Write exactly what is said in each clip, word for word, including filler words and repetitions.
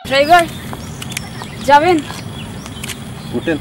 ড্রাইভার, যাবেন? উঠেন।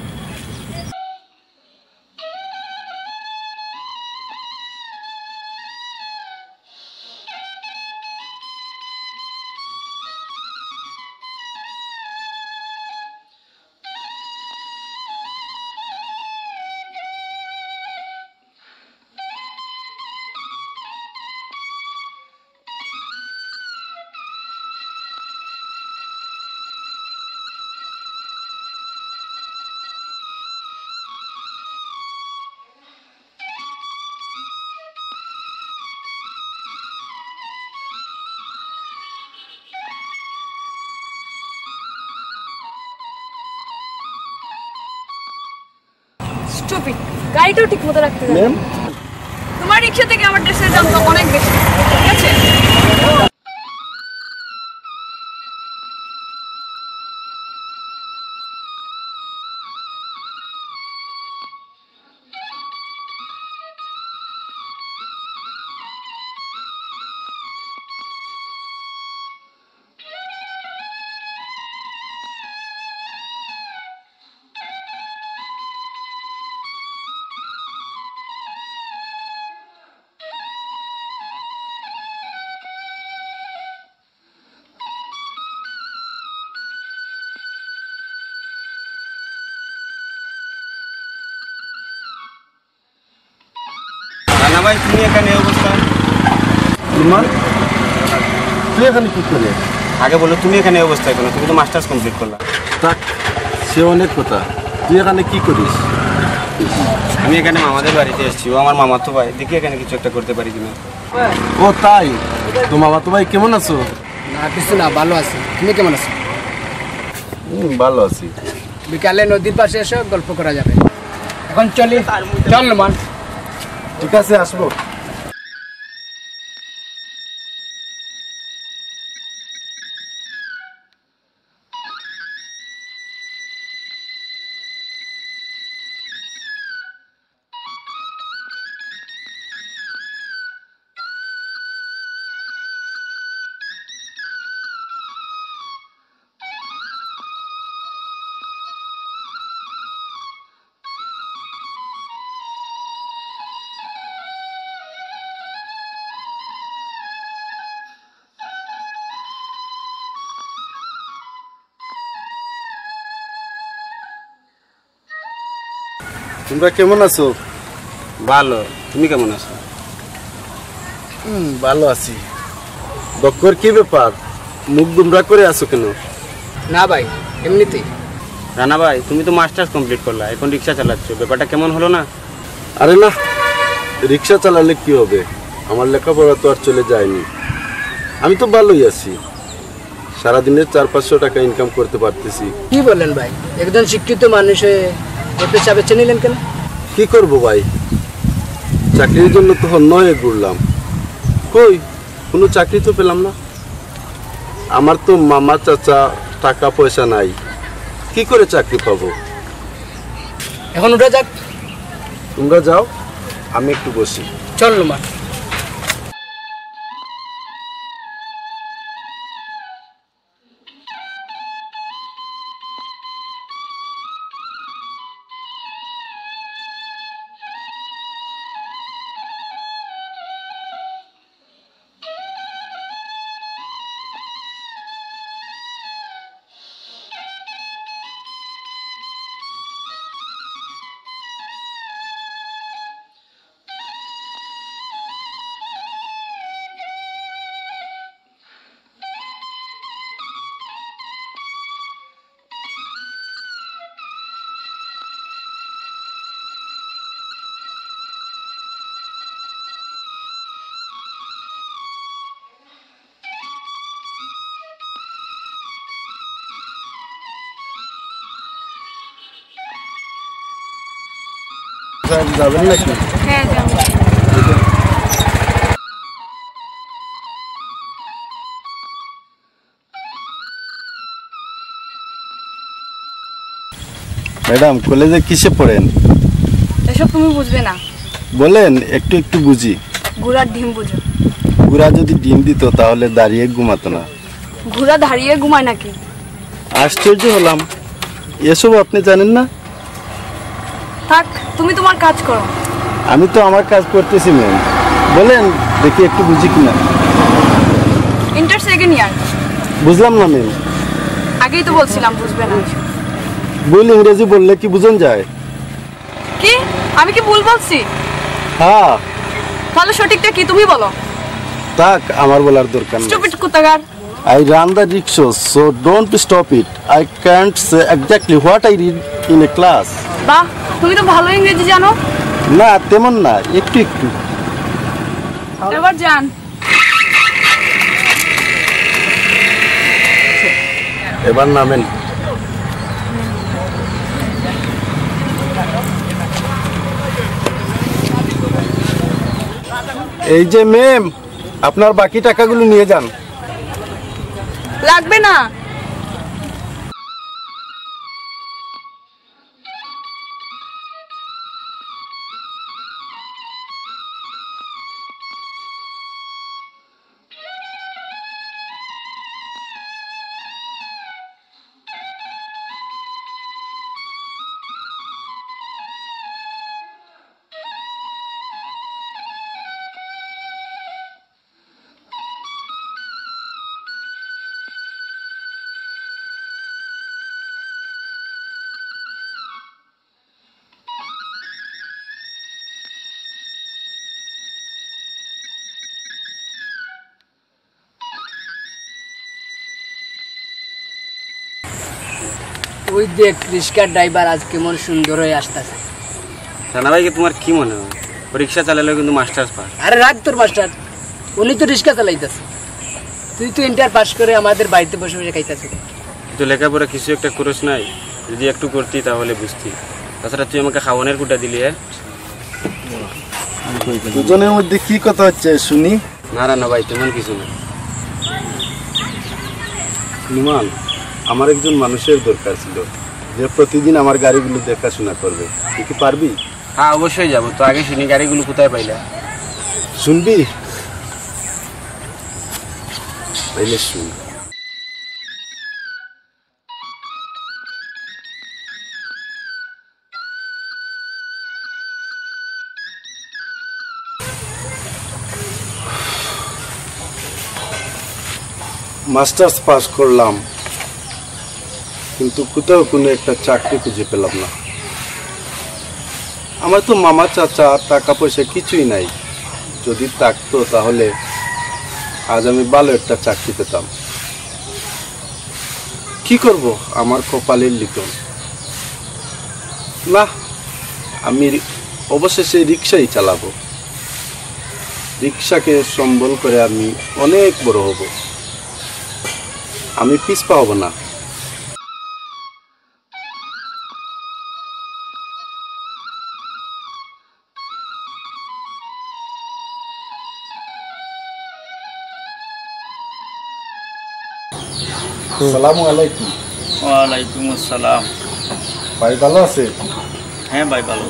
স্টুপিড, গাড়িটাও ঠিক মতো রাখতে জানে না। ম্যাম। তোমার রিক্সা থেকে আমার ড্রেসের দাম তো অনেক বেশি, ঠিক আছে? রানা ভাই, তুমি এখানে এই অবস্থায়? ইমান, তুই এখানে কি করে? আগে বলো, তুমি এখানে এই অবস্থায় কেন? তুমি তো মাস্টার্স কমপ্লিট করলা। থাক, সে অনেক কথা। তুই এখানে কি করিস? আমি এখানে মামাদের বাড়িতে এসেছি, ও আমার মামাতো ভাই, দেখি এখানে কিছু একটা করতে পারি কিনা। ও তাই? তো মামাতো ভাই কেমন আছো? না, কিছু না, ভালো আছি। তুমি কেমন আছো? হুম, ভালো আছি। বিকালে নদীর পাশে এসো, গল্প করা যাবে। এখন চলি, চল নোমান। ঠিক আছে, আসবো। তোমরা কেমন আছো? ভালো, তুমি কেমন আছো? হুম, ভালো আছি। বক্কর, কি ব্যাপার? মুখ গুমরা করে আছো কেন? না ভাই, এমনিতেই। রানা ভাই, তুমি তো মাস্টার্স কমপ্লিট করলা, এখন রিক্সা চালাচ্ছ, ব্যাপারটা কেমন হলো না? আরে না, রিক্সা চালালে কি হবে? আমার লেখাপড়া তো আর চলে যায়নি। আমি তো ভালোই আছি, সারাদিনে চার পাঁচশো টাকা ইনকাম করতে পারতেছি। কি বলেন ভাই, একজন শিক্ষিত মানুষ হয়ে এ পেশা বেছে নিলেন কেন? কি করব ভাই, চাকরির জন্য তো হন্যে ঘুরলাম, কই কোনো চাকরি তো পেলাম না। আমার তো মামা চাচা টাকা পয়সা নাই, কি করে চাকরি পাবো? এখন উঠা যাক। তোমরা যাও, আমি একটু বসি। চল নোমান। যাবেন নাকি? হ্যাঁ, যাবো। ম্যাডাম, কলেজে কিসে পড়েন? এসব তুমি বুঝবে না। বলেন, একটু একটু বুঝি। ঘোড়ার ডিম বুঝো? ঘোড়া যদি ডিম দিত, তাহলে দাঁড়িয়ে ঘুমাতো না। ঘোড়া দাঁড়িয়ে ঘুমায় নাকি? আশ্চর্য হলাম, এসব আপনি জানেন না? থাক, তুমি তোমার কাজ করো। আমি তো আমার কাজ করতেছি, ম্যাম। বলেন, দেখি একটু বুঝি কিনা। Inter second year. বুঝলাম না, ম্যাম। আগেই তো বলছিলাম বুঝবে না। ভুল ইংরেজি বললে কি বুঝন যায়? কি? আমি কি ভুল বলছি? হ্যাঁ। তাহলে সঠিকটা কি, তুমি বলো। থাক, আমার বলার দরকার নেই। স্টুপিড কোথাকার। I run the rickshaw, so don't stop it. I can't say exactly what I read in a class. বাহ, তুমি তো ভালো ইংরেজি জানো। না, তেমন না, একটু একটু। এবার যান। এবার নামেন। এই যে ম্যাম, আপনার বাকি টাকাগুলো নিয়ে যান। লাগবে না। ওই দেখ, রিক্সার ড্রাইভার আজ কেমন সুন্দর হয়ে আসতেছে। রানা ভাই, কি তোমার কি মনে হয়, ও রিক্সা চালালেও কিন্তু মাস্টার্স পাস? আরে রাখ তোর মাস্টার, উনি তো রিক্সা চালাইতেছে, তুই তো ইন্টার পাস করে আমাদের বাড়িতে বসে বসে খাইতেছিস। তুই তো লেখাপড়া কিছু একটা করস নাই, যদি একটু করতি তাহলে বুঝতি। তাছাড়া তুই আমাকে খাওয়ানোর কুটা দিলি, হ্যাঁ? দুজনের মধ্যে কি কথা হচ্ছে শুনি? না, না, না ভাই, তেমন কিছু না। নুমান, আমার একজন মানুষের দরকার ছিল, যে প্রতিদিন আমার গাড়িগুলো দেখাশোনা করবে। তুই কি পারবি? হ্যাঁ, অবশ্যই যাবো। তো আগে শুনি, গাড়িগুলো কোথায় পাইলা? শুনবি? তাইলে শুন। মাস্টার্স পাস করলাম, কিন্তু কোথাও কোনো একটা চাকরি খুঁজে পেলাম না। আমার তো মামা চাচা, টাকা পয়সা কিছুই নাই। যদি থাকতো, তাহলে আজ আমি ভালো একটা চাকরি পেতাম। কি করব, আমার কপালের লিখন। না, আমি রি-, অবশেষে রিক্সাই চালাবো। রিক্সাকে সম্বল করে আমি অনেক বড় হব। আমি পিছপা হব না। আসসালামু আলাইকুম। ওয়ালাইকুম আসসালাম। ভাই, ভালো আছেন? হ্যাঁ ভাই, ভালো।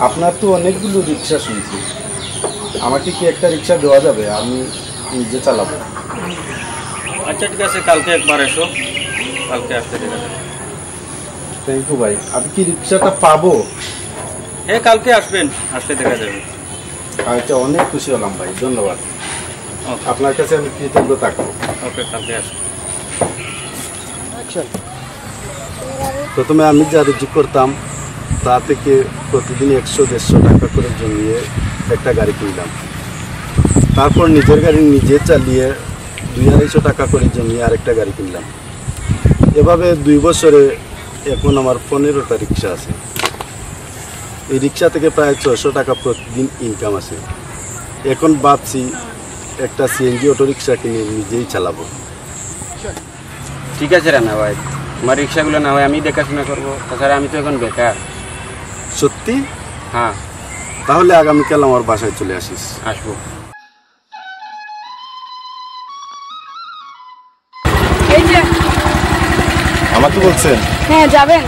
আপনার তো অনেকগুলো রিক্সা শুনছি, আমাকে কি একটা রিক্সা দেওয়া যাবে? আমি নিজে চালাবো। আচ্ছা, ঠিক আছে, কালকে একবার এসো, কালকে আসতে ঠিক আছে। থ্যাংক ইউ ভাই। আমি কি রিক্সাটা পাবো? হ্যাঁ, কালকে আসবেন, আসলে দেখা যাবে। আচ্ছা, অনেক খুশি হলাম ভাই, ধন্যবাদ। ওকে। আপনার কাছে আমি কৃতজ্ঞ থাকবো। ওকে, কালকে আসবেন। প্রথমে আমি যা রুজি করতাম, তা থেকে প্রতিদিন একশো দেড়শো টাকা করে জমিয়ে একটা গাড়ি কিনলাম। তারপর নিজের গাড়ি নিজে চালিয়ে দুই আড়াইশো টাকা করে জমিয়ে আরেকটা গাড়ি কিনলাম। এভাবে দুই বছরে এখন আমার পনেরোটা রিক্সা আছে। এই রিক্সা থেকে প্রায় ছয়শো টাকা প্রতিদিন ইনকাম আছে। এখন ভাবছি একটা সিএনজি অটোরিক্সা কিনে নিজেই চালাবো। ঠিক আছে রানা ভাই, তোমার রিক্সাগুলো না হয় আমি দেখাশোনা করবো, তাছাড়া আমি তো এখন বেকার। সত্যি? হ্যাঁ। তাহলে আগামীকাল আমার বাসায় চলে আসিস। আসবো। এই যে। আমাকে বলছেন? হ্যাঁ, যাবেন।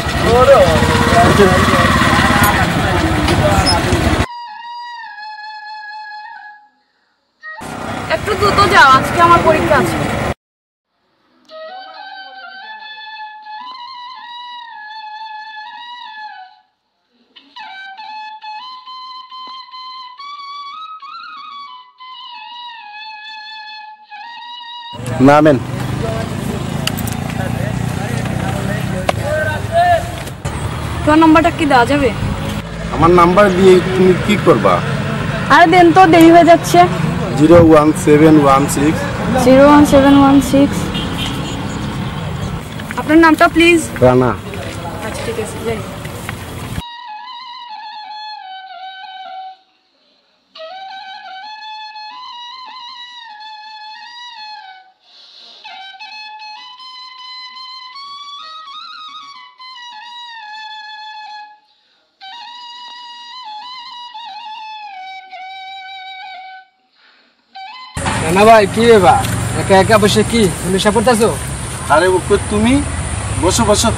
একটু দ্রুত যাও, আজকে আমার পরীক্ষা আছে। না ম্যাম। তোমার নাম্বারটা কি দেওয়া যাবে? আমার নাম্বার দিয়ে তুমি কি করবা? আরে দেন তো, দেরি হয়ে যাচ্ছে। Zero one seven one six। Zero one seven one six। আপনার নামটা প্লিজ। রানা। আচ্ছা, ঠিক আছে, যাই। রানা ভাই, কি ব্যাপার? একা একা বসে কি কোনো হিসাব করতেছো? আরে ও কই তুমি? বসো, বসো।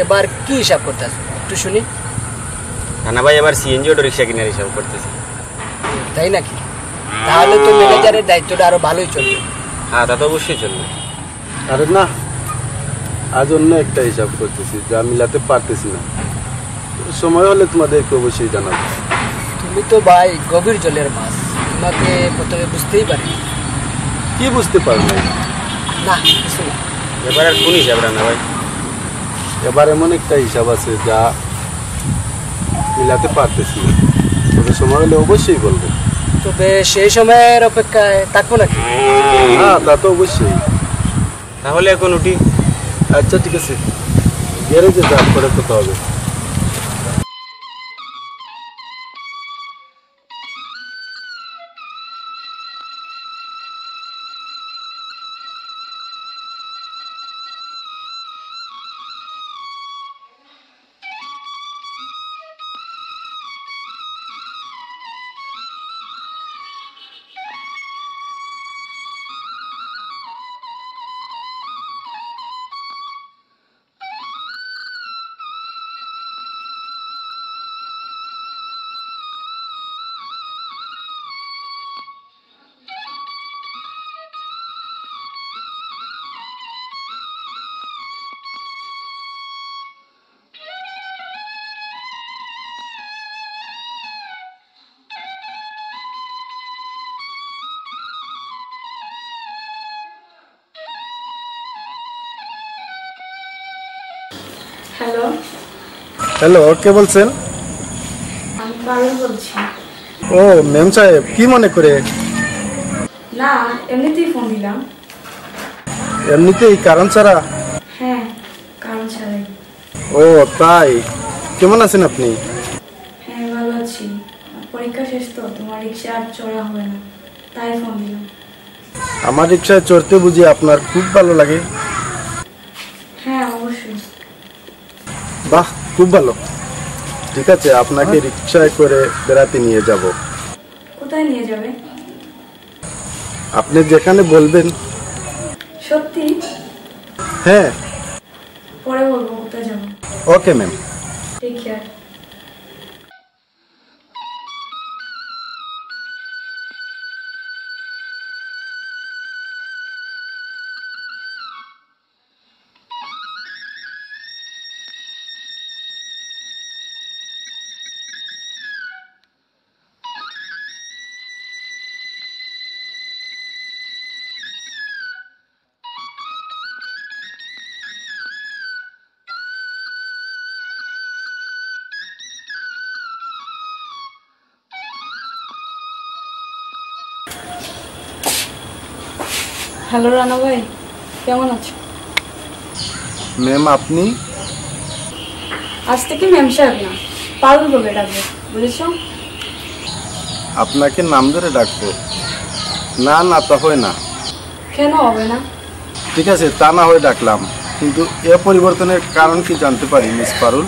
এবার কি হিসাব করতেছো একটু শুনি। রানা ভাই, এবার সিএনজি অটো রিক্সা কিনার হিসাব করতেছি। তাই নাকি? তাহলে তো ম্যানেজারের দায়িত্বটা আরো ভালোই চলবে। হ্যাঁ, তা তো অবশ্যই চলবে। আরে না, আজ অন্য একটা হিসাব করতেছি, যা মিলাতে পারতেছি না। সময় হলে তোমাদেরকে অবশ্যই জানাবো। তুমি তো ভাই গভীর জলের মাছ, তোমাকে প্রথমে বুঝতেই পারি। কি বুঝতে পারো না? না, কিছু না। এবার আর কোন হিসাব, রানা ভাই? এবার এমন একটা হিসাব আছে, যা মিলাতে পারতেছি না, তবে সময় হলে অবশ্যই বলবো। তবে সেই সময়ের অপেক্ষায় থাকবো নাকি? হ্যাঁ, তা তো অবশ্যই। তাহলে এখন উঠি। আচ্ছা, ঠিক আছে, গ্যারেজে যা, পরে কথা হবে। হ্যালো। হ্যালো, কে বলছেন? আমি পারুল বলছি। ও, মেম সাহেব, কি মনে করে? না, এমনিতেই ফোন দিলাম। এমনিতেই, কারণ ছাড়া? হ্যাঁ, কারণ ছাড়াই। ও, তাই? কেমন আছেন আপনি? হ্যাঁ, ভালো আছি। পরীক্ষা শেষ তো, তোমার রিক্সা আর চড়া হবে না, তাই ফোন দিলাম। আমার রিক্সায় চড়তে বুঝি আপনার খুব ভালো লাগে? হ্যাঁ, অবশ্যই। বাহ, খুব ভালো। ঠিক আছে, আপনাকে রিক্সায় করে বেড়াতে নিয়ে যাব। কোথায় নিয়ে যাবে? আপনি যেখানে বলবেন। সত্যি? হ্যাঁ। পরে বলবো কোথায় যাবো। Okay ma'am. Take care. Hello Rana ভাই, কেমন আছো? ম্যাম, আপনি? আজ থেকে ম্যাম সাহেব না, পারুল বলে ডাকবে, বুঝেছো? আপনাকে নাম ধরে ডাকবো? না, না, তা হয় না। কেন হবে না? ঠিক আছে, তা না হয় ডাকলাম, কিন্তু এ পরিবর্তনের কারণ কি জানতে পারি, মিস পারুল?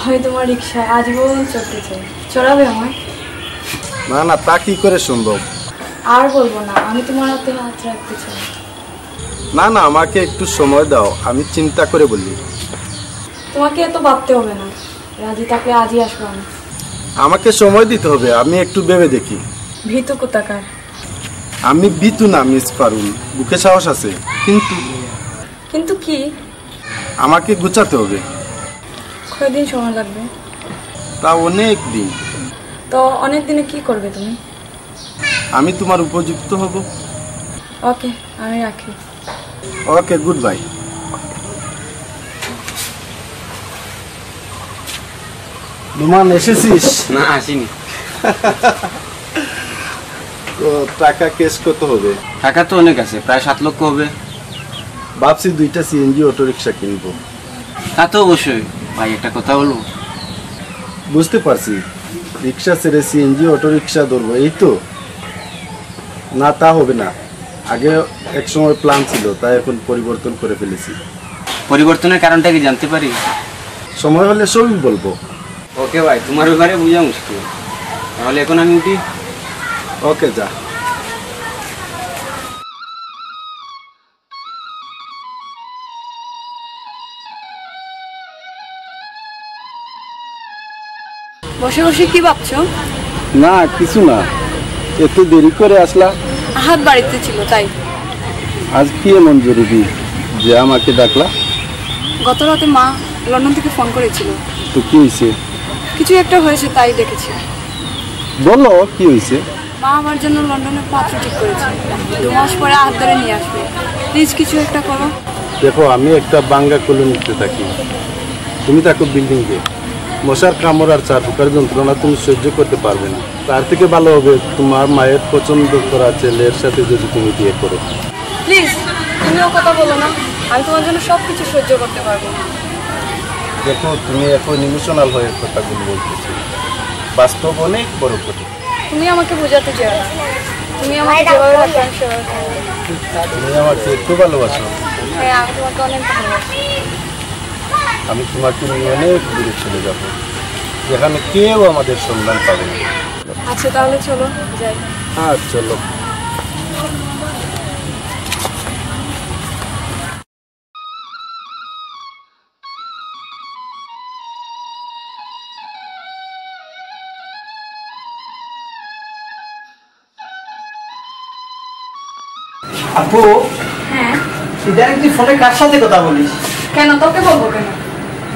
আমি তোমার রিক্সায় আজীবন চড়তে চাই, চড়াবে আমায়? না, না, তা কি করে সম্ভব? আর বলবো না, আমি তোমার হাতে হাত রাখতে চাই। না, না, আমাকে একটু সময় দাও, আমি চিন্তা করে বলি। তোমাকে এত ভাবতে হবে না, রাজি থাকলে আজই আসবো আমি। আমাকে সময় দিতে হবে, আমি একটু ভেবে দেখি। ভীতু কোথাকার। আমি ভীতু না, মিস পারুল, বুকে সাহস আছে, কিন্তু কিন্তু কি? আমাকে গুছাতে হবে। কয়দিন সময় লাগবে? তা অনেক দিন। তো অনেক দিনে কি করবে তুমি? আমি তোমার উপযুক্ত হব। ওকে, আমি রাখি। ওকে, গুড বাই। নোমান, এসেছিস? না, আসিনি। তো টাকা ক্যাশ কত হবে? টাকা তো অনেক আছে, প্রায় সাত লক্ষ হবে। ভাবছি দুইটা সিএনজি অটোরিকশা কিনবো। তা তো অবশ্যই। ভাই, একটা কথা বলবো? বুঝতে পারছি, রিক্সা ছেড়ে সিএনজি অটোরিকশা ধরবো, এই তো? না, তা হবে না। আগে এক সময় প্ল্যান ছিল, তাই এখন পরিবর্তন করে ফেলেছি। পরিবর্তনের কারণটা কি জানতে পারি? সময় হলে সবই বলবো। ওকে ভাই, তোমার ব্যাপারে বোঝা মুশকিল। তাহলে এখন আমি উঠি। ওকে, যা। বসে বসে কি ভাবছো? না, কিছু না। এত দেরি করে আসলা? আহাদ বাড়িতে ছিল, তাই। আজ কি এমন জরুরি যে আমাকে ডাকলা? গত রাতে মা লন্ডন থেকে ফোন করেছিল। তো কি হয়েছে? কিছু একটা হয়েছে, তাই ডেকেছি। বলো, কি হয়েছে? মা আমার জন্য লন্ডনে পাত্র ঠিক করেছে। দু মাস পরে আহাদ ধরে নিয়ে আসবে। প্লিজ, কিছু একটা করো। দেখো, আমি একটা ভাঙ্গা কলোনিতে থাকি, তুমি থাকো বিল্ডিংয়ে। মশার কামড় আর চার পোকার যন্ত্রণা তুমি সহ্য করতে পারবে না। তার থেকে ভালো হবে তোমার মায়ের পছন্দ করা ছেলের সাথে যদি তুমি বিয়ে করো। প্লিজ, তুমিও কথা বলো না। আমি তোমার জন্য সব কিছু সহ্য করতে পারবো। দেখো, তুমি এখন ইমোশনাল হয়ে কথাগুলো বলতেছো, বাস্তব অনেক বড় কঠিন। তুমি আমাকে বোঝাতে চাও না। তুমি আমাকে যেভাবে ভালোবাসো, সেভাবে ভালোবাসো। তুমি আমাকে একটু ভালোবাসো। হ্যাঁ, আমি তোমাকে অনেক ভালোবাসি। আমি তোমাকে নিয়ে অনেক দূরে চলে যাব, যেখানে কেউ আমাদের সন্ধান পাবে না। আচ্ছা, তাহলে চলো, যাই। হ্যাঁ, চলো। আপু, হ্যাঁ। ইদানিং তুই ফোনে কার সাথে কথা বলিস? কেন, তোকে বলবো কেন?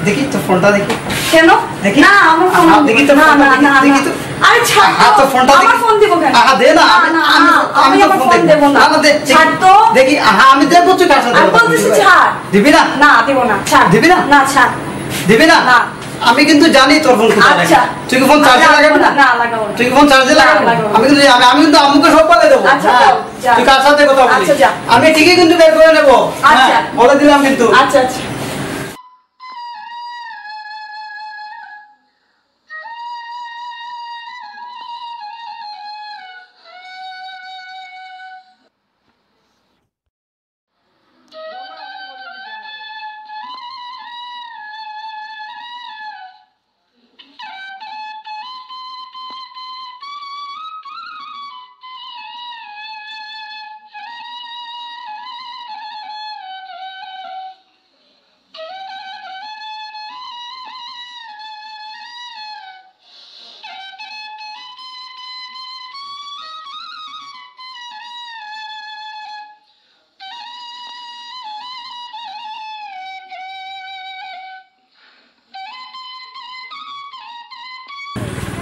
দেখি তো ফোনটা দেখি। কেন? দেখি। না, আমার ফোন আহা, দিব। দেখি তো না, ফোনটা না, দেখি, না, দেখি না। তো। আরে ছাড় আহা, তো। তো ফোনটা আমার দেখি। ফোন দিব কেন? আহা, দে না, না, আমি, না, আমি, না, আমি আমি তো আমার ফোন ফোন দেখবো। দেব না। না, না, দে, দেখি। ছাড় তো। দেখি, আহা, আমি দেখবো তুই কার সাথে আরে কথা বলছিস। বলতেছি ছাড়। দিবি না? না, দিব না। ছাড়। দিবি না? না, ছাড়। দিবি না? না। আমি কিন্তু জানি তোর ফোন কোথায় লাগে। আচ্ছা। তুই কি ফোন চার্জে আচ্ছা, লাগাবি না? না, লাগাবো না। তুই কি ফোন চার্জে না, লাগাবি না? লাগাবো না। আমি কিন্তু, আমি, আমি কিন্তু আম্মুকে সব বলে দেবো। আচ্ছা, হ্যাঁ। যাও, যাও। তুই কার সাথে কথা বলিস? আচ্ছা, যা। আমি ঠিকই কিন্তু বের করে নেবো। আচ্ছা। হ্যাঁ, বলে দিলাম কিন্তু। আচ্ছা, আচ্ছা।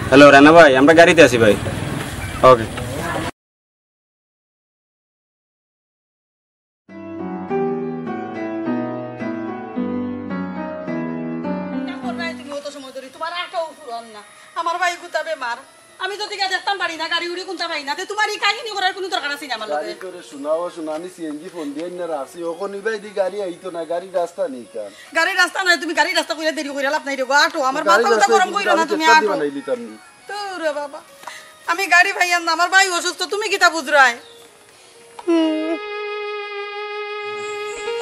হ্যালো রানা ভাই, আমরা গাড়িতে আছি ভাই। ওকে। কিতা কররায় তুমি অত সময় ধরি? তুমার আটাও ফুরার না। আমার ভাই গুতা বেমার। আমি তো দিকে দেখতাম পারি না, গাড়ি উড়ি কুনতা পাই না। তে তুমার ই কাহিনী করার কুনু দরকার আছে নি আমার লগে? গাড়ি করে শোনাও, শোনা, আমি সিএনজি ফোন দিয়া না রাখছি। অখন ইবায়দি গাড়ি আইতো না, গাড়ি রাস্তা নেই কার। গাড়ি রাস্তা নাই, তুমি গাড়ি রাস্তা কইরা দেরি কইরা লাভ নাই রে গো। আটো, আমার মাথা উঠা গরম কইরো না তুমি, আটো। তোরে বাবা, আমি গাড়ি পাইয়ার না, আমার ভাই অসুস্থ, তুমি কিতা বুঝরায়?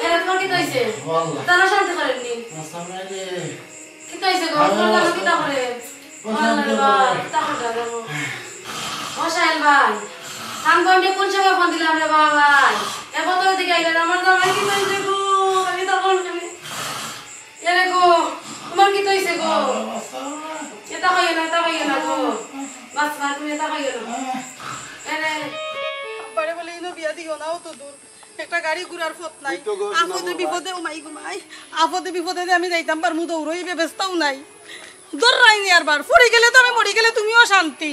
এরে, তোমার কিতা অইছে? তারা শান্তি করেননি। কিতা অইছে গো? তোমার জানো কিতা করে? আল্লাহ রে বাবা, কিতা করে জানো? ও সাহেল ভাই, আমি তোমাকে কোন সময় ফোন দিলাম রে বাবা ভাই? এ কত দিকে আইলে আমার জামাই কিতা অইছে গো? আমি তখন এরে গো, তোমার কিতা অইছে গো? এটা খাইও না, এটা খাইও না গো। বাস, বাস, তুমি এটা খাইও না। এরে। আব্বারে বলে, ইনো বিয়া দিও না, অত দূর। একটা গাড়ি ঘুরার পথ নাই। এই তো গো, আপদে বিপদে, ও মাই গো মাই। আপদে বিপদে যে আমি যাইতাম পারমু, দৌড়ই ব্যবস্থাও নাই। দৌড়াই নি আরবার। পড়ি গেলে তো আমি মরি গেলে তুমিও শান্তি।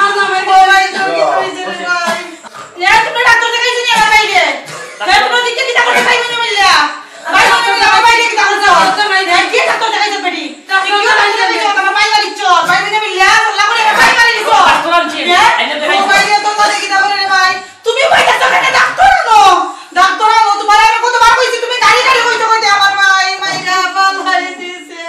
আমার জামাই ও ভাই, তোর কি হইছে রে ভাই? এ, তুমি ডাক্তার দেখাইছো নি আমার ভাইরে? এ, তুমি দিকে কিতা করে ভাই মনে মিললা? ভাই মনে মিললা, আমার ভাইরে কিতা করছো? এ, কি ডাক্তার দেখাইছো বেটি? কি ডাক্তার দেখাইছো? আমার ভাই মারিছো। ভাই মনে মিললা, আল্লাহ করে আমার ভাই মারি দিছো। ডাক্তার আনছি। এ? এনে ও দেখাইছো। ভাই, এ তো করে কিতা করে রে ভাই? তুমি কইতাছো কেনে ডাক্তার আনো? ডাক্তার আনো, তোমারে আমি কতবার কইছি, তুমি গাড়ি গাড়ি কইতে কইতে আমার ভাই মাইরা ফালাই দিছে।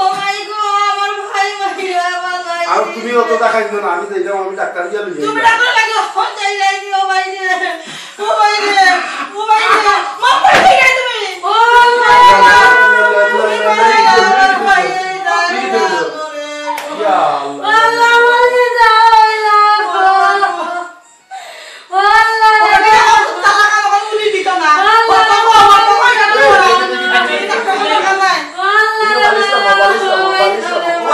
ও মাই গো, আমার ভাই মাইরা ফালাই আর তুমি অত দিছে। দেখাইছো না, আমি যাইতাম, আমি ডাক্তার গিয়া লই তুমি যাইতাম। ডাক্তার লাগে, হন যাই যাই দিও ভাই রে। ও ভাই রে, ও ভাই রে, মাফ করে দিও তুমি। ও আল্লাহ, আমার ভাই রে, ইয়া আল্লাহ। আল্লাহ, আমার কি যাওয়া হইলো? ও আল্লাহ, ও ভাই রে, আমার তালাক আমার উনি দিত না। আল্লাহ, ও বাবা, ও বাবা, ও বাবা, ও বাবা, ও বাবা। ও আল্লাহ, বালিশ নামাও, বালিশ নামাও, বালিশ নামাও। ও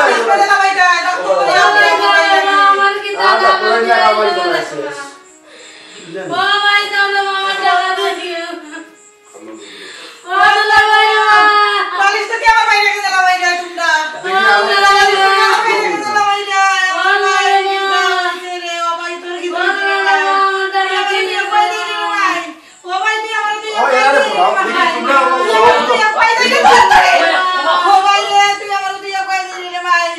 ভাই, ও ভাই। আমার কি আচ্ছা, তালাক পুরাই না, আমার হইলো? বালিশ নামাও। ও ভাই, তাহলে আমার টাকা দিয়ে দিও। ও আল্লাহ, ভাই, ও।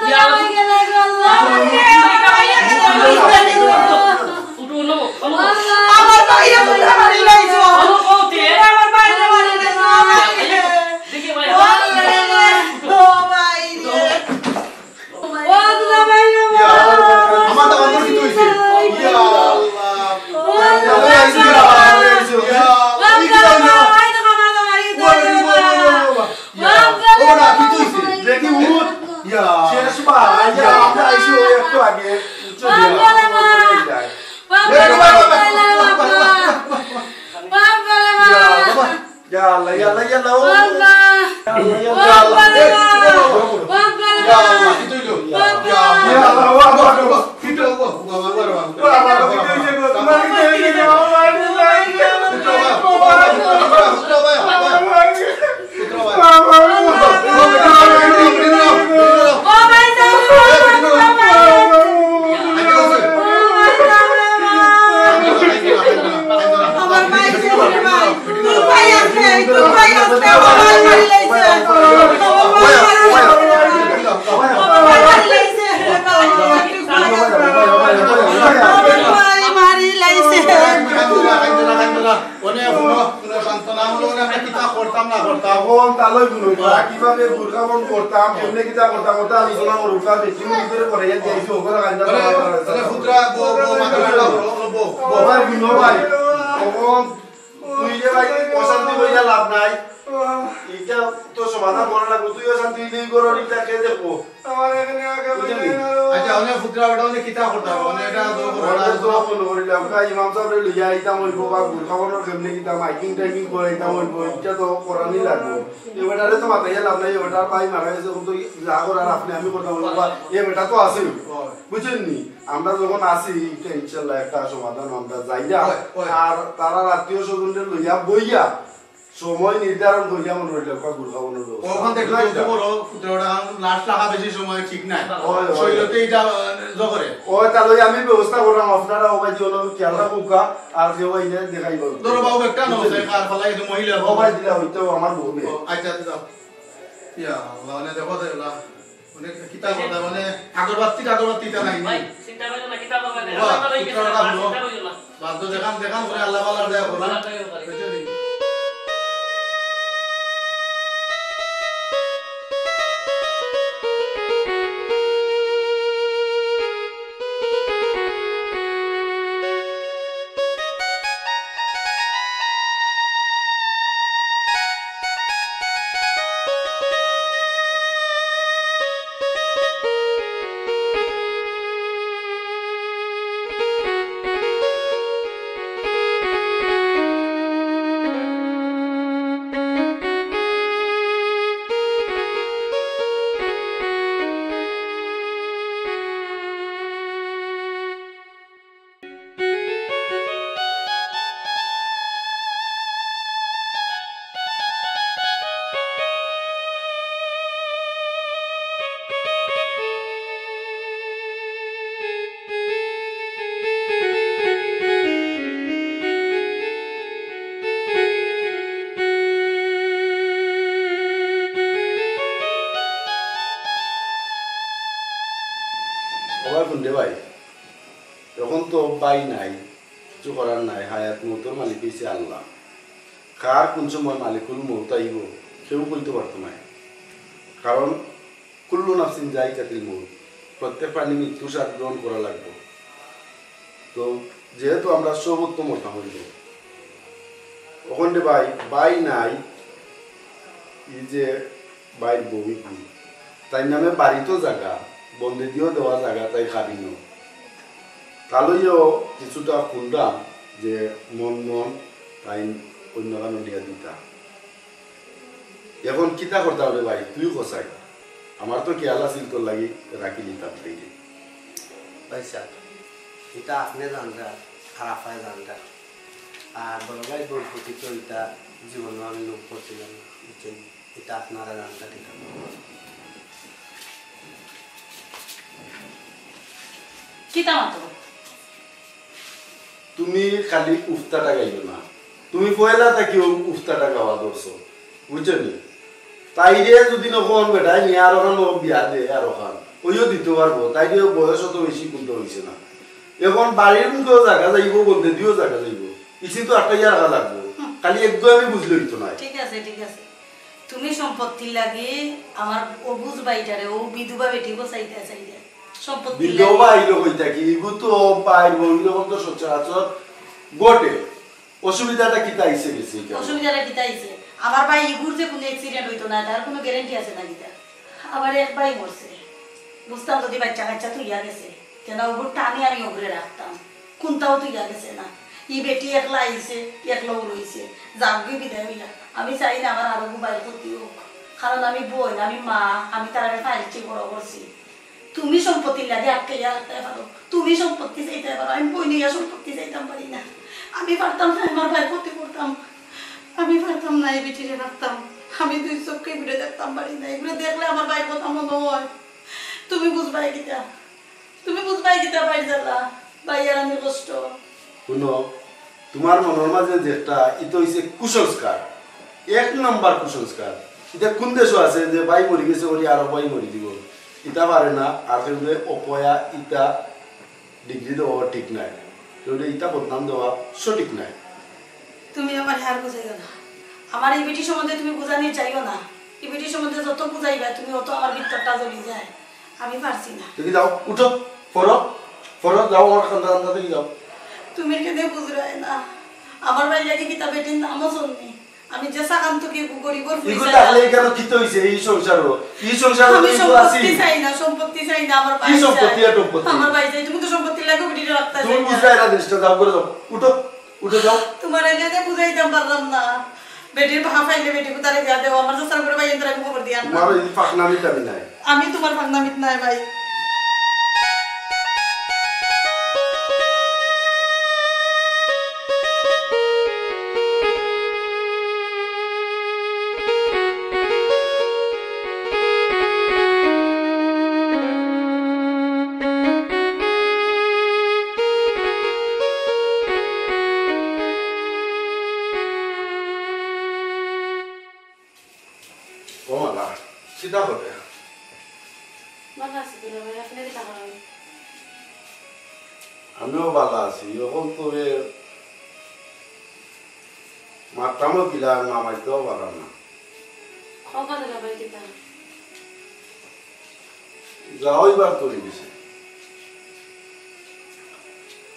ধরা হয়ে গেল গো আল্লাহ। উঠো, উঠো, উঠো। আল্লাহ। আমার ভাইরে তোমরা মারি লাইছো। উঠো, উঠো, উঠো। তোমরা আমার ভাইরে মারি লাইছো। আমার ভাইরে। দেখি ভাই। ও ভাইরে। ও ভাইরে। ও আল্লাহ ভাইরে। ইয়া আল্লাহ, আমার তো অবস্থা কি হইছে? ইয়া আল্লাহ। ও আল্লাহ। ইয়া আল্লাহ। ও না, কি হইছে? ইয়া, ও না, কি হইছে? দেখি উঠ। ইয়া। শেষ ভাই, ইয়া, আমরা আইছি ওই একটু আগে। ইয়া, বাবা, বাবা, বাবা। ইয়া, বাবা। ইয়া আল্লাহ, ইয়া আল্লাহ, ইয়া আল্লাহ। ও আল্লাহ। ইয়া আল্লাহ, ইয়া আল্লাহ। ইয়া আল্লাহ, কি হইলো? ইয়া আল্লাহ, ইয়া আল্লাহ, ইয়া আল্লাহ। অনে হুনো, হুনো, সান্ত্বনা, হুনো, হুনো, আমরা কিতা করতাম না করতাম। অখন তালই হুনো, কিভাবে বুরকা বন্ধ করতাম, কেমনে কিতা করতাম, ওটা আলোচনা করুক, তা বেশি ভিতরে পড়ে গেছে, এই যে ওগুলো কান্দা অনে, অনে হুতরা, বউ, বউ, মাথা ঠান্ডা করো, বউ, বউ। ভাই, হুনো ভাই, অখন তুই যে ভাই অশান্তি করিয়া লাভ নাই, এটা তো সমাধান করা লাগবো, তুই অশান্তি নেই করো, এটা কে দেখবো? আমার এখানে আগে বুঝলি? বললেন আরো। আচ্ছা, অনে হুতরা বেটা, অনে কিতা করতাম, অনে এটা তো করো, ওটা ওটা তো তো ফোন করিলাম, ভাই ইমাম সাহেবরে লইয়া আইতাম হইবো, বা বুরকা বন্ধর কেমনে কিতা, মাইকিং টাইকিং করে আইতাম হইবো, এটা তো করানি লাগবো। এ বেটারে তো মাতাইয়া লাভ নাই, এ বেটার ভাই মারা গেছে, এখন তো যা করার আপনি আমি করতাম হইবো, বা এ বেটা তো আছে, বুঝছেন নি? আমরা যখন আছি, এটা ইনশাল্লাহ একটা সমাধান আমরা যাইরা, হয়, হয়। আর তারার আত্মীয় স্বজনরে লইয়া বইয়া সময় নির্ধারণ করিয়া মনে হইলে একটা বুরকা বন্ধর ব্যবস্থা। ওখান থেকে না, যুদ্ধ এটা করো, পুত্রটা লাশ রাখা বেশি সময় ঠিক নাই। হয়, হয়। শরীরতে এটা, আহ, জোর করে। ও, তাহলে আমি ব্যবস্থা করলাম, আপনারা ও ভাই জীবন খেয়াল রাখুকা, আর যে ওই যে দেখাই বলবো। ধরো বাবু একটা নয়, বুঝলি? কার ফালাই একজন মহিলা ও ভাই দিলা হইতো আমার বউ। ও, আচ্ছা, আচ্ছা, যাও। ইয়া আল্লাহ, মানে দেখো তো এগুলা। মানে কিতা কথা, মানে আগরবাতি টাগরবাতি ইতা নাই নি? ভাই, চিন্তা করিও না, কিতা করবা না? বাহ, আল্লাহ ভালো কিতা হইছে, কথা আর হলো? চিন্তা করিও না। বাদ দাও, যেখান, যেখান করে আল্লাহ ভালো দেয়া করুন। ভালো থাকো, ভালো। বুঝছো নি? ওবা কোন রে ভাই? এখন তো ভাই নাই, কিছু করার নাই, হায়াত মৌতর মালিক হইছে আল্লাহ। কার কোন সময় মালিকুল মৌত আইব, কেউ কইতে পারতো নায়। কারণ কুল্লু নাফসিন যায়িকাতুল মৌত, প্রত্যেক প্রাণী মৃত্যু স্বাদ গ্রহণ করা লাগবে। তো যেহেতু আমরা সবত্ত মরতাম হইব, ওখানে ভাই, ভাই নাই, এই যে ভাইর বউ কি, তাই নামে বাড়িত জাগা, বন্দেদিও দেওয়া জাগা, তাই খাবিন। তালইও কিছুটা শুনলাম যে মন মন তাই অন্য কানো দিয়া দিতা। এখন কিতা করতাম রে ভাই, তুই কছাই। আমার তো খেয়াল আছিল তোর লাগি রাখি নিতাম দেখি। ভাই সাহেব, এটা আপনি জানরা, আর আফায় জানরা। আর বড় ভাই বউর প্রতি তো এটা জীবনও আমি লোভ করছিলাম না, বুঝছেন? এটা আপনারা জানতা ঠিক আছে। কিতা মাতো? তুমি খালি উফতাটা গাইও না, তুমি পয়লা থাকিউ উফতাটা গাওয়া ধরছো, বুঝছো নি? তাইরে যদি নখন বেটায় নিয়া আরোখান নখ বিয়া দে, আরোখান, অইও দিতো পারবো, তাইরে বয়স অত বেশি কুন্তা অইছে না। এখন বাড়ির মুখেও জাগা যাইবো, বন্দেদিও জাগা যাইবো, ইসি তো আটকাইয়া রাখা লাগবো। খালি একগু আমি বুঝলে অইতো নায়। ঠিক আছে, ঠিক আছে। তুমি সম্পত্তির লাগি আমার অবুঝ ভাইটারে, অউ বিধবা বেটিগু চাইতায় চাইতায়। সম্পত্তির লাগি। বিধবা আইলো কই থাকি? ইগু তো পাইবো, ইরকম তো সচরাচর ঘটে। অসুবিধাটা কিতা আইছে গেছে ইখানো? অসুবিধাটা কিতা আইছে? আমার ভাই ইগুর যে কুনু accident অইতো নায়, তার কুনু guarantee আছে না কিতা? আবার এক ভাই মরছে। বুঝতাম যদি বাইচ্চা কাইচ্চা থইয়া গেছে, তে না অগুর টানে আমি অগুরে রাখতাম। কুন্তাও থইয়া গেছে না। ই বেটি একলা আইছে, একলাউ রইছে। যাউকগি বিদায় অইয়া। আমি চাই না আমার আরোগু ভাইর ক্ষতি অউক। কারণ আমি বইন, আমি মা, আমি তারারে ফাইলছি বড় করছি। তুমি সম্পত্তির লাগি আটকাইয়া রাখতায় পারো, তুমি সম্পত্তি চাইতায় পারো, আমি বইন অইয়া সম্পত্তি চাইতাম পারি না। আমি পারতাম না আমার ভাইর ক্ষতি করতাম, আমি পারতাম না ই বেটিরে রাখতাম। আমি দুই চউখে ইগুরে দেখতাম পারি না, ইগুরে দেখলে আমার ভাইর কথা মনো অয়। তুমি বুঝবায় কিতা? তুমি বুঝবায় কিতা ভাইর জ্বালা, ভাইয়ার আমি কষ্ট? হুনো, তুমার মনর মাঝে যেটা, ইটা অইছে কুসংস্কার, এক নাম্বার কুসংস্কার। ইটা কুন দেশো আছে যে ভাই মরি গেছে করি আরো ভাই মরি দিবো? ইটা পারে না। আর কেউরে অপয়া ইটা degree দেওয়া ঠিক নায়, কেউরে ইটা বদনাম দেওয়া সঠিক নায়। তুমি আমারে আর বুঝাইও না, আমার ই বেটি সম্বন্ধে তুমি বুঝানি চাইও না। ই বেটি সম্বন্ধে যত বুঝাইবায় তুমি অত আমার ভিতরটা জ্বলি যায়। আমি পারছি না। দেখি যাও, উঠো, পড়ো, পড়ো, যাও, আমার কান্দা কান্দা দেখি যাও। তুমি কেনে বুঝরায় না? আমার ভাইর লাগি কিতা বেটির নামও চলনি। আমি যে সাকান্ত কি গরিবর ফুরি ইগু চাই। তাহলে ইখানো কিতা অইছে? ই সংসারো, ই সংসারো আমি তো ইগু সম্পত্তি আছি। চাই না, সম্পত্তি চাই না, আমার কি ভাই চাই। সম্পত্তি আর টম্পত্তি? আমার ভাই চাই। তুমি তো সম্পত্তির লাগি বেটিরে রাখতায় তুমি চাই না। বুঝরায় না জিনিসটা, যাও ঘরো যাও, উঠো। উঠো যাও। তুমারে যে বুঝাইতাম পারলাম না। বেটির বাপ আইলে বেটি কুতারে দিয়া দেও, আমার চাচার ঘরো ভাই এন্তরে আমি খবর দিয়া আনলাম। তুমার ই ফাকনামিত আমি নাই। আমি তুমার ফাকনামিত নাই ভাই। ও মালা, কিতা করে? ভালা আছি দুলাভাই, আপনে কিতা করইন? আমিও ভালা আছি। অখন তো এ মাততামও কিলা, না মাততামও পারলাম না। কও বা দুলাভাই কিতা? যা অইবার তো অই গেছে।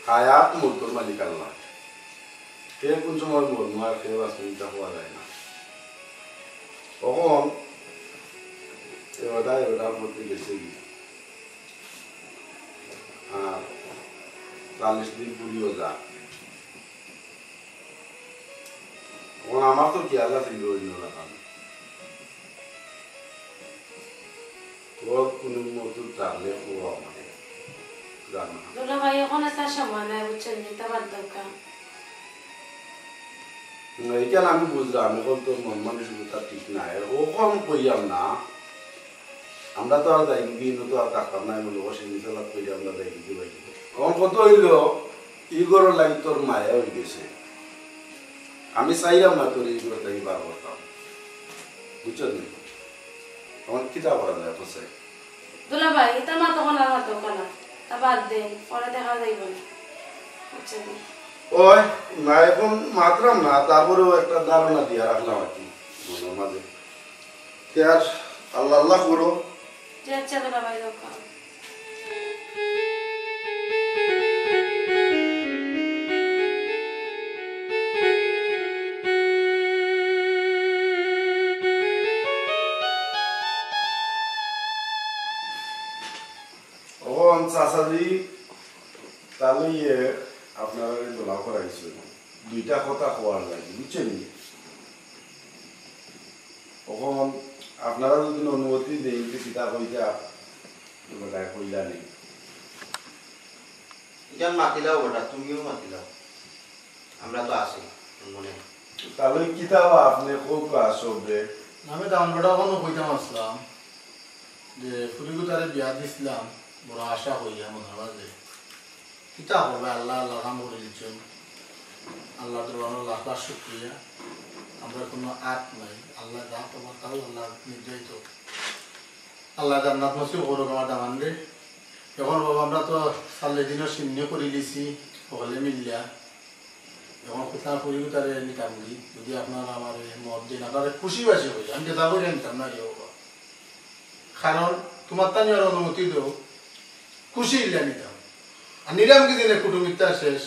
হায়াত মউতর মালিক আল্লাহ। কে কুন সময় মরমু আর কে বাঁচমু ইতা কওয়া যায় না। অখন এ বেটা এ বেটার প্রতি গেছেগি। আর চল্লিশ দিন পুরিও যা। অখন আমার তো কি আল্লাহ ছিল অইন্য লাগাম। ও কুনু মতো জানলে ও আমারে জানা। দুলাভাই, অখন ইতার সময় নাই, বুঝছইন নি? ইতা বাদ দেউক্কা। না, ইখান আমি বুঝলাম, অখন তো মন মানসিকতা ঠিক নাই। অখন কইয়াম না, আমরা তো আর যাইমুগি, ইনো তো আর থাকতাম না, মনে করছি, নিচে লাভ করি আমরা যাইমুগি ভাই। অখন কথা অইলো, ই ঘরর লাগি তোর মায়া অই গেছে। আমি চাইরাম না তোরে ই ঘর থাকি বার করতাম। বুঝছস নি? অখন কিতা করা যায়, কও চাই? দুলাভাই, ইতা মাত অখন আর মাতউক্কা না। তা বাদ দেইন, পরে দেখা যাইবো নে। বুঝছস নি? ওই, না, অখন মাতরাম না, তারপরেও একটা ধারণা দিয়া রাখলাম আর কি মনর মাঝে। তে আর আল্লাহ আল্লাহ করো। জি আচ্ছা, দুলাভাই, রাখো। অখন চাচাজি, তাইলে ইয়ে আপনারারে দলা করাইছইন। দুইটা কথা কওয়ার লাগি, বুঝছইন নি? অখন আপনারা যদি অনুমতি দেইন, তে কিতা কইতা, বেটায় কইলা নি। ইখান মাতিলাও বেটা, তুমিও মাতিলাও। আমরা তো আছি, মনে। তাইলে কিতা বা আপনে কউক্কা সবরে। আমি দামান বেটা অখনো কইতাম আছলাম যে ফুরিগুতারে বিয়া দিছলাম বড় আশা করিয়া মনর মাঝে। কিতা করবে, আল্লায় আল্লার কাম করি দিছইন। আল্লার দরবারো লাখ লাখ শুকরিয়া। আমরার কুনু আত নাই, আল্লায় যা করবা তাউ আল্লার নির্ধারিত। আল্লায় জান্নাত নসিব করউক আমার দামানরে। অখন বাবা আমরা তো সাল্লে দিনর সিন্নি করিলিছি, হকলে মিলিয়া। অখন খুতনা ফুরিগুতারে নিতামগি, যুদি আপনারা আমারে মত দেইন, আপনারারে খুশি বাসি করি, আমি বেজার করি নিতাম না রে বাবা। কারণ তুমার তানি আর অনুমতি দেও, খুশি অইলে নিতাম। আর নিলাম কি দিনে কুটুমিতা শেষ,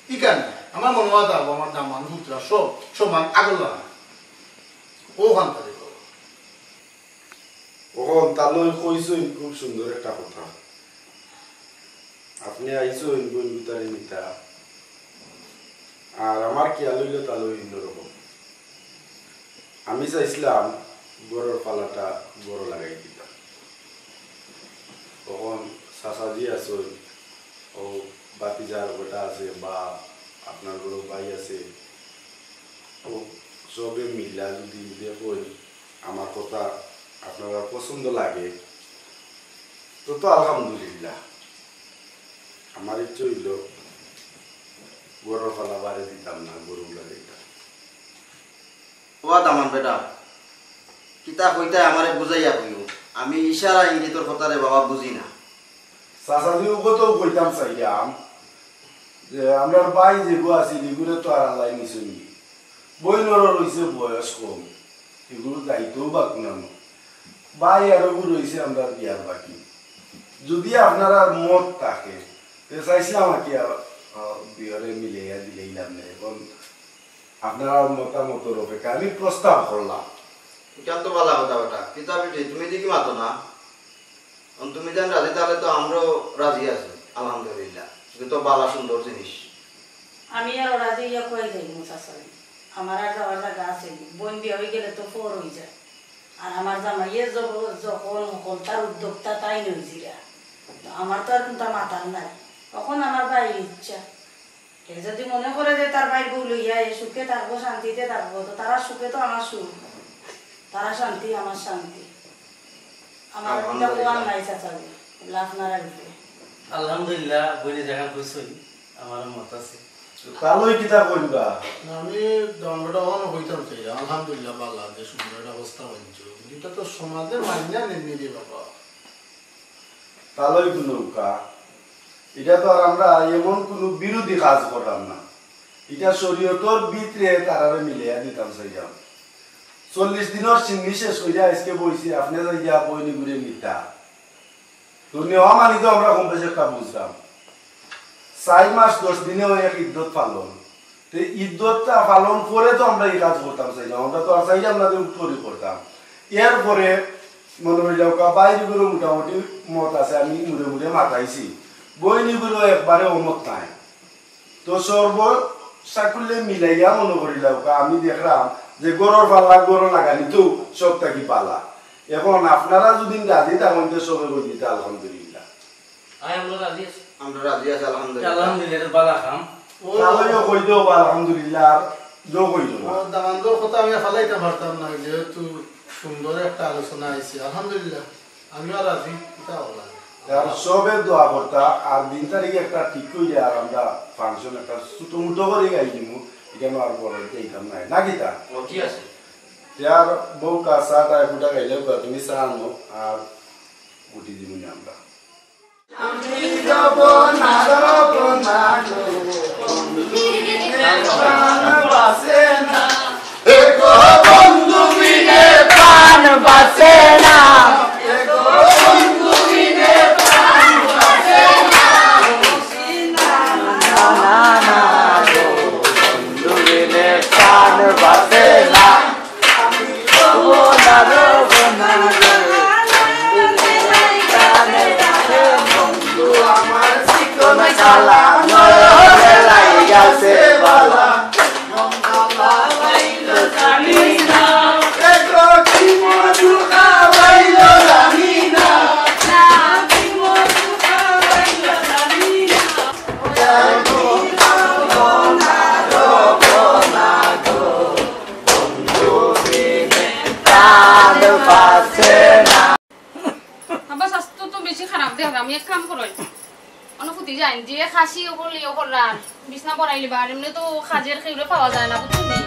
ইখান নাই। আমার মনো অয় থাকবো, আমার দামান পুতরা সব সমান আগর লাখান। অখান তারে বাবা। অখন তাইলে কইছইন খুব সুন্দর একটা কথা। আপনে আইছইন বইনগুতারে নিতা, আর আমার খিয়াল অইলো তাইলে অইন্য রকম। আমি চাইছলাম ঘরর ফালাটা ঘরো লাগাই দিতাম। অখন চাচাজি আছইন, অউ ভাতিজার বেটা আছে বা আপনার বড় ভাই আছে, অউ সবে মিলা যুদি দেখইন আমার কথা আপনারার পছন্দ লাগে, তো, তো আলহামদুলিল্লাহ। আমার ইচ্ছা অইলো ঘরর ফালা বারে দিতাম না, ঘরো লাগাইতাম। ও দামান বেটা, কিতা কইতায় আমারে বুঝাইয়া কইও। আমি ইশারা ইঙ্গিতর কথারে বাবা বুঝি না। চাচাজি, অউ কথাউ কইতাম চাইরাম যে আমরার ভাই যেগু আছিল, ইগুরে তো আর আল্লায় নিছইন নি। বইনরও রইছে বয়স কম, ইগুর দায়িত্বও বা কুনানো। ভাই আরোগু রইছে আমরার বিয়ার বাকি। যুদি আপনারার মত থাকে, তে চাইছলাম আর কি, আ, আ, দুইওরে মিলাইয়া দিলাইলাম নে। অখন আপনারার মতামতর অপেক্ষা আমি প্রস্তাব করলাম। ইখান তো ভালা কথা বেটা। কিতা বেটি, তুমি দেখি মাতো না। অখন তুমি যেন রাজি, তাইলে তো আমরাও রাজি আছি, আলহামদুলিল্লাহ। ইগু তো ভালা সুন্দর জিনিস। আমি আরো রাজি অইয়া কই যাইমু চাচাজি। আমার আর যাওয়ার জাগা আছে নি? বইন বিয়া অইগেলে তো পর অইযায়। আর আমার জামাইয়ে যখ-, যখন হকলতার উদ্যোক্তা তাইন অইছিরা, তো আমার তো আর কুনতা মাতার নাই। অখন আমার ভাইর ইচ্ছা। হে যুদি মনে করে যে তার ভাইর বউ লইয়া হে সুখে থাকবো, শান্তিতে থাকবো, তো তারার সুখে তো আমার সুখ, তারার শান্তি আমার শান্তি। আমার ইটা আলহামদুলিল্লাহ। কোয়ার নাই চাচাজি, লাভ না রাখবে। আলহামদুলিল্লাহ, বইনে যেখান কইছইন, আমারও মত আছে। তাইলে কিতা কইবা? না, আমি দামান বেটা অখনো কইতাম চাইরাম, আলহামদুলিল্লাহ, ভালা যে সুন্দর একটা প্রস্তাব আনছো। ইটা তো সমাজে মাইনা নেননি রে বাবা। তাইলে কুনু কা-, ইটা তো আর আমরা এমন কুনু বিরোধী কাজ করলাম না। ইটা শরীয়তর ভিতরে তারারে মিলাইয়া দিতাম চাইরাম। চল্লিশ দিনর সিন্নি শেষ করিয়া আইজকে বইছি, আপনে যাইয়া বইন ইগুরে নিতা। তো নেওয়া মানি তো আমরা কম বেশি একটা বুঝলাম। চাইর মাস দশ দিনে অয় এক ইদ্দত পালন। তে ইদ্দতটা পালন করে তো আমরা ই কাজ করতাম চাইলাম, আমরা তো আর চাইলাম না যে উঠরি করতাম। এরপরে মনো অইলাউক্কা বাইর ইগুরও মোটামুটি মত আছে, আমি মুড়ে মুড়ে মাতাইছি, বইন ইগুরও একবারে অমত নাই। তো সর্ব সাকুল্যে মিলাইয়া মনো করিলাউক্কা, আমি দেখলাম যে ঘরর ফালা ঘরো লাগানি তো সব থাকি ভালা। অখন আপনারা যুদি রাজি থাকইন তে সবে কই দিতা আলহামদুলিল্লাহ। আয়, আমরা রাজি আছি। আমরা রাজি আছি, আলহামদুলিল্লাহ। আলহামদুলিল্লাহ, ইটা ভালা কাম। ও, তাইলে কই দেও বা আলহামদুলিল্লাহ, আর জো কই দেও না। ও, দামান্দর কথা আমি ফালাইতাম পারতাম না, যেহেতু সুন্দর একটা আলোচনা আইছে, আলহামদুলিল্লাহ, আমিও রাজি, ইটা ভালা। আর সবে দোয়া করতা, আর দিন তারিখ একটা ঠিক করিয়া আর আমরা function একটা ছোট মোটো করি গাই দিমু, ইখানো আর বড় যাইতাম না, না কিতা? ও, ঠিক আছে। তে আর বউক্কা চা টা ফুটা খাইলে তুমি চা আনো, আর গুটি দিমুনি আমরা। আব্বা, স্বাস্থ্য তো বেশি খারাপ দেখলাম, এক কাম করো, অনো ফুতি যাইন, যে খাসি ওগুলি ওগুলার বিছনা বনাইলিবা, আর এমনি তো কাজের কেউরে পাওয়া যায় না, বুঝছো নি?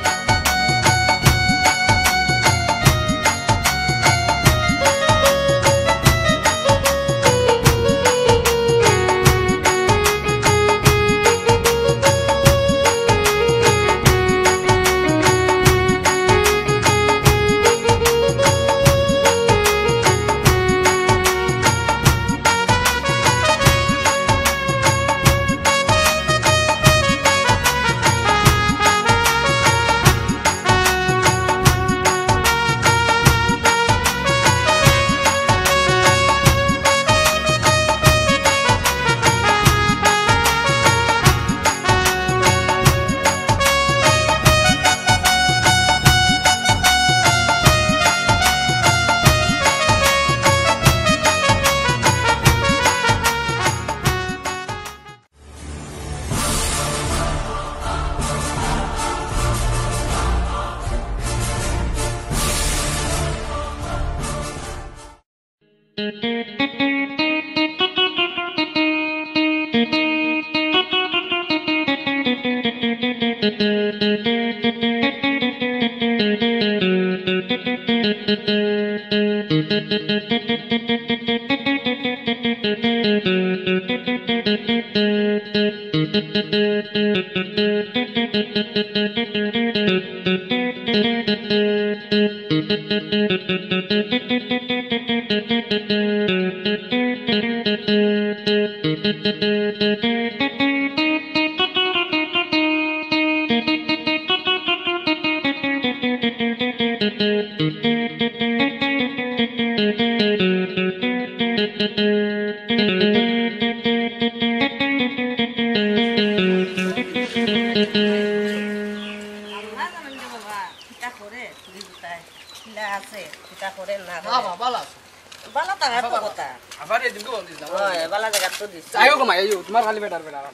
আল্লাহ জানেন রে বাবা, কিতা করে, দুই গুতায়, কিলা আছে, কিতা করে না করে। বাবা, ভালা আছে। ভালা থাকার তো কথা। আবার এই দিনকে বল দিস না। ওই, ভালা জায়গা তো দিস। যাই হোক, মা, এই তোমার খালি বেটার বেটার।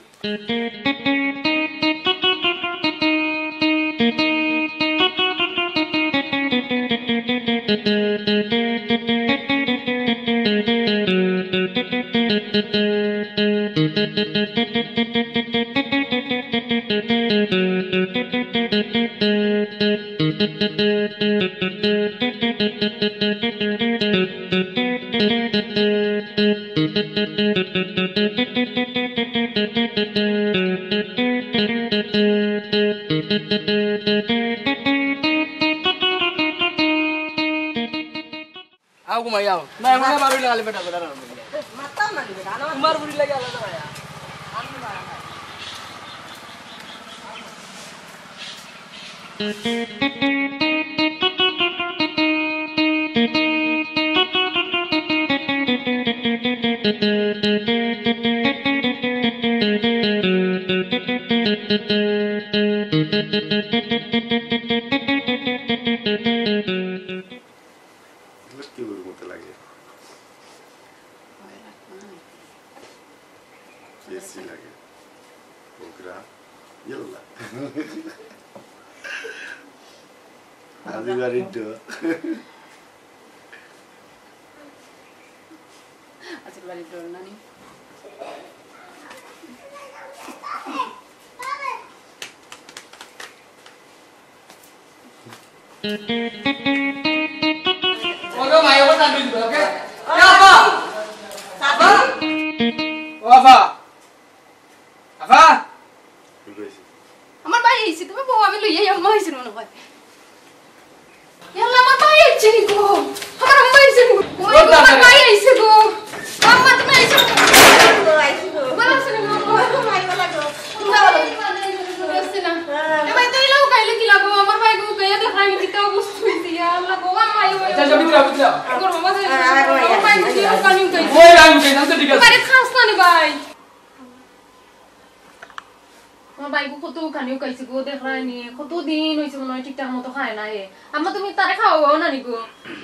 আও ঘুমাই আও। না, এমন আমার বুড়ি লাগালে বেটা বেটা না। মাথা না দিবে, জানো? তোমার বুড়ি লাগে আলাদা ভাইয়া। এগুলো কি বলবো মতো লাগে? এসি লাগে। ওগরা। ইয়াল্লা। আজি বাড়ির ডর। আজি বাড়ির ডর না নি? ওগো ভাই, ওগো তানভীর, ওকে? এ আফা! আফা! ও আফা! আফা! আমার ভাই আইছে, তোমার বউ আমি লইয়া আম্মা আইছে মনে হয়। ইয়াল্লা, আমার ভাই আইছে নি গো? আমার আম্মা আইছে নি গো? ওই গো, আমার ভাই আইছে গো। আম্মা, তুমি আইছো? ভালা আছো নি গো? ভাই, ভালা গো। ভালা আছো না? এ ভাই, তাই লাও খাইলে কি লাগবো? আমার ভাই গো, গায়ে তো খাইনি, কিতা অবস্থা হইছে? ইয়া আল্লাহ গো, আমার ভাই, আচ্ছা, আচ্ছা, ভিতরে আও, ভিতরে আও। গো, বাবা, আমার ভাই গো, কি খানি খাইছে? ওই, আমি খাই, আমি তো ঠিক আছে। আরে, খাস না নি ভাই। আমার ভাইগু কত খানি খাইছে গো, দেখরায়নি, কত দিন হইছে মনে হয় ঠিকঠাক মতো খায় না এ। আম্মা, তুমি তারে খাওয়াও না নি গো?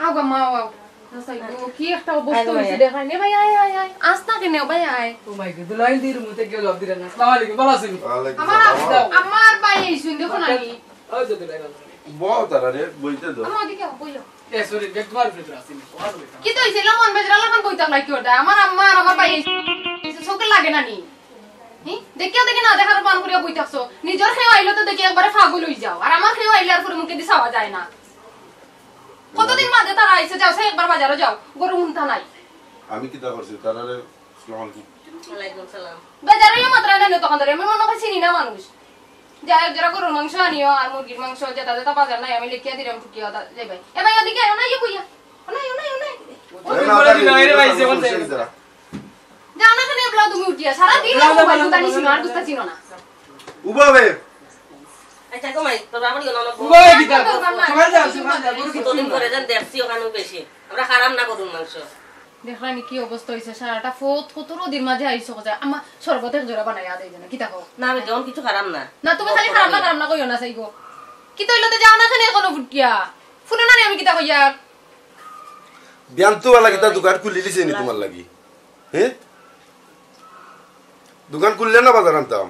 আও গো, আম্মা, আও, আও। না, চাই গো, কি একটা অবস্থা হইছে, দেখরায়নি। ভাই, আয়, আয়, আয়। আস না কেনে, ভাই, আয়। ও মাই গড, দুলাইন দি রুমে গিয়া লাভ দিরা না। আসসালামু আলাইকুম, ভালা আছেন? ওয়ালাইকুম আমার, আসসালাম। আমার ভাই আইছইন, দেখো না নি। ওই যে দুলাই ভালা। বউ তারা রে, বইতে দাও। আমার ওদিকে আও, বইও। এ, sorry, ব্যাগ তোমার উপরে আছে না। কিতা অইছে? মন বেজার লাখান বই থাকলাই কিতা? আমার আম্মা আর আমার ভাই চোখে লাগে না নি? হি? দেখিয়া দেখি না দেখার পান করিয়া বই থাকছো। নিজর কেউ আইলে তো দেখি একবারে পাগল অই যাও, আর আমার কেউ আইলে আর পুরো মুখেদি চাওয়া যায় না। কতদিন বাদে তারা আইছে, যাও চাই একবার বাজারো যাও, গরু হুনতা নাই। আমি কিতা করছি? তারারে আসসালামু আলাইকুম। ওয়ালাইকুম সালাম। বাজারো ইয়া মাত্র না দোকান ধরে, আমি মনে হয় চিনি না মানুষ। যা এক জোড়া গরুর মাংস আনিও আর মুরগির মাংস, যেটা যেটা বাজার নাই আমি লিখিয়া দিলাম, টুকিয়া দা-, যাইবাই। এ ভাই, ওদিকে আয়, ওনাই কইয়া। ওনাই, ওনাই, ওনাই। ওই দিন করে দিন, আরে ভাই, যেমন চাই। যাও না কেনে এবলা তুমি উঠিয়া? সারা দিন মোবাইল গুতা নিছি না, আর গুতা চিনো না। উবা বে। আচ্ছা, কমাই, তোর বাবা নিয়ে অনবরত উবা বে, কিতা? সবাই যাও, সবাই যাও, গরু কতদিন পরে যেন দেখছি ওখানেও বেশি। আমরা খারাপ না গরুর মাংস। দেখলাম কি অবস্থা হইছে, সারাটা ফোত কত রোদির মাঝে আইছো কোথায়? আমার শরবত এক জোড়া বানাইয়া দেই না, কিতা কও? না, আমি তেমন কিছু খারাপ না। না, তুমি খালি খারাপ না, খারাপ না কইও না, চাইবো। কিতা হইলো তো যাও না কেনে এখনো ফুটিয়া? ফুলো না রে, আমি কিতা কইয়া? বিয়ান তো বালা কিতা দোকান খুলি দিছে নি তোমার লাগি? হে? দোকান খুললে না বাজার আনতাম?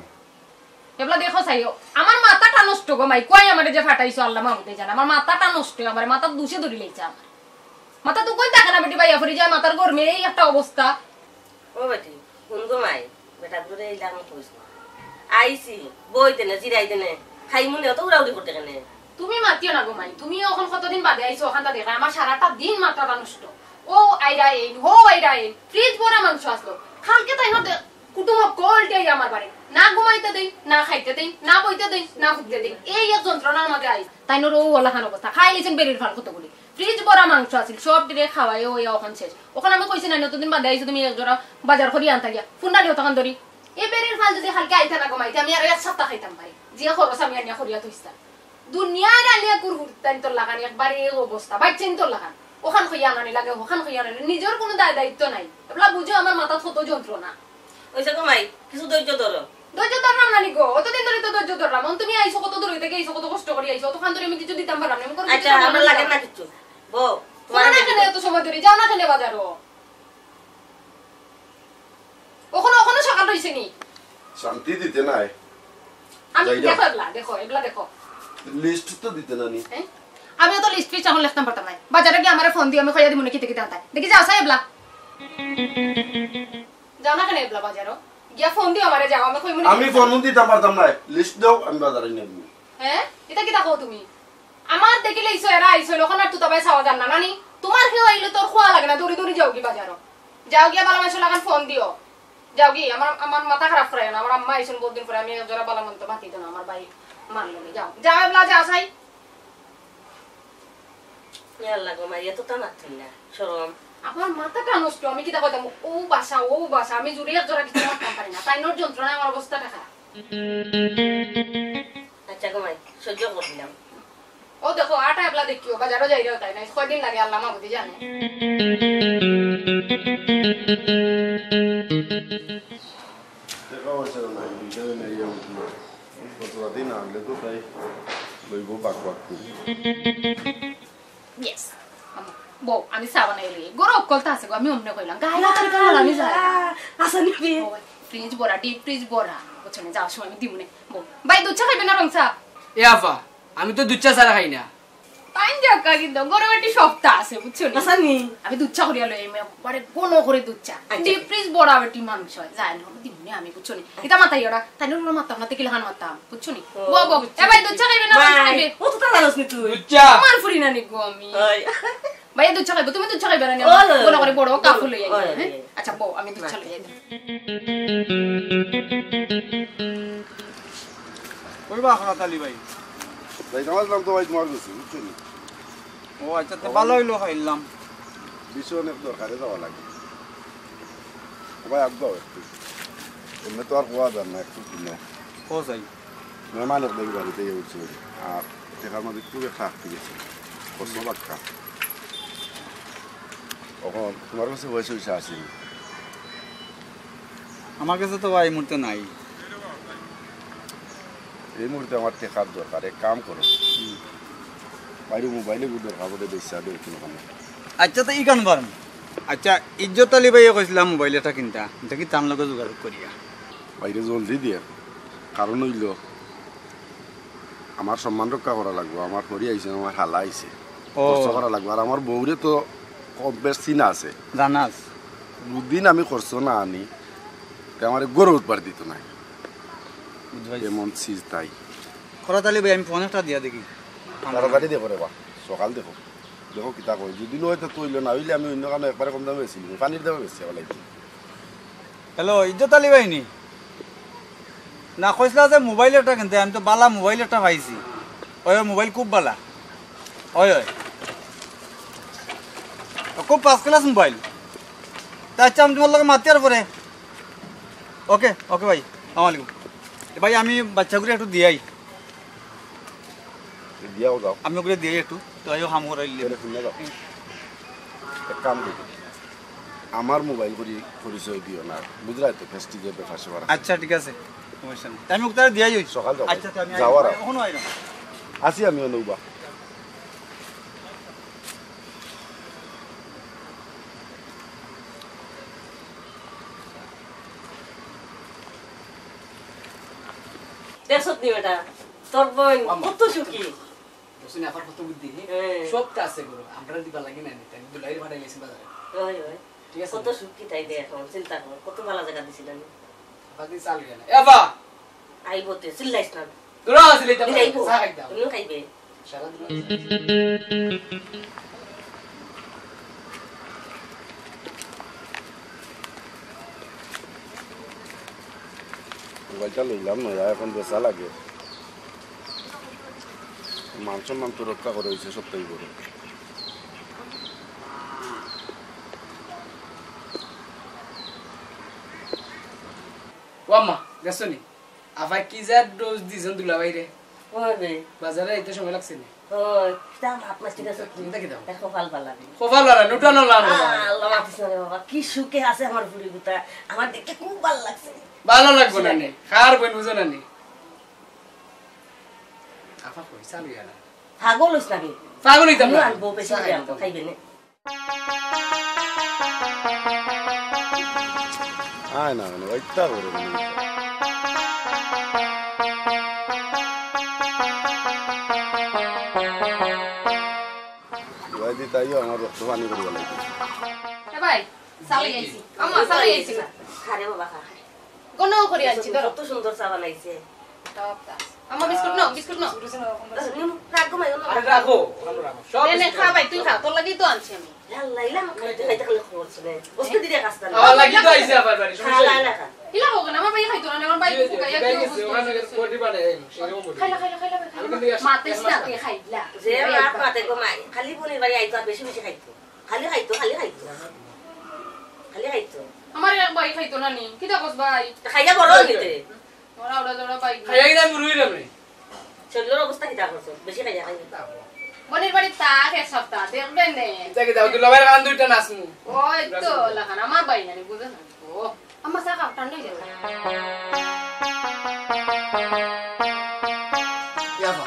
এবলা দেখো চাইও, আমার মাথাটা নষ্ট গো মাই, কই আমারে যে ফাটাইছো আল্লাহ মাহমুদে জানে, আমার মাথাটা নষ্ট, আমার মাথার দুষে ধরি লাইছে আমার। মাথা তো কই থাকে না বেটি, বাইয়া পড়ি যায়, মাথার গরমে এই একটা অবস্থা। ও বেটি, কোন গো মাই, বেটা বুড়ে এই লাগাম কইস না। আইছি, বই দেনে, জিরাই দেনে, খাই মনে অত উড়াউড়ি করতে কেনে? তুমি মাতিও না গো মাই, তুমি এখন কতদিন বাদে আইছো, ওখানটা দেখা, আমার সারাটা দিন মাথাটা নষ্ট। ও আইরা এইন, হো আইরা এইন, ফ্রিজ ভরা মাংস আসলো। কালকে তাই না দে-, কুটুম হকলটি আইয়া আমার বাড়ি, না ঘুমাইতে দেই, না খাইতে দেই, না বইতে দেই, না ফুকতে দেই, এই এক যন্ত্রণার মাঝে আইস। তাইনর ও ওলা খান অবস্থা, খাই লিছেন বেরির ফাল কতগুলি, ফ্রিজ ভরা মাংস আছিল, সব দিলে খাওয়াই ওই এখন শেষ। ওখানে আমি কইছি না, নতুন দিন বাদে আইছো তুমি এক জোড়া বাজার করি আনতা গিয়া, ফুন্ডা নিও তখন ধরি। এই বেরির ফাল যদি কালকে আইতা না ঘুমাইতে, আমি আরো এক সপ্তাহ খাইতাম পারি, যে খরচ আমি আনিয়া করিয়া থইছিলাম। দুনিয়ার আলিয়া কুরকুর তাইন তোর লাগানি একবারে এই অবস্থা, বাইচ্চাইন তোর লাগান। ওখান কইয়া আনানি লাগে, ওখান কইয়া আনানি, নিজর কোনো দায় দায়িত্ব নাই। এবলা বুঝো আমার মাথাত কত যন্ত্রণা। ওই যে গো মাই, কিছু ধৈর্য ধরো। ধৈর্য ধরলাম না নি গো, অতদিন ধরি তো ধৈর্য ধরলাম। অন তুমি আইছো কত দূর হইতে গিয়ে আইছো, কত কষ্ট করি আইছো, অতখান ধরি আমি কিছু দিতাম পারলাম না। আমি কোনো কিছু আচ্ছা, দিতাম আমার না লাগে নিতাম। না কিচ্ছু। বউ, তোমার না কেনে এত সময় ধরি? যাও না কেনে বাজারো? ওখানে, ওখানে সকাল হইছে নি? শান্তি দিতে নাই। আমি যাই যাও। দেখো এবলা, দেখো, এবলা দেখো। লিস্ট তো দিতে না নি। হ্যাঁ? আমি অত লিস্ট ফিস্ট এখন লিখতাম পারতাম না। বাজারে গিয়া আমারে ফোন দিও, আমি কইয়া দিমু নি কিতা কিতা আনতায়। দেখি যাও চাই এবলা। যাও না কেনে এবলা বাজারো? গিয়া ফোন দিও আমারে, যাও, আমি কইমু নি আমি কিতা। ফোন দিতাম পারতাম না। লিস্ট দাও, আমি বাজারে নিয়ে দিমু। হ্যাঁ? এটা কিতা কও তুমি? আমার দেখিলে ইসো এরা আইসো, এখন আর তুতাবাই চাওয়া যার না, নানি? তোমার কেউ আইলে তোর খোয়া লাগে না, দৌড়ি দৌড়ি যাও কি বাজারো? যাও গিয়া ভালা মানষর লাখান ফোন দিও। যাও কি, আমার, আমার মাথা খারাপ করাইও না, আমার আম্মা আইছইন বহুত দিন পরে, আমি এক জোড়া ভালা মন্দ মাতি দিও না, আমার ভাই মার লগে। যাও, যাও এবলা যাও চাই। ইয়া আল্লাহ গো মাই, এত তা মাতছইন না, শরম। আমার মাথাটা নষ্ট, আমি কিতা কইতাম, ও বাসা, ও বাসা, আমি জুড়ি এক জোড়া কিছু মাততাম পারি না, তাইনর যন্ত্রণায় আমার অবস্থাটা খারাপ। আচ্ছা গো মাই, সহ্য করলাম। ও দেখো, আটা এবলা দেখিও, বাজারো যাইরাও তাই নাই, কয়দিন লাগে আল্লাহ মাবুদি জানে। দেখা হয়েছে না, দুইজনে নেই, আমি কি করবো? কত রাতেই না আনলে তো তাই লইব বাক বাক করে। ইয়েস। বউ, আমি চা বানাই লই। গরম কলতা আছে গো, আমি অমনে কইলাম। গায়ে না, তরকারি আমি যাই। আসানি পে। ফ্রিজ ভরা, ডিপ ফ্রিজ ভরা। বুঝছো না, যাওয়ার সময় আমি দিমু নে। বউ, ভাই দুধ চা খাইবে না রং চা? এ আফা, আমি তো দুধ চা ছাড়া খাই না। তাই যাক, কিন্তু গরম একটি সপ্তাহ আছে, বুঝছো নি? আসানি। আমি দুধ চা করিয়া লই, আমি একবারে ঘন করে দুধ চা। আচ্ছা। ডিপ ফ্রিজ ভরা বেটি মাংস, যায় না, দিমু নে আমি, বুঝছো নি? এটা মাথায় ওরা, তাই না ওরা মাথা, মাথা কিলাখান মাথা, বুঝছো নি? ও, বউ, বউ, বুঝছি, এ ভাই, দুধ চা খাইবে না, রং চা খাইবে? ও তো তারা রস নি তুই। দুধ চা। আমার ফুরি না নি গো আমি। ওই। ভাই, দুধ চা খাইবো, তুমি দুধ চা খাইবে না নি? ও, লো, লো, ঘন করে বড় কাপ লই আইবো, হ্যাঁ? আচ্ছা, বউ, আমি দুধ চা লই আইবো। কই বা আখরাত আলী ভাই? যাইতাম আসলাম তো ভাই তোমার কাছে, বুঝছো নি? ও আচ্ছা, তো ভালো হইলো, খাইলাম। বিষয় অনেক দরকারে যাওয়া লাগে। ও ভাই, আগ দাও একটু। এমনি তো আর হওয়া যার না, একটু কিনো। ও যাই। মেহমান এক দেখি বাড়িতে গিয়ে উঠছে। আর টেকার মাঝে খুব একটা আটকে গেছে। কষ্ট বাক্কা। এখন তোমার কাছে পয়সা পয়সা আছে নি? আমার কাছে তো ভাই এই মুহূর্তে নাই। এই মুহূর্তে আমার টেকার দরকার, এক কাম করো। হুম। বাইরে মোবাইল এগু দরকার পড়ে বেচা দেও কোনো কামে। আচ্ছা, তো ইখান পারমু। আচ্ছা, ইজ্জত আলী ভাইয়ে কইছিলাম মোবাইল এটা কিনতা, দেখি তান লগে যোগাযোগ করিয়া। বাইরে জলদি দিয়া, কারণ অইলো আমার সম্মান রক্ষা করা লাগবো, আমার হরি আইছে, আমার হালা আইছে। ও। খরচ করা লাগবো। আর আমার বউরে তো কম বেশ চিনা আছে। জানাস। দুদিন আমি খরচ না আনি, তে আমারে গরু উৎপার দিত নাই। বুঝবাই। এমন চিজ তাই। খরা তালি ভাই, আমি ফোন একটা দিয়া দেখি। তাড়াতাড়ি দেখো রে বা, সকাল দেখো। দেখো কিতা কই, যদি নয় তো তৈল না হইলে আমি অন্য কারণে একবারে কম দামে বেশি নিবো, পানির দামে বেশি আবার লাগবে। হ্যালো, ইজ্জত আলী ভাই নি? না, কইছিলা যে মোবাইল একটা কিনতে, আমি তো বালা মোবাইল একটা পাইছি। ওই, ওই, মোবাইল খুব বালা। ওই, ওই। খুব ফার্স্ট ক্লাস মোবাইল। তা আচ্ছা, আমি তোমার লগে মাতিয়ার পরে। ওকে, ওকে ভাই, আসসালামু আলাইকুম। এ ভাই, আমি বাচ্চাগুলো একটু দিয়াই। দিয়াও যাও। আমি ওগুলো দিয়াই একটু, তো আইও হাম করাইলে। তাহলে শুনে যাও। এক কাম করি, আমার মোবাইল করি পরিচয় দিও না, বুঝলাই তো, ফেস্টিজের ব্যাপার স্যাপার আছে। আচ্ছা, ঠিক আছে, সমস্যা নেই। আমি ওকে দিয়াই হইছি। সকাল যাও। আচ্ছা, তো আমি যাও আর আইলাম। এখনো আইলাম। আছি আমি অনুবা। দেখছত নি বেটা, তোর বোন আম্মা। কত সুখী। বুঝছো নি, আবার কত বুদ্ধি, হ্যাঁ? হ্যাঁ। সব তো আছে গরু, আমরা দিবা লাগে না নি, তাই দুলাইরে পাঠাই লেছি বাজারে। ওই, ওই। ঠিক আছে কত না? সুখী তাই দে এখন, চিন্তা কর, কত ভালো জায়গা দিছিল আমি। আবার দিন চাল গেল। এ বা! আইবো তে, চিল্লাইস না। দূর আছিলি তো, দিলে আইবো। চা খাইতাম। তুমিও খাইবে। সারা দিন। মোবাইলটা লইলাম না, এখন বেচা লাগে। মান সম্মান তো রক্ষা করে হইছে সবটাই বড়। ও আম্মা, দেখছো নি? আফায় কি যে ডোজ দিছইন দুলাভাইরে। ওই বে। বাজারে আইতে সময় লাগছে নি? ওই, কিতা মাত মাতি গেছে তুই? চিন্তা কি দাও? দেখো, কপাল ভালা রে। কপাল ভালা, নুটা নলা আনো। আহ, আল্লাহ মাতিস না রে বাবা, কি সুখে আছে আমার ফুড়ি গুতা। আমার দেখতে খুব ভালো লাগছে। ভালো লাগবো না নি? কার বইন বুঝো না নি? আফা কই, চালু ইয়া না। পাগল হইস না রে। পাগল হইতাম না। আনবো, বেশি চা করে খাইতাম। আনবো, খাইবে নে। আয় না, মানে, ওইটা করে নি। ভাই দি তাইও আমার রক্ত পানি করিয়া লাগবে। এ ভাই, চা লই আইছি। আম্মা, চা লই আইছি। খা রে বাবা, খা, খা। গন্ধ করি আনছি, ধরো। কত সুন্দর চা বানাইছে। আম্মা, বিস্কুট নাও, বিস্কুট নাও। রাখো, মাই, অন্য আরে রাখো। রাখো, আমরা রাখো। সব নে, নে, বিস্কুট খা ভাই, তুই খা, তোর লাগি তো আনছি আমি। আল্লাহ, ইলা আমার খাইতে খাইতে খালি খবর শুনে। বসতে দিদি কাজ করে। আমার লাগি তো আইছে আবার বাড়ি, সমস্যা নাই। খা, খা, খা। ইলা হোক না, আমার ভাই খাইতো না, আমার ভাই এই যে, ফুকাইয়া এই কি যে, অবস্থা ওখানে হইছে। বডি বানায়, এই, সেরকম বডি। খাইলা, খাইলা, খাইলা, খাইলা। আমি কিন্তু মাতিস না, তুই খাইলা। যে রাত মাতে গো মাই, খালি বোনের বাড়ি আইতো আর বেশি বেশি খাইতো। খালি খাইতো, খালি খাইতো। খালি খাইতো। আমার এক ভাই খাইতো না নি। কিতা কস ভাই? তা খাইয়া বড় হইতে। ওরা, ওরা, ওরা ভাই। খাইয়া কিনা মুরুই রে। শরীরের অবস্থা কিতা করছো? বেশি খাইয়া খাইয়া। বোনের বাড়ি থাক এক সপ্তাহ, দেখবেন নে। কিতা কিতা, দুলাভাইর কান দুইটা নাচমু। ওই তো, লাখান, আমার ভাই জানি, বুঝো না। ও, আম্মা চা খাও, ঠান্ডা হয়ে যাবে। ইয়াবা,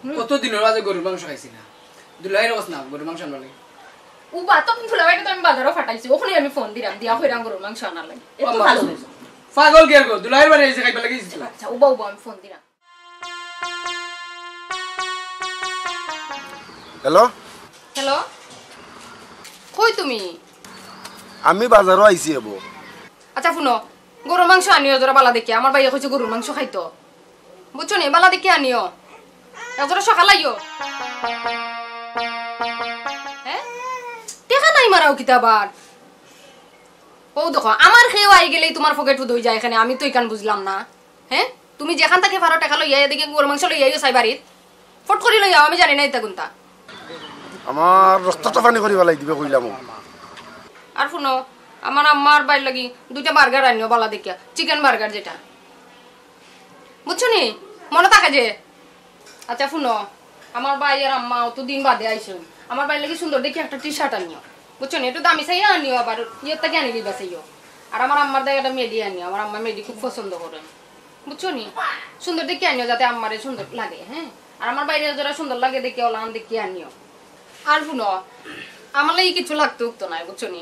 হুম। কত দিনের মাঝে গরুর মাংস খাইছি না। দুলাভাইরে কস না, গরুর মাংস আনবার লাগি। উবা, তো দুলাভাইরে তো আমি বাজারও ফাটাইছি, ওখানে আমি ফোন দিলাম, দিয়া কইরাম গরুর মাংস আনার লাগি। এত আম্মা, ভালো হয়েছে। পাগল কে গো? দুলাভাইর বাড়ি এসে খাইবার লাগি গেছিলা। আচ্ছা, উবা, উবা, আমি ফোন দিলাম। হ্যালো? হ্যালো? কই তুমি? আমি বাজারও আইছি এবো। আচ্ছা, হুনো, গরুর মাংস আনিও জরা বালা দেখিয়া। আমার ভাইয়ে কইছে গরুর মাংস খাইতো। বুঝছো নি? বালা দেখিয়া আনিও। এক জরা সকাল আইও। হ্যাঁ? টেকা নাই মারাও কিতা আবার? ও দেখো, আমার খেয়েও আই গেলেই তোমার পকেট ফুদ হয়ে যায় এখানে, আমি তো এখান বুঝলাম না। হ্যাঁ? তুমি যেখান থাকি পারো টেকা লইয়া, এদিকে গরুর মাংস লইয়া আইও চাই বাড়িত। ফট করি লইয়া আও, আমি জানি না ইতা কুনতা। আমার রক্তটা পানি করি ফালাই দিবে কইলাম। আর হুনো, আমার আম্মার ভাইর লাগি দুইটা বার্গার আনিও বালা দেখিয়া, চিকেন বার্গার যেটা। বুঝছো নি? মনো থাকে যে। আচ্ছা হুনো, আমার ভাই আর আম্মা অত দিন বাদে আইছইন। আমার ভাইর লাগি সুন্দর দেখি একটা টি শার্ট আনিও। বুঝছো নি? একটু দামি চাইয়া আনিও, আবার ইয়ের থাকি আনি দিবা চাইও। আর আমার আম্মার দায় একটা মেডি আনিও, আমার আম্মা মেডি খুব পছন্দ করে। বুঝছো নি? সুন্দর দেখি আনিও, যাতে আম্মারে সুন্দর লাগে, হ্যাঁ? আর আমার ভাইরে যারা সুন্দর লাগে দেখি, ওলান দেখি আনিও। আর হুনো, আমার লাগি কিছু লাগতো উঠতো নাই, বুঝছো নি?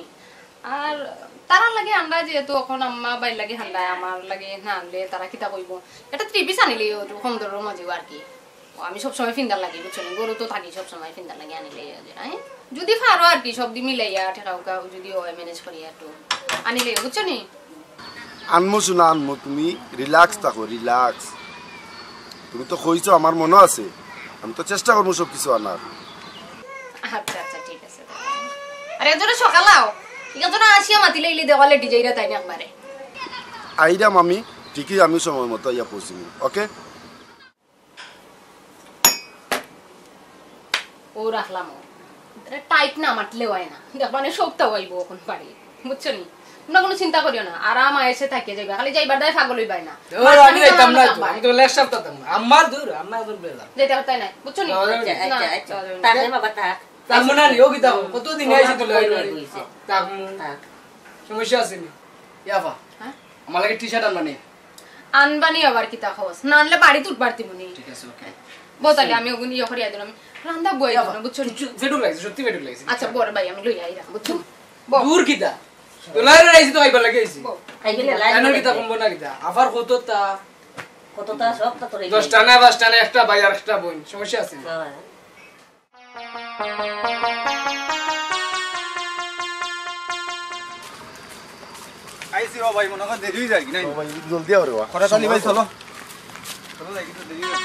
আর তারার লাগি আনরা যেহেতু, এখন আম্মা ভাইর লাগি আনরা, আমার লাগি না আনলে তারা কিতা কইবো? এটা থ্রি পিস আনিলে ওর কম দরের মাঝে আর কি। ও, আমি সবসময় ফিন্দার লাগি, বুঝছো নি? গরু তো থাকি সবসময় ফিন্দার লাগি আনিলে ইয়া যায়, হ্যাঁ? যদি পারো আর কি, সব দি মিলাইয়া, ঠেকা উকা যদি হয়, ম্যানেজ করিয়া একটু আনিলে, বুঝছো নি? আনমু সোনা, আনমু, তুমি রিল্যাক্স থাকো, রিল্যাক্স। তুমি তো কইছো, আমার মনো আছে, আমি তো চেষ্টা করমু সব কিছু আনার। আচ্ছা, আচ্ছা, ঠিক আছে। আরে, একজনে সকাল আও, একজনে আসিয়া মাতিলে ইলি দেওয়ালে ডিজাইরা তাই না একবারে। আইরাম আমি, ঠিকই আমি সময় মতো আইয়া পৌঁছিমু, ওকে? ও রাখলাম ও। আরে টাইট না মাতলে হয় না। দেখবা নে সবতা অইবো অখন বাড়ি। বুঝছো নি? তোমরা কুনু চিন্তা করিও না। আরাম আয়েশে থাকিয়া যাইবা। খালি যাইবার দায় পাগল অইবায় না। ও, মাঝখানে আমি যাইতাম না তো। আমি তো লেকচার দিতাম না। আম্মা দূর, আম্মা দূর বেলা। যাইতে পারতায় না। বুঝছো নি? যাওয়া যাবে না। আচ্ছা, আচ্ছা, আচ্ছা। যাওয়া যাবে না। থাক রে বাবা, থাক। থাকমু না নি, ও কিতা? কতদিন আইছি তো লই লই। থাকমু। থাক। সমস্যা আছে নি? ইয়াফা। হ্যাঁ? আমার লাগি টি-শার্ট আনবা নি? আনবা নি আবার কিতা কস? না আনলে বাড়িত উঠবার দিমু নি। ঠিক আছে, ওকে। বউ তাইলে আমি ওগুন ইয়ে করিয়া দিলাম। রান্দা বই ইয়াফা, দিলাম, বুঝছো নি? কিচ্ছু পেটুক লাগছে, সত্যি পেটুক লাগছে। আচ্ছা, বড় ভাই, আমি লই আইরাম, বুঝছো? বউ। দূর কিতা? তো লাই লাই আইছি তো আইবার লাগি আইছি। বউ। আইলে লাই আনার কিতা কমবো না কিতা? আবার কততা? কততা সব তো তোরে দশটা না, পাঁচটা না, একটা ভাই আর একটা বোন। সমস্যা আছে নি? হ্যাঁ। আইছি ও ভাই, মনো অয় দেরি অই যায় কি নাই? ও ভাই, জলদি আও রে বা। করাত আলী ভাই, চলো। চলো যাই, কিন্তু দেরি অই যায়।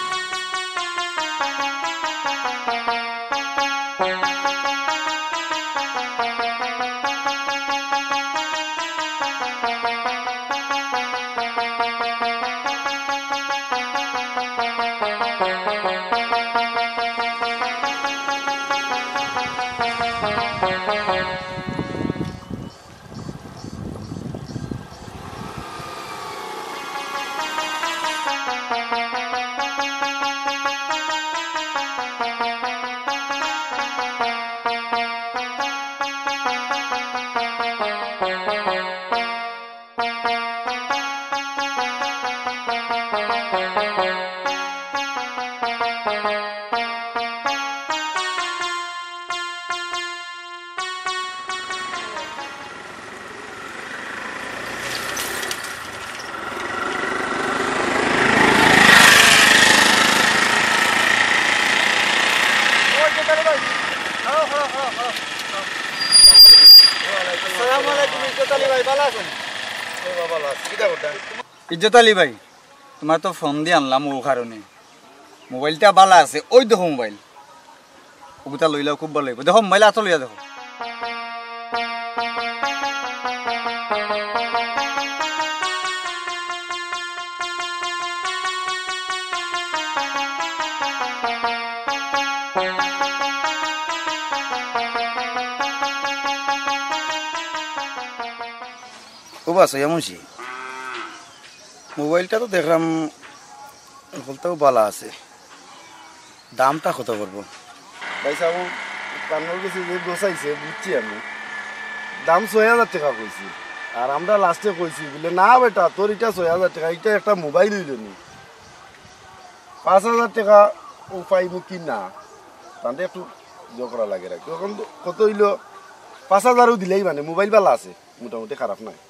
আসসালামু আলাইকুম, ইজ্জত আলী ভাই, ভালা আছইন? ও বাবা, ভালা আছি। কিতা করতা? ইজ্জত আলী ভাই, তুমার তো ফোন দি আনলাম অউ কারণে। মোবাইলটা ভালা আছে, অউ দেখো মোবাইল। অগুতা লইলাও খুব ভালা অইবো। দেখো মোবাইল আতো লইয়া দেখো। ও বা সৈয়দ মুন্সি, মোবাইলটা তো দেখলাম, হকলতাউ ভালা আছে, দামটা কত পড়বো? ভাই সাব, আপনার গেছে যে গোছাইছে, বুঝছি আমি, দাম ছয় হাজার টেকা কইছি। আর আমরা লাস্টে কইছি বুলে, "না বেটা, তোর ইটা ছয় হাজার টেকা, ইটা একটা মোবাইল অইলো নি, পাঁচ হাজার টেকা ও পাইমু কি না?" তানরে একটু জোর করা লাগে রাখি। অখন কত অইলো? পাঁচ হাজারও দিলেই মানে, মোবাইল ভালা আছে, মোটামুটি খারাপ নায়।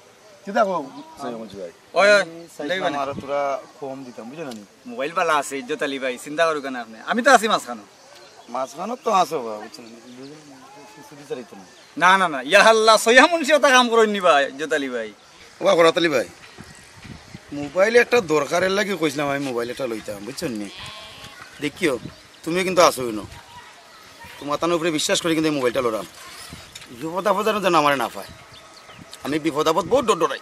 কিতা কও, সৈয়দ মুন্সি ভাই? ওই, ওই, আমি চাইছিলাম লেই বানে। আরো থুড়া কম দিতাম, বুঝলা নি? মোবাইল ভালা আছে, ইজ্জত আলী ভাই, চিন্তা করুক্কা না আপনে। আমি তো আছি মাঝখানো। মাঝখানো তো আছো বা, বুঝছো নি? বুঝলাম, সুদি চালাইতো না। না, না, না, ইয়া আল্লাহ, সৈয়দ মুন্সি অতা কাম করইন নি ভাই, ইজ্জত আলী ভাই। ও বা করাত আলী ভাই, মোবাইল একটা দরকারের লাগি কইছিলাম আমি মোবাইল একটা লইতাম, বুঝছো নি? দেখিও, তুমিও কিন্তু আছো ইনো। তুমার তান উপরে বিশ্বাস করি কিন্তু এই মোবাইলটা লইলাম। বিপদ আপদ যেন আমারে না পায়। আমি বিপদ আপদ বউত ডর ডরাই।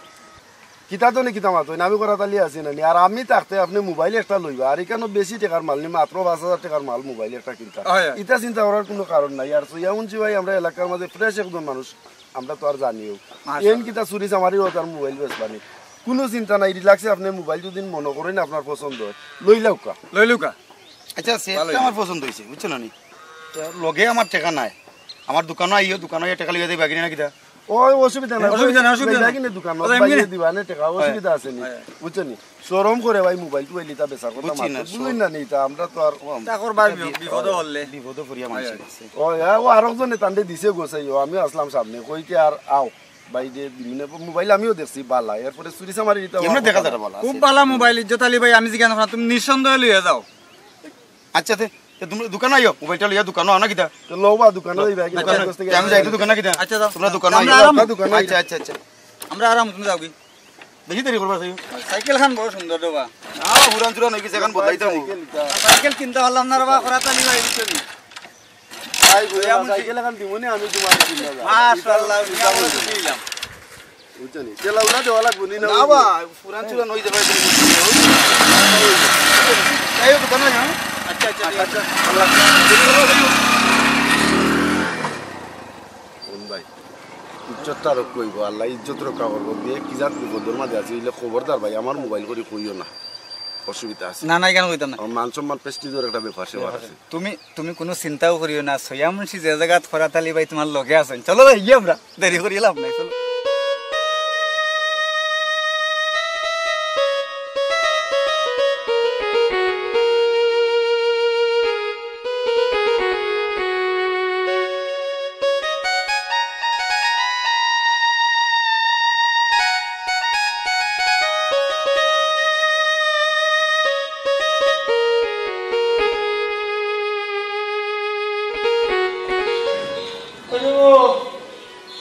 কিতা তো নি কিতা মাতইন, আমি করাত আলী আছি না নি? আর আমি থাকতে আপনে মোবাইল একটা লইবা, আর ইখানো বেশি টেকার মাল নি, মাত্র পাঁচ হাজার টেকার মাল মোবাইল একটা কিনতা। হয়, হয়। ইতা চিন্তা করার কুনু কারণ নাই। আর সৈয়দ মুন্সি ভাই আমরা এলাকার মাঝে ফ্রেশ একজন মানুষ, আমরা তো আর জানিও। মাশাআল্লাহ। এন কিতা চুরি চামারি অয় তার মোবাইল বেচবা নি? কুনু চিন্তা নাই, রিল্যাক্সে আপনে মোবাইল যদি মনো করইন আপনার পছন্দ অয়, লইলাউক্কা। লইলাউক্কা। আচ্ছা, সেটটা ভালোই। আমার পছন্দ অইছে, বুঝছো না নি? তো লগে আমার টেকা নাই, আমার দোকানো আইও, দোকানো আইয়া টেকা লইয়া যাইবা কিনা না কিতা? ওই অসুবিধা নাই, অসুবিধা নাই, অসুবিধা নাই। কিন্তু দোকানো আচ্ছা, এমনি বাইরে দিবা না টেকা, হয়। অসুবিধা আছে নি, হয়, হয়। বুঝছো নি? শরম করে ভাই মোবাইল টুবাইল ইতা বেচার কথা বুঝছি না, মাততে, বুঝইন না নি ইতা, আমরা তো আর ও, তা করবার এটা বি-, বি-, বিপদে পড়লে। বিপদে পড়িয়া হয়, মানসিক হয়। আছে। ও, হ্যাঁ, ও আরক জনে তানরে দিছে গোছাই, ও, আমিও আসলাম সামনে, কইতে আর আও, বাইরে দিমুনে, মোবাইল আমিও দেখছি, বালা, এরপরে চুরি চামারি ইতা এমনি দেখা যায় না, বালা খুব আছে। বালা মোবাইল, ইজ্জত আলী ভাই, আমি জিজ্ঞাসা করলাম, তুমি নিঃসন্দেহে লইয়া যাও। আচ্ছা, তে, তে তোমরা দোকানো আইও, মোবাইলটা লইয়া দোকানো আও না কিতা? তো লও বা দোকানো যাইবা, কি দোকানো? কাজ করতে তে আমি যাই তো দোকানো কিতা? আচ্ছা, যাও। তোমরা দোকানো আমরা আইও। আরাম। দোকানো আইও। আচ্ছা, আচ্ছা, আচ্ছা। আমরা আরাম, তুমি যাও কি? বেশি দেরি করবা, যাইও। সাইকেল খান বড় সুন্দর রে বা। না, পুরান চুরান অই গেছে, এখন বদলাইতাম। সাইকেল কিনতে পারলাম না রে বা, করাত আলী ভাই, বুঝছো নি? ভাই, ঘুরে সাইকেল এখন দিমুনি আমি তোমার কিনতে যাও। মাশাআল্লাহ, আমি বুঝলাম। বুঝছো নি? তেলা উলা দেওয়া লাগবো নি না? না বা, পুরান চুরান অই যাবে। যাই হোক, দোকানো যাই, হ্যাঁ? আচ্ছা, আচ্ছা, ঠিক আছে। আল্লাহ হাফেজ। কোন ভাই? ইজ্জতটা রক্ষা অইবো, আল্লাহ ইজ্জত রক্ষা করবো। বিয়ে কি জাত বিপদর মাঝে আছে, ইলে খবরদার ভাই, আমার মোবাইল করি কইও না, অসুবিধা আছে। না, না, কেন কইতাম না? আমার মান সম্মান প্রেস্টিজর একটা ব্যাপার স্যাপার আছে। তুমি, তুমি কুনু চিন্তাও করিও না, সৈয়া মুন্সি যে জাগাত করাত আলী ভাই তোমার লগে আছইন। চলো যাই গিয়া আমরা, দেরি করি লাভ নাই, চলো।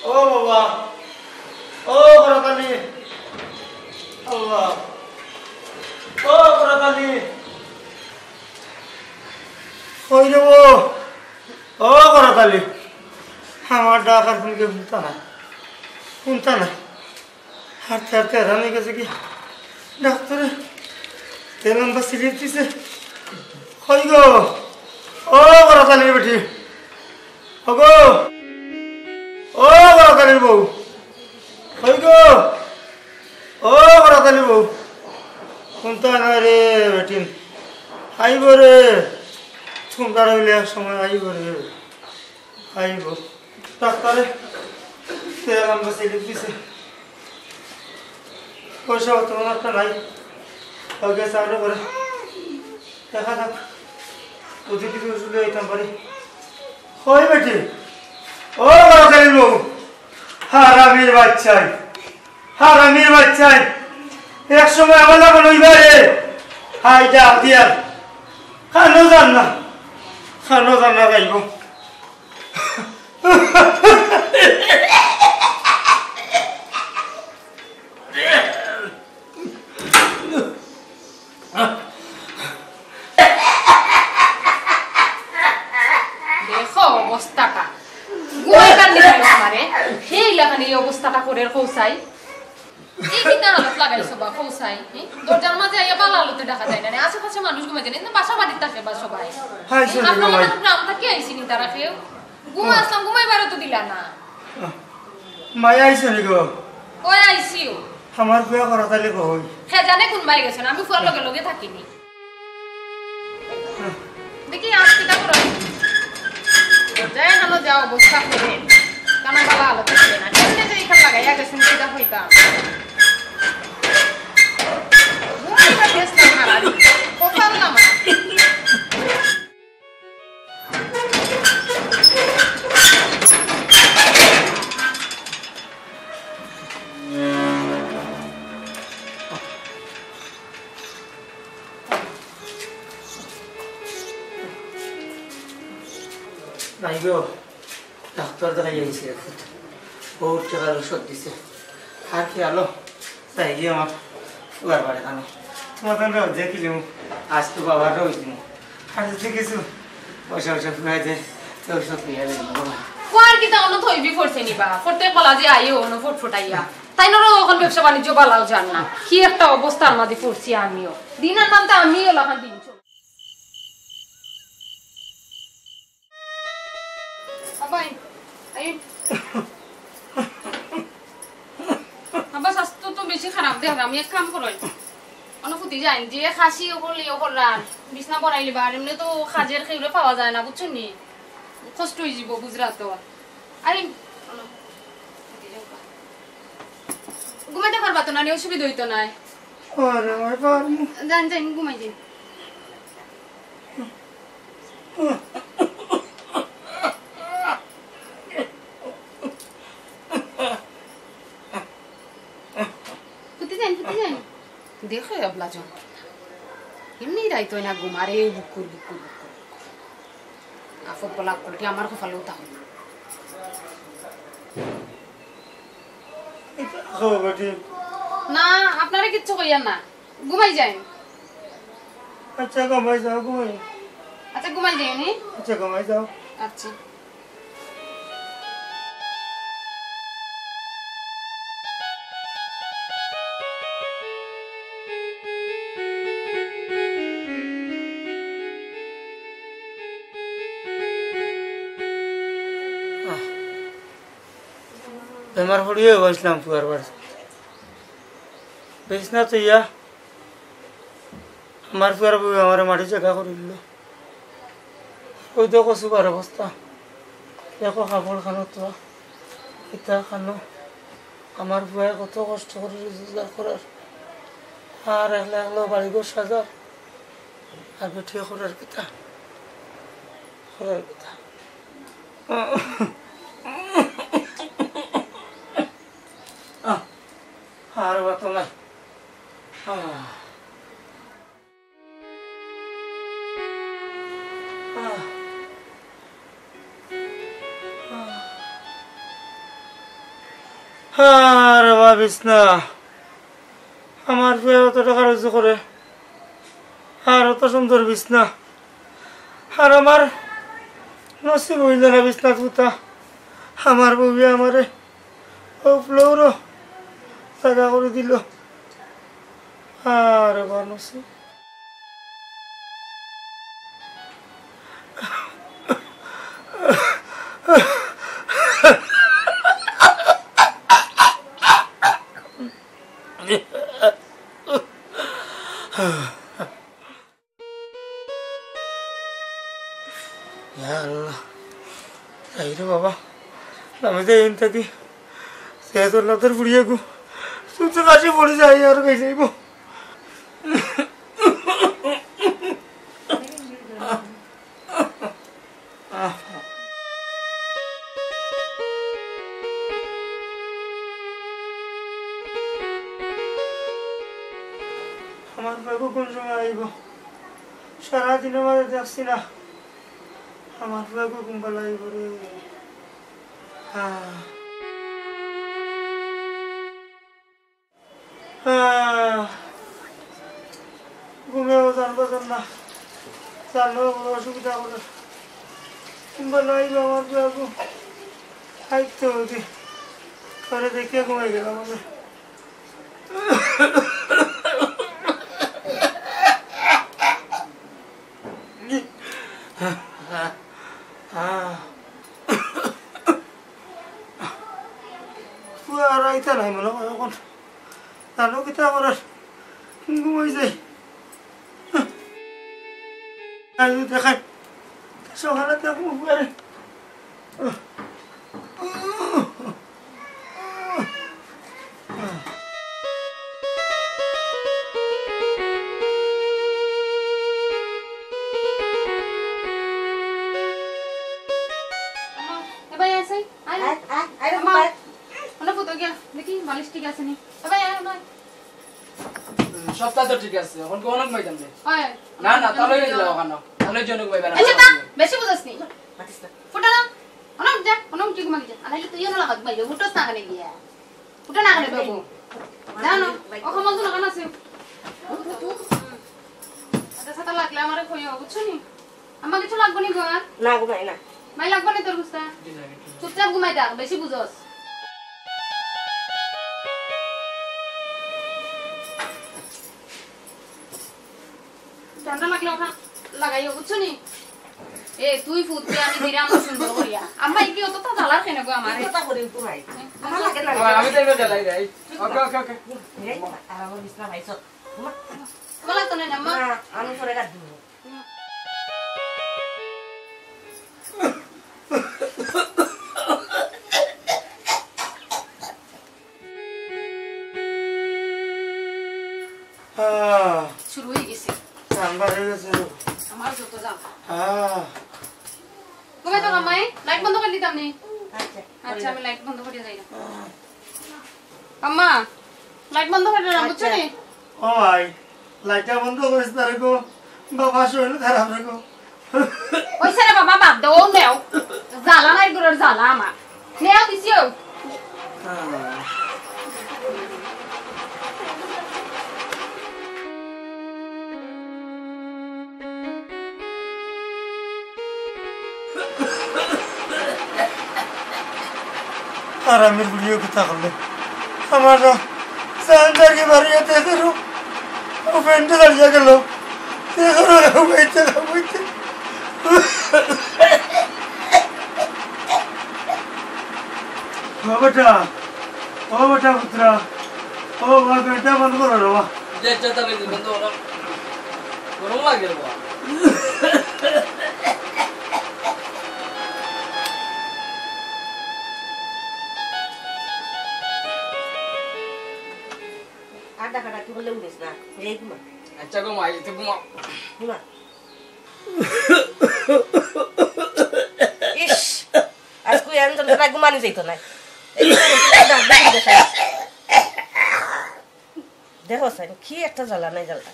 ও বাবা, ও করাত আলী, আল্লাহ, ও করাত আলী, কই রে ও, ও করাত আলী, আমার ডাক আর কুনু কেউ হুনতা নায়, হুনতা নায়। হাঁটতে হাঁটতে হেরান অই গেছে কি, ডাক্তারে তে লম্বা সিরিপ দিছে। কই গো, ও করাত আলীর বেটি, ও গো, ও করাত আলীর বউ, কই গো, ও করাত আলীর বউ, হুনতা নায় রে বেটিন, আইবো রে, তোমরা রইলে এক সময় আইবো রে। আইবো। ডাক্তারে তেল আনবো, সিলিপ দিছে। পয়সা অত একটা নাই। ওকে চাকরি করে। দেখা যাক। ওদের কিছু ওষুধ লইতাম পারি। কই বেটি? ও বড় করিল। হারামির বাচ্চাই। হারামির বাচ্চাই। এক সময় আমার লাগানো হইবা রে। হাই যা দিয়ার। খানো জান না। খানো জান না যাইবো। দেখো অবস্থাটা। ঘুমাইবার নিশান আমারে। সেই লাগানি এই অবস্থাটা করের কৌসাই। এই কিতা হালত লাগাইছো বা কৌসাই? হুম? দরজার মাঝে আইয়া বালা আলোতে দেখা যায় না রে। আশেপাশে মানুষ ঘুমাইতে নেই, কিন্তু বাসা বাড়ির থাকে বা সবাই। হাই, এই সরে আপনার ঘুমাই। লাগানো গ্রাম থাকি আইছি নি তারা কেউ? ঘুমা আসলাম, ঘুমাইবারও তো দিলা না। মায়া আইছো নি গো? কই আইছিও? আমার পুয়া করা তাইলে কই? খে জানে কোন বাড়ি গেছেন, আমি পুয়ার লগে লগে থাকিনি। দেখি আজ কিতা করো? যাই হানো যাও, অবস্থা করে। কানা বালা আলো থাকবে না। কেমনে যে এখান লাগাইয়া গেছেন, কিতা হইতাম? ঘুমাইবার গেছিলাম হারানি। কপাল না আমার। নাই গো, ডাক্তার দেখাই আইছি এখন। বহুত টাকার ঔষধ দিছে। আর কি আলো? তাই গিয়ে আমার পুয়ার বাড়ি খানো। তোমার তো রোজ দেখিলাম, আজ তো বাবার রোজ দিন। আর যদি কিছু পয়সা পয়সা ফুরাই যায়, তো ঔষধ নিয়ে যাই না বাবা। কুয়ার কিতা অনো থইবি পড়ছে নি বা? পড়তে কলা যে আইও অনো ফুটফুটাইয়া। তাই নরো অখন ব্যবসা বাণিজ্য বালাও যার না। কি একটা অবস্থার মাঝে পড়ছি আমিও। দিন আর নাম তো আমিও লাখান দিন চল। আব্বাই, এই। আব্বা, স্বাস্থ্য তো বেশি খারাপ দেখলাম, এক কাম করো। অনো ফুতি যাইন, যে খাসি ওপর লিয়ে ওপর রান, বিছনা বড়াইলি বা, আর এমনি তো কাজের কেউরে পাওয়া যায় না, বুঝছো নি? কষ্ট হয়ে যাব, বুঝরা তো। আরে, অনো ফুতি যাও বা। ঘুমাইতে পারবা তো না, নি অসুবিধা হইতো না। আরে, আমি পারমু। যান, যান, ঘুমাই যান। ফুতি যান, ফুতি যান। দেখো, এবলা জন। এমনি রাইত হয় না ঘুম, আর এই বুকুর, বুকুর, বুকুর। কপাল, কপালটি আমার কপালেও থাকো। না, আপনারে কিচ্ছু কইয়ার না, ঘুমাই যাইন। আচ্ছা, ঘুমাই যাও, ঘুমাই। আচ্ছা, ঘুমাই যাইন নি? আচ্ছা, ঘুমাই যাও। আচ্ছা। আহ, বেমার পড়িয়া বসলাম পুয়ার বাড়ি। বিছনা থইয়া আমার পুয়ার বউ আমারে মাটি জাগা করি দিল। ওই দেখো সুপার অবস্থা, দেখো কাপড় খানো তো, ইতা খানো। আমার পুয়ায় কত কষ্ট করি রোজগার করার, আর একলা একলা বাড়ি ঘর সাজার, আর বেটিয়ে করার কিতা, করার কিতা। আহ, আর বাতো নাই। আহ। আহ। আহ। আর ভাবিস না, আমার পুয়ায় অত টেকা রুজি করে, আর অত সুন্দর বিছনা, আর আমার নসিব অইল না বিছনাত হুতা। আমার বউয়ে আমারে ও ফ্লোরও জাগা করি দিল। আর এবার নসিব। ইয়া আল্লাহ। যাই রে বাবা, আমি তো এইন থাকি। সে তোর লাতের বুড়িয়ে গু। তুই তো কাছে পড়ে যাই আর কই যাইব। আমার পুয়াগু কোন সময় আইব? সারাদিনর মাঝে দেখছি না। আমার পুয়াগু কুম্বালা আইব রে। হ্যাঁ। হ্যাঁ। ঘুমেও জানবো জান না। জানলেও বড় অসুবিধা করে। কুম্বালা আইব আমার পুয়াগু। আইতো দি। তোরে দেখিয়া ঘুমাই গেলাম আমি। পুয়া আর আইতা নাই মনে হয় এখন। জানো কিতা করার? ঘুমাই যাই। আজ দেখাই। সকালে দেখবো পুয়ারে। এ ভাই, আছে? আয়। আয়, আয়, আয় রে আম্মা, বাবা। ওনা ফুতো গিয়া। দেখি, বালিশ ঠিক আছে নি? এ ভাই, আয়, আয়। হুম, সবটা তো ঠিক আছে। এখন কি অনেক মাইতাম রে? হয়। না, না, তাহলে অনেক দিলাম ওখানে। তাহলে জন্য ভাই বেড়া। আচ্ছা, তা বেশি বুঝাস নি। মাতিস না। ফুটা না। অনেক যা, অনেক ঠিক মাগি যা। আনাইলে তুই অনেক লাগাত মাইলে। উঠোস না এখানে গিয়া। উঠো না এখানে বাবু। জানো, ও কমল তো লাগানো আছে। উঠ, উঠ, উঠ। আচ্ছা, সাথে লাগলে আমারে কইও, বুঝছো নি? আমার কিছু লাগবো নি গো আর? না গো, নাই না। মাই লাগবো নি তোর গুস্তা? চুপচাপ ঘুমাই থাক, বেশি বুঝস। ঠান্ডা লাগলে ওটা লাগাইও, বুঝছো নি? এ, তুই ফুটতে আমি দিরাম সুন্দর করিয়া। আম্মা, এই কি অত তো জ্বালার কেন গো আমারে? কথা করে তো ভাই। আমার লাগে না। ও, আমি তো এবার জ্বালাই যাই। ওকে, ওকে, ওকে। এই, আর আমার বিছনা ভাই সব। তোমার লাগতো না, আম্মা? না, আমি পরে কাট দিব। আহ। শুরু হয়ে গেছে। ঠান্ডা হয়ে গেছে। আমার যত জ্বালা। আহ। ঘুমাই তো ঘুমাই, লাইট বন্ধ করে দিতাম নি। আচ্ছা। আচ্ছা, আমি লাইট বন্ধ করে যাই না। আহ। আম্মা, লাইট বন্ধ করে দিলাম, বুঝছো আচ্ছা। নি? ও ভাই, লাইটটা বন্ধ করিস না রে গো। বাবা শরীর খারাপ রে গো। অইছে রে বাবা, বাদ দেও, নেও। জ্বালা নাই, ঘরর জ্বালা আমার। নেও দিছি ও। আর আমি বুড়িও কথা করলে আমার জান যার কি মারিয়া দেখে রো। ও ফ্রেন্ডে দাঁড়িয়ে গেল। দেখে রো, খাওয়াইতে, খাওয়াইতে। ও বেটা, ও বেটা পুত্রা, ও বাবা, এটা বন্ধ করো রে বাবা। যে চেতা বেশি বন্ধ করো। গরম লাগে রে বাবা। আর ডাকাডাকি করলে উঠিস না, এই ঘুমা। আচ্ছা, ঘুমা, এই তো ঘুমা। ঘুমা। ইস, আজকে এমন যন্ত্রণায় ঘুমানি যাইতো না। এই ঘুমা, এই ঘুমা, এই ঘুমা। দেখো সাইন, কি একটা জ্বালা নাই জ্বালা।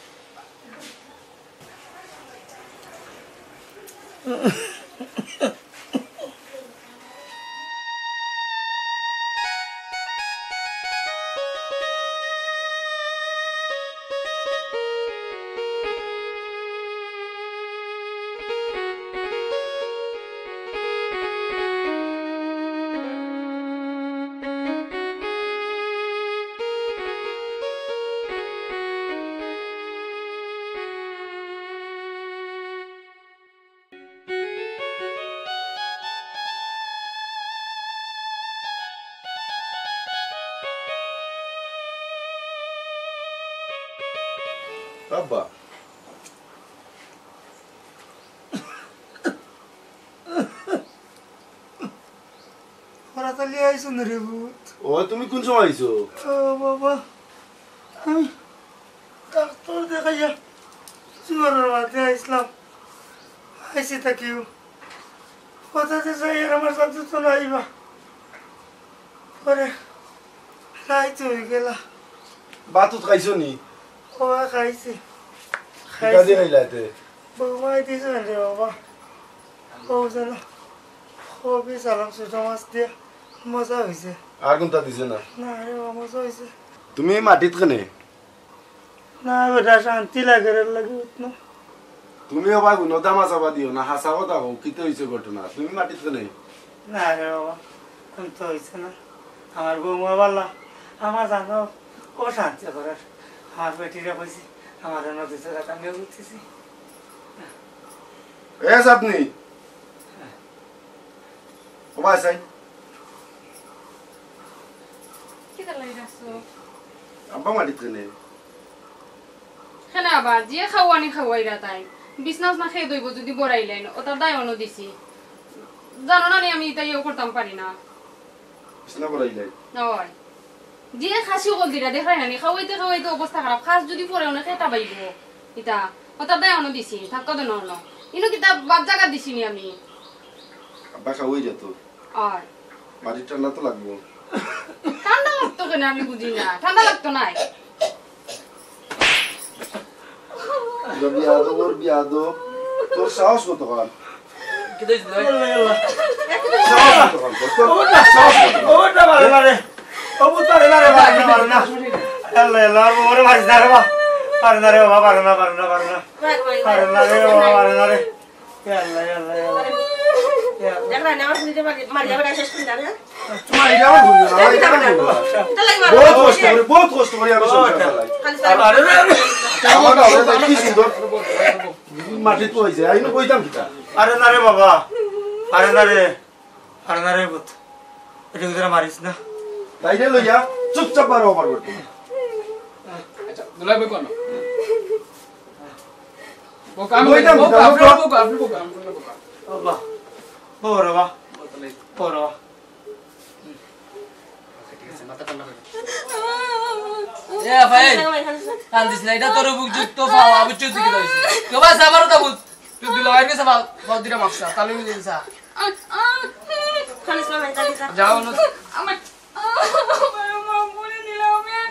আব্বা। ওরা তো লিয়ে আইছো না রে ভূত। ও, তুমি কোন সময় আইছো? ও বাবা, আমি ডাক্তার দেখাইয়া জোয়ারের মাঝে আইসলাম। আইসি থাকিও। কোথাতে যাই আর আমার সাথে তো নাই বা। পরে রাইত হয়ে গেলা। বাতুত খাইছো নি? ও খাইছি। কিতা দি খাইছি। খাইলা এতে? বৌমাই দিছে রে বাবা। ও যেন কবি সালাম ছোট মাছ দিয়া মজা হইছে। আর কোনটা দিছে না? না রে বাবা, মজা হইছে। তুমি মাটিত কেনে? না বেটা, শান্তি লাগে রে, লাগে উঠ না। তুমি আবার কোনো দামা চাপা দিও না, হাসা কথা কও, কিতা হইছে ঘটনা? তুমি মাটিত কেনে? না রে বাবা, আমি তো হইছে না। আমার বৌমা বালা, আমার জানো ও শান্তি করার। আমার বেটিরে কইছি, আমার জন্য দুই টাকা আমিও উঠতেছি। এ চাঁদনি, ও ভাই সাই। কিতা লাগি ডাকছো? আব্বা মাটিত কেনে? কেনে আবার? যে খাওয়ানি খাওয়াইরা তাই। বিছনা উছনা খেয়ে দইব যদি বড়াইলেন, ও তার দায় অনো দিছি। জানো না নি আমি ইতা ইয়েও করতাম পারি না। বিছনা বড়াইলাই? হয়। যে খাসি কল দিরা দেখাই না নি, খাওয়াইতে খাওয়াইতে অবস্থা খারাপ। খাস যদি পরে অনেক খেটা বাইব। ইতা, ও তার দায় অনো দিছি, থাক কত না অনো। ইনো কিতা বাদ জাগা দিছি নি আমি? আব্বা খাওয়াই যেত। আর? বাড়ির ঠান্ডা তো লাগবো। ঠান্ডা লাগতো কেনে আমি বুঝি না। ঠান্ডা লাগতো নাই। তোর বিয়াদব, ওর বিয়াদব। তোর সাহস কত খান? কিতা হইছে ভাই? সাহস কত খান তোর? তোর সাহস কত খান? ওটা মারে, মারে। ও বুঝ পারে না রে, পারে না, পারে না। আল্লাহ, আল্লাহ, আর ওরে মারিস না রে বাবা। পারে না রে বাবা, পারে না, পারে না, পারে না। পারে না রে বাবা, পারে না রে। ইয়া আল্লাহ, ইয়া আল্লাহ, ইয়া আল্লাহ। ইয়া আল্লাহ। দেখ না, আমার ছেলেটা মারি, মারি যাবে না, শেষ করে যাবে। মারি যাবে না, মারি যাবে না। এটা লাগে মারো। বহুত কষ্ট করি, বহুত কষ্ট করি আমি সংসার চালাই। খালি চালাই। আরে, আরে, আরে। আমার বাবা তো কি সুন্দর। মাটিত তো হইছে, আইনো কইতাম কিতা? আরে না রে বাবা, আরে না রে, আরে না রে পুত, এটা ভিতরে মারিস না। তাইরে লইয়া চুপচাপ বারো আমার করতে। আচ্ছা, দুলাভাই বই কোন? বউকা, আমি বইতাম বউকা, কিতা? আপনি বউকা, আপনি বউকা, আমি বউকা। বাবা, ও রে বাবা, ও রে বাবা। এ ভাই, কান্দিস না, এটা তোর বুক যুক্ত পাওয়া, বুঝছো তুই কি হইছে? তো বাস, আমারও তা বুঝ। তুই দুলাভাইর কাছে পাও, পাও দিরা মাপসা, তাহলে বুঝে দিছা। যাও, অনু।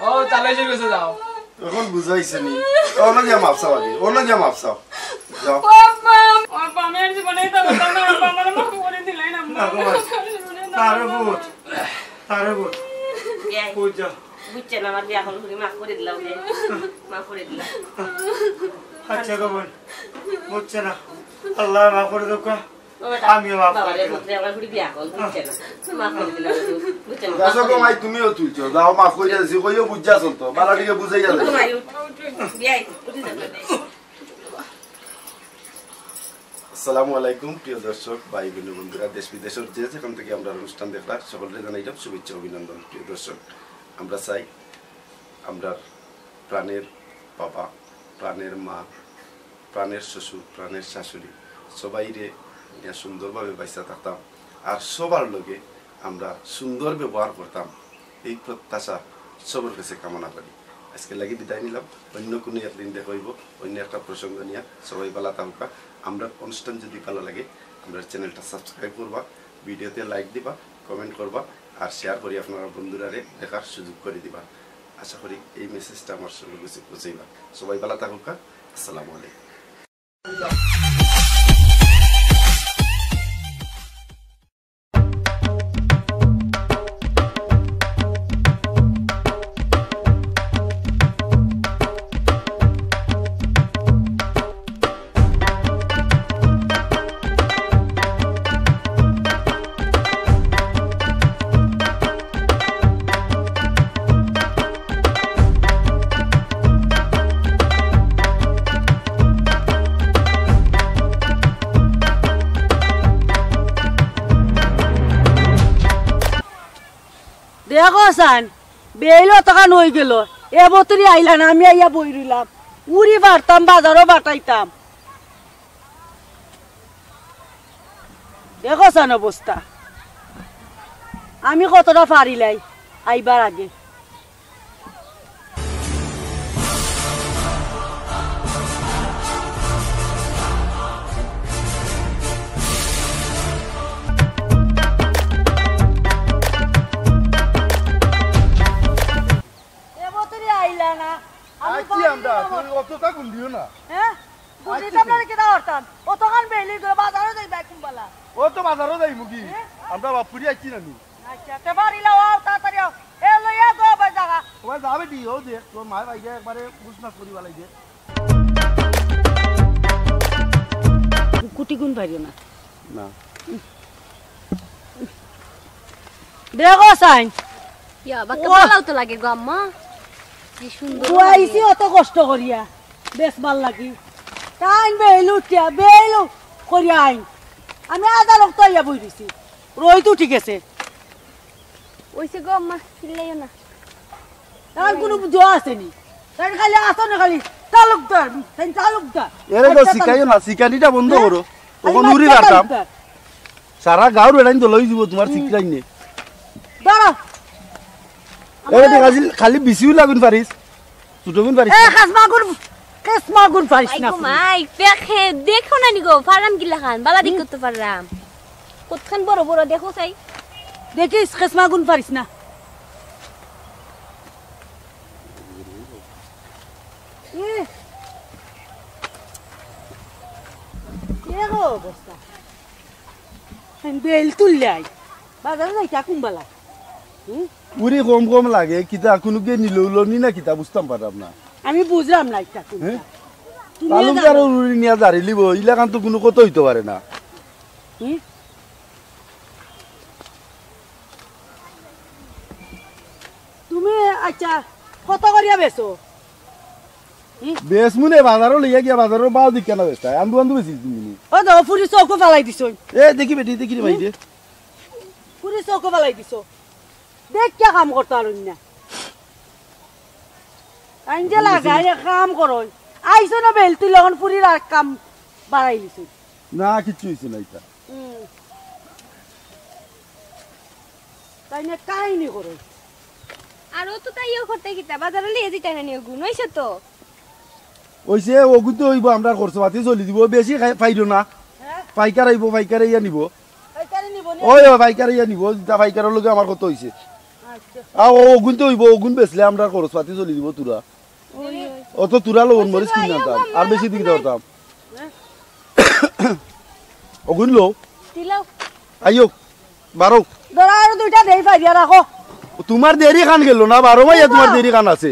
ও, তাহলে এসে গেছে, যাও। এখন বুঝাইছে নি? অন্য গিয়া মাপসা আগে, অন্য গিয়া মাপসা। যাও। এই তো কথা না, আব্বা, আমার মাফ করে দিলাই না, আব্বা। না গো, মা। তারে বুঝ, তারে বুঝ। বিয়াই। বুঝ যা। বুঝছে না, আমার বিয়া হল করি মাফ করে দিলাম, বিয়াই। মাফ করে দিলাম। আচ্ছা গো বোন, বুঝছে না। আল্লাহ মাফ করে দেউক্কা। ও বেটা, আমিও মাফ বাবা করে রে, দিলাম। বুঝলে আমার ঘুড়ি বিয়া হল, বুঝছে না। মাফ করে দিলাম, বুঝছে না। আচ্ছা গো মাই, তুমিও তুলছো। যাও, মাফ করে দিছি, কইও বুঝা চলতো। বালা টিকে বুঝাইয়া ও যাও। মাই, উঠ। বিয়াই, উঠি যাবে। আসসালামু আলাইকুম প্রিয় দর্শক, ভাই বোন বন্ধুরা, দেশ বিদেশর যে যেখান থাকি আমরার অনুষ্ঠান দেখরা, সকলরে জানাইলাম শুভেচ্ছা অভিনন্দন। প্রিয় দর্শক, আমরা চাই আমরার প্রাণের বাবা, প্রাণের মা, প্রাণের শ্বশুর, প্রাণের শাশুড়ি, সবাইরে নিয়া সুন্দরভাবে বাইচা থাকতাম, আর সবার লগে আমরা সুন্দর ব্যবহার করতাম, এই প্রত্যাশা সবার কাছে কামনা করি। আজকে লাগি বিদায় নিলাম, অন্য কোনো একদিন দেখা অইবো অন্য একটা প্রসঙ্গ নিয়া। সবাই ভালা থাকুক্কা। আমরার অনুষ্ঠান যদি ভালা লাগে, আমরার channelটা subscribe করবা, videoতে like দিবা, comment করবা, আর share করি আপনারা বন্ধুরারে দেখার সুযোগ করি দিবা। আশা করি এই messageটা আমার সবার কাছে পৌঁছাইবা। সবাই ভালা থাকুক্কা। আসসালামু আলাইকুম। দেখো চাইন, বেইল অতখান অইগেলো, এ বতরি আইলা না, আমি আইয়া বই রইলাম। উড়ি পারতাম, বাজারো পাঠাইতাম। দেখো চাইন অবস্থা, আমি কতটা পারিলাই আইবার আগে। এ বতরি আইলা না। আমি আইছি আমরা, তুমি অতটা গুন্ডিও না। হ্যাঁ? গুন্ডিতে আইছি তো। আপনারা কিতা করতাম? অতখান বেইল অইগেলো, বাজারো যাইবা কুনবালা? ও তো বাজারো যাইমুগি। হ্যাঁ? আমরা বাপুরি আইছি না নি। আচ্ছা, তে বাড়ি লও, আও, তাড়াতাড়ি আও। এ লইয়া গো, আবার জাগা। ওই যাবে দি, ও দেখ, তোর মায় বাইরে একবারে বুঝনাস করি বালাই দে। কুটি গুন পারিও না। না। দেখো চাইন। ইয়া, বাক্কা ও। ভালাও তো লাগে গো আম্মা। কি সুন্দর ও আইছি লাগে। অত কষ্ট করিয়া। বেশ ভালা লাগি। তাইন বেইল উঠিয়া, বেইল করিয়া আইন। আমি আধা লোক তো আইয়া বই দিছি। রইদ উঠি গেছে। ওইছে গো আম্মা, চিল্লাইও না। তার কোনো দোয়া আছে নি? তাই খালি আসো না খালি তালুকদার, তাই তালুকদার। এরে তো আচ্ছা, শিখাইও না, শিখানিটা বন্ধ হ্যাঁ? করো। খালি তখন উড়ি বাচ্চা পারতাম। তালুকদার। সারা গাঁওর বেড়াইন তো লই দিব তোমার হুম। শিখাই নে। দাঁড়াও। এরে আমার ঠিক আছে, খালি বিসিউ লাগুন পারিস। ছোট গুণ পারিস এ, না? খাস মাগুর, খাস মাগুর পারিস আই না গো তুই। মাই, দেখে, দেখো না নি গো, ফারাম গিলা খান, বালা হুম। দেখতে তো ফারাম। কতখান বড় বড় দেখো চাই। দেখিস, খাস মাগুর পারিস না। এ। এ গো অবস্থা। বেইল তুললাই। বাজারে যাইতা কুনবালা? হুম? উরি কম কম লাগে, কিতা কুনুকে নিল উলো নি না কিতা বুঝতাম পারলাম না। আমি বুঝলাম না ইটা কুনটা। হ্যাঁ? তুমি তালুকদার জানো। উরি নিয়া দাঁড়িলিব, ইলাখান তো কুনু কথা অইতো পারে না। হুম? তুমি আচ্ছা কত করিয়া বেচো? হুম? বেচমু নে, বাজারো লইয়া গিয়া বাজারো বাও দিকে না বেচতা। আন্দু আন্দু বেচিস তুমি নি। ও দো, ফুরি চউখো ফালাই দিছো। এ, দেখি বেটি, দেখি রে ভাই রে। ফুরি চউখো ফালাই দিছো। দেখিয়া কাম করতা পারইন না। আইন যে লাগাই কাম করইন। আইছো না বেইল তুললে অখন ফুরির আর কাম বাড়াই দিছো। না, কিচ্ছু অইছে না ইটা। হুম। তাই না কাহিনী করইন। আর ও তো তাইও করতে কিতা, বাজারো লিয়ে দিতে না নিও গুণ, অইছে তো। অইছে, অগুন তো অইবো, আমরার খরচ পাতি চলি দিব, বেশি খাই-, পাইলো না। হ্যাঁ? পাইকার আইবো, পাইকার আইয়া নিবো। পাইকারে নিবো নি? ওই, ওই, পাইকার আইয়া নিবো, যেটা পাইকারর লগে আমার কথা অইছে। আচ্ছা। আ, ও, অগুন তো অইবো, অগুন বেচলে আমরার খরচ পাতি চলি দিব তুরা। ওই, ওই। অত তুরা লবণ মরিচ কিনা দাম, আর বেশি দিকে দরদাম। হ্যাঁ? অগুন লও। দিলাও। আইও, বারো। ধরো আরো দুইটা দেই ফারিয়া রাখো। তুমার দেরি খান গেল না, বারো মাইয়া তুমার দেরি খান আছে।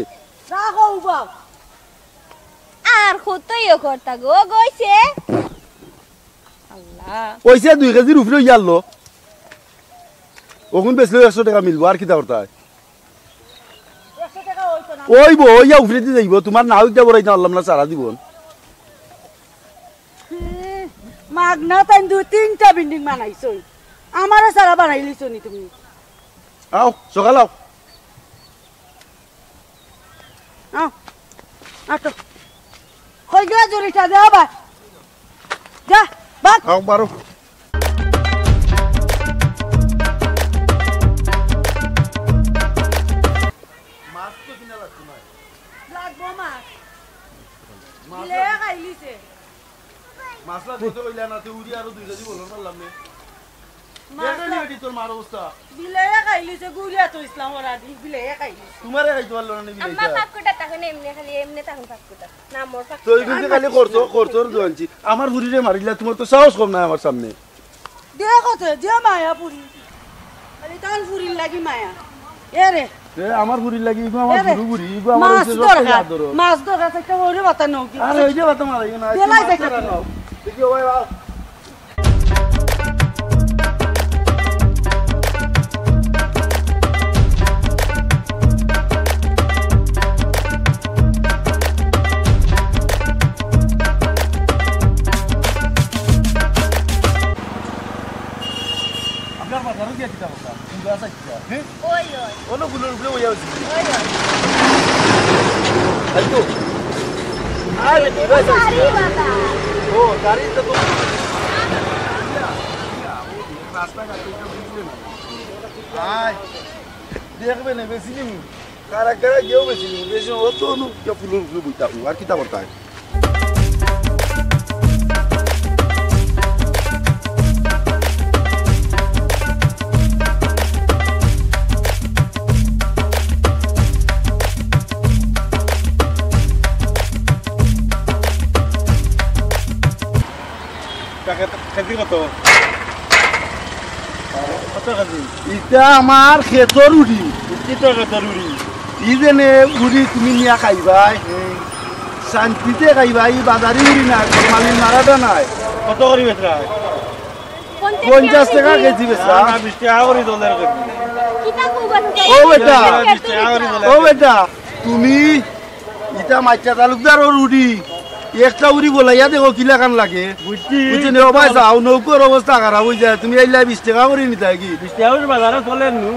রাখো উবাও। আর কতই ও কর্তা গো, গইছে। আল্লাহ। অইছে দুই কেজির উপরে অইয়া আনলো। অগুন বেচলেও একশো টেকা মিলবো, আর কিতা করতায়? একশো টেকা অইতো না। অইবো, অইয়া উপরেদি যাইবো। তুমার নাও ইটা বড়াইতাম পারলাম না, সারা জীবন। হুম, মাগনা তাইন দুই তিনটা বিল্ডিং বানাইছইন। আমারে সারা বানাইলিছো নি তুমি? আও, সকাল আও। আও, আটো। কই গেলা জুড়িটা দে আবার। যা, বাক। আও, বারো। মাছ তো কিনা লাগতো না। লাগবো মাছ। মাছ বিলে লাগবো। খাইলিছে। মাছ লাগবো তো কইলা না, তে উড়ি আরো দুই কেজি বলো না লামে। মাছ দেখলে নি লাগ- বেটি তোর মার অবস্থা। বিলে খাইলিছে, গুড়িয়া তো ইসলাম ওরা দি, বিলে খাইলিছে। তুমারে খাইতে পারলো না নি আম্মা বিলেটা? পাকুটা তখন এমনি খালি, এমনি তখন পাকুটা। না, মোর তো এই কিন্তু খালি খরচ, খরচর দোয়ানছি। আমার ফুরিরে মারিলা, তুমার তো সাহস কম নায় আমার সামনে। দে কত, দে মায়া ফুরি। খালি তান ফুরির লাগি মায়া। এ রে। এ, আমার ফুরির লাগি, ইগু আমার এ রে। ফুরু ফুরি, ইগু আমার মাছ হইছে সব দরকার, আদর। মাছ দরকার, একটা ওরে বাতা নাও কি? আরে, ওই যে বাতা মারাইও না, বেলা একটু মাছ যাইতে ধরা তো। নাও। দেখি, ও ভাই, বাবা। আপনার বাজারও গিয়া কিতা করতা? পূজা চাইতা। হ্যাঁ? ওই, ওই। অনো ফুলর উপরে বইয়া আছি। ওই, ওই। এই তো। আরে, কি ভাই? আরে বাবা। ও, গাড়ি তো তো। রাস্তাঘাট তো বুঝলে না। আয়। দেখবে না, বেশি নিমু। কারা কারা গিয়েও বেশি নিমু। বেশি অত নু, কে ফুলর উপরে বইতা, আর কিতা করতা? টাকা তো কেজি কত? কত কেজি? ইটা আমার খেতর উড়ি। কিতা খেতর উড়ি? ই যেনে উড়ি তুমি নিয়া খাইবায়। হুম। শান্তিতে খাইবায়, ই বাজারি উড়ি না, ফরমালিন মারাটা নায়। কত করি বেচরা? পঞ্চাশ টেকা কেজি বেচরা। না, না, বিশ টেকা করি দলের কেজি। ও বেটা, বিশ টেকা করি দলের ও কেজি। বেটা, তুমি ইটা মাইচ্চা তালুকদারর উড়ি, একটা উড়ি বলাইয়া দেখো কিলাখান লাগে। বুঝছি। বুঝছো নি? ও ভাই, যাও, নৌকর অবস্থা খারাপ অই যায়, তুমি আইলা বিশ টেকা করি নিতায় কি? বিশ টেকা করি বাজারো চলের নু।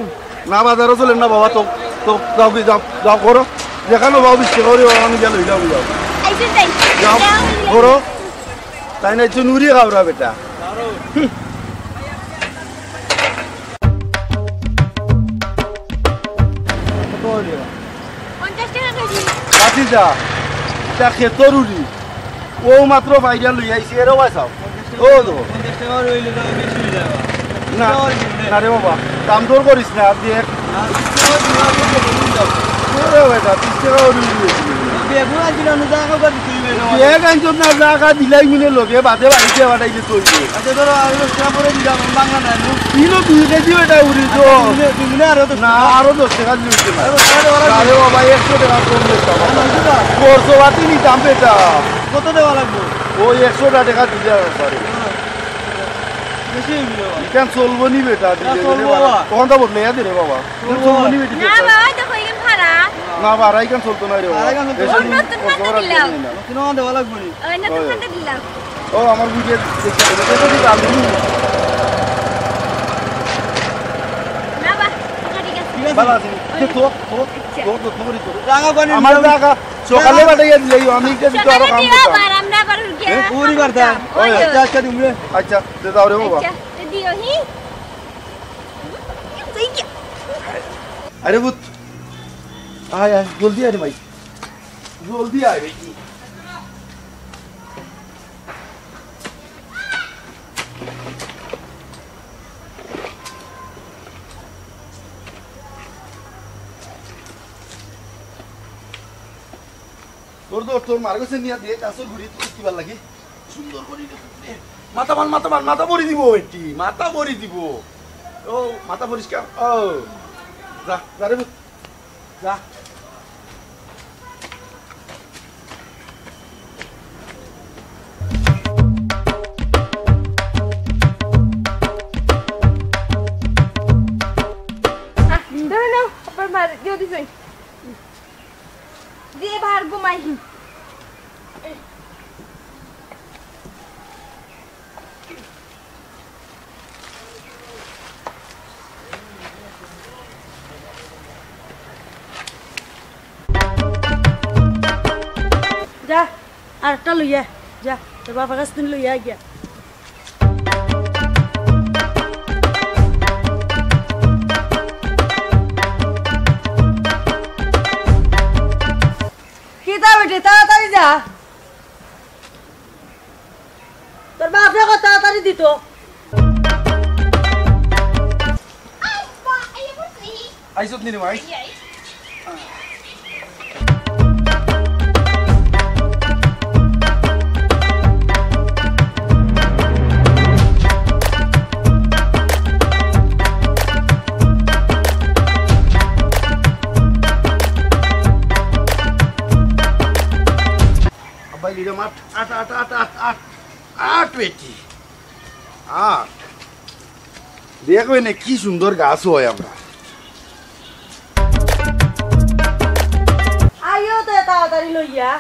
না, বাজারো চলের না বাবা, তো, তো যাও কি, যাও, যাও করো। যেখানো পাও বিশ টেকা করি, আমি গিয়া লইলাম, যাও। আইসে যাই। যাও, যাও, করো। তাই না, একটু নুরি খাওরা বেটা। কত করি? পঞ্চাশ টেকা কেজি। কাটি যা, ইটা খেতর উড়ি। ও মাত্র বাইরা লই আইছি, এরও বাঁচাও। ও তো। পঞ্চাশ টেকা করি অইলে তো বেশি অই যায়। না, না রে বাবা, দাম দর করিস না, আর দেখ। না, বিশ টেকা করি দিলাম, আমি তো বলি যাও। ওরে বেটা, বিশ টেকা করি উড়ি অইছে। বেগুন আর দিলাম না, জাগা করি তুই বেটা। বেগ আনছত না, জাগা দিলাই মিলে লগে, বাদে বাড়িত পাঠাইলে চলবে। আচ্ছা, ধরো, আর দশ টেকা পরে দিলাম, বাংলা নাই, নু? কিলো দুই কেজি বেটা উড়ি তো। আচ্ছা, দুই মিনিট, দুই মিনিট আরো দশ না, টেকা। আরো দশ টেকা দিলে হইতো না। আরো দশ টেকা দেওয়া লাগবে। আরে বাবা, একশো টেকা কম দিতাম। না, না, না। খরচ পাতি নিতাম বেটা। কত দেওয়া লাগবে? ওই একশো টেকা দিলে আর পারে। বেশি হইল বাবা। ইখান চলবো নি বেটা, না, দিলে চলবো দিলে বাবা। বাবা। তখন তো বদলে যা দে রে বাবা। চলবো। চলবো নি বেটি না বেটা। বাবা, ওই দেখো, ইখান ভাড়া। না, ভাড়া ইখান চলতো না রে বাবা। ভাড়া ইখান চলতো না। এসব অন্য, অন্য খরচ করা দিলাম। লাগে না। নতুন আমার দেওয়া লাগবে নি। ওই নতুন ওই। খাতে দিলাম। ও, আমার বুঝে দেখতে হবে। এটা তো ঠিক আছে। না বা, ঠিক আছে, ঠিক আছে। ভালো আছে। ওই। তো, তো, আচ্ছা। তো, তো, তো, তো। জাগা বানিয়ে আমার দিলাম। জাগা সকালে পাঠাইয়া দিলে, আমি এটা দিতে আরো সকালে কাম দিও করতাম। আবার, আমরা আবার উঠে হ্যাঁ? পুরি বার্তা। ওই, ওই। আচ্ছা, আচ্ছা, তুমি। আচ্ছা, দে দাও রে বাবা। আচ্ছা, তো দিও, হি। এই যে। আরে পুত, আয়, আয়, জলদি আয় রে ভাই। জলদি আয় বেটি। তোর, তোর, তোর মার গেছে নিয়া দে, গাছর গুড়ি তুই কিবার লাগি। সুন্দর করি দে, দে। মাথা বান, মাথা বান, মাথা ভরি দিব এটি, মাথা ভরি দিব। ও, মাথা পরিষ্কার। ও, যা, যা রে, যা। আহ, ধরে নাও, আবার মার, দিও দিছই। দিয়ে বার ঘুমাই। যা, আর একটা লইয়া, যা, তোর বাবার কাছ থেকে লইয়া গিয়া। কিতা বেটি, তাড়াতাড়ি যা। তোর বাপরে কত তাড়াতাড়ি দিত। আইসত নি রে ভাই? আব্বাই লিডাম আট, আট, আট, আট, আট, আট, আট বেটি। আট। দেখবে না কি সুন্দর গাছ হয় আমরা। আইও তো তাড়াতাড়ি লইয়া।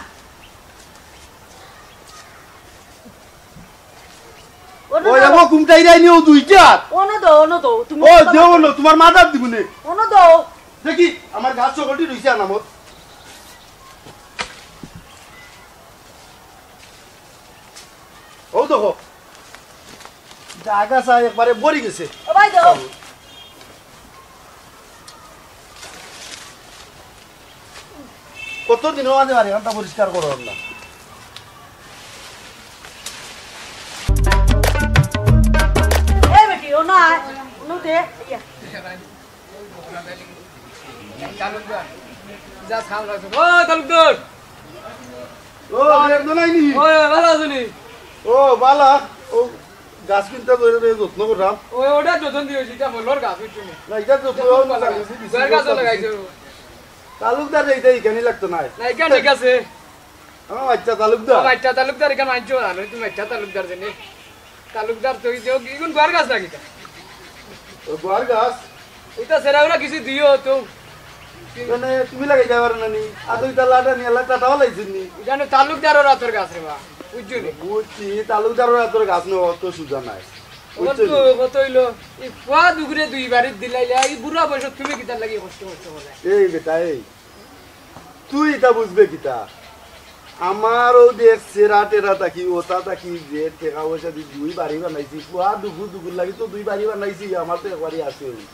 অনো ওই দাও। এগো কুমটাই রাই নিও দুইটা। অনো দাও, অনো দাও। তুমি ও, দেও না, তোমার মাথার দিবনে। অনো দাও। দেখি, আমার গাছ সকলটি রইছে আনামত। ও দেখো, জাগা চাই একবারে ভরি গেছে। ও ভাই, দাও। কত দিন হওয়া যাবে, এখানটা পরিষ্কার করো না। এই বেটি, ও না, ও দে, ইয়া। তালুকদার। যা সামনে আছে। ও, তালুকদার। ও, একজন আইনি? ও, ভালা আছো নি? ও, ভালা। ও, গাছ কিনতে ধরে ধরে যত্ন করলাম। ও, ওটা যত্ন দিয়ে হয়েছে, এটা ফলর গাছ, বুঝছো নি? না, এটা যত্ন দেখো, ভালা গাছ। জানি, দিছি, দরকার তো লাগাইছো। তালুকদার, এইটা এখানে লাগতো না। না, এখানে ঠিক আছে। আমার বাচ্চা তালুকদার। ও, বাচ্চা তালুকদার, এখানে আনছো না, তুমি বাচ্চা তালুকদার জানি। তালুকদার তো এই যে, ইগুন গুয়ার গাছ নাকি এটা? ও, গুয়ার গাছ? এটা সেরা ওরা কিছু দিও তো। মানে, তুমি লাগাই যাবার না নি? আর তুই তার লাটা নিয়ে লাটা টাটাও লাইছিস নি? জানো, তালুকদারর আতর গাছ রে বা, বুঝছো নি? বুঝছি, তালুকদারর আতর গাছ নেওয়া অত সুজা নাই। ওর বুঝছো তো নি? কত হইলো, এই ফুয়া দুগুরে দুই বাড়িত দিলাইলে, এই বুড়া বয়সে তুমি কিতার লাগি কষ্ট কষ্ট করে? এই বেটা, এই, তুই ইতা বুঝবে কিতা? আমার ও দেখ সেরা টেরা থাকি, ওটা থাকি যে টেকা পয়সা দি দুই বাড়ি বানাইছি, ফুয়া দুগু দুগুর লাগি তো দুই বাড়ি বানাইছি, আমার তো একবারই আছে ওই।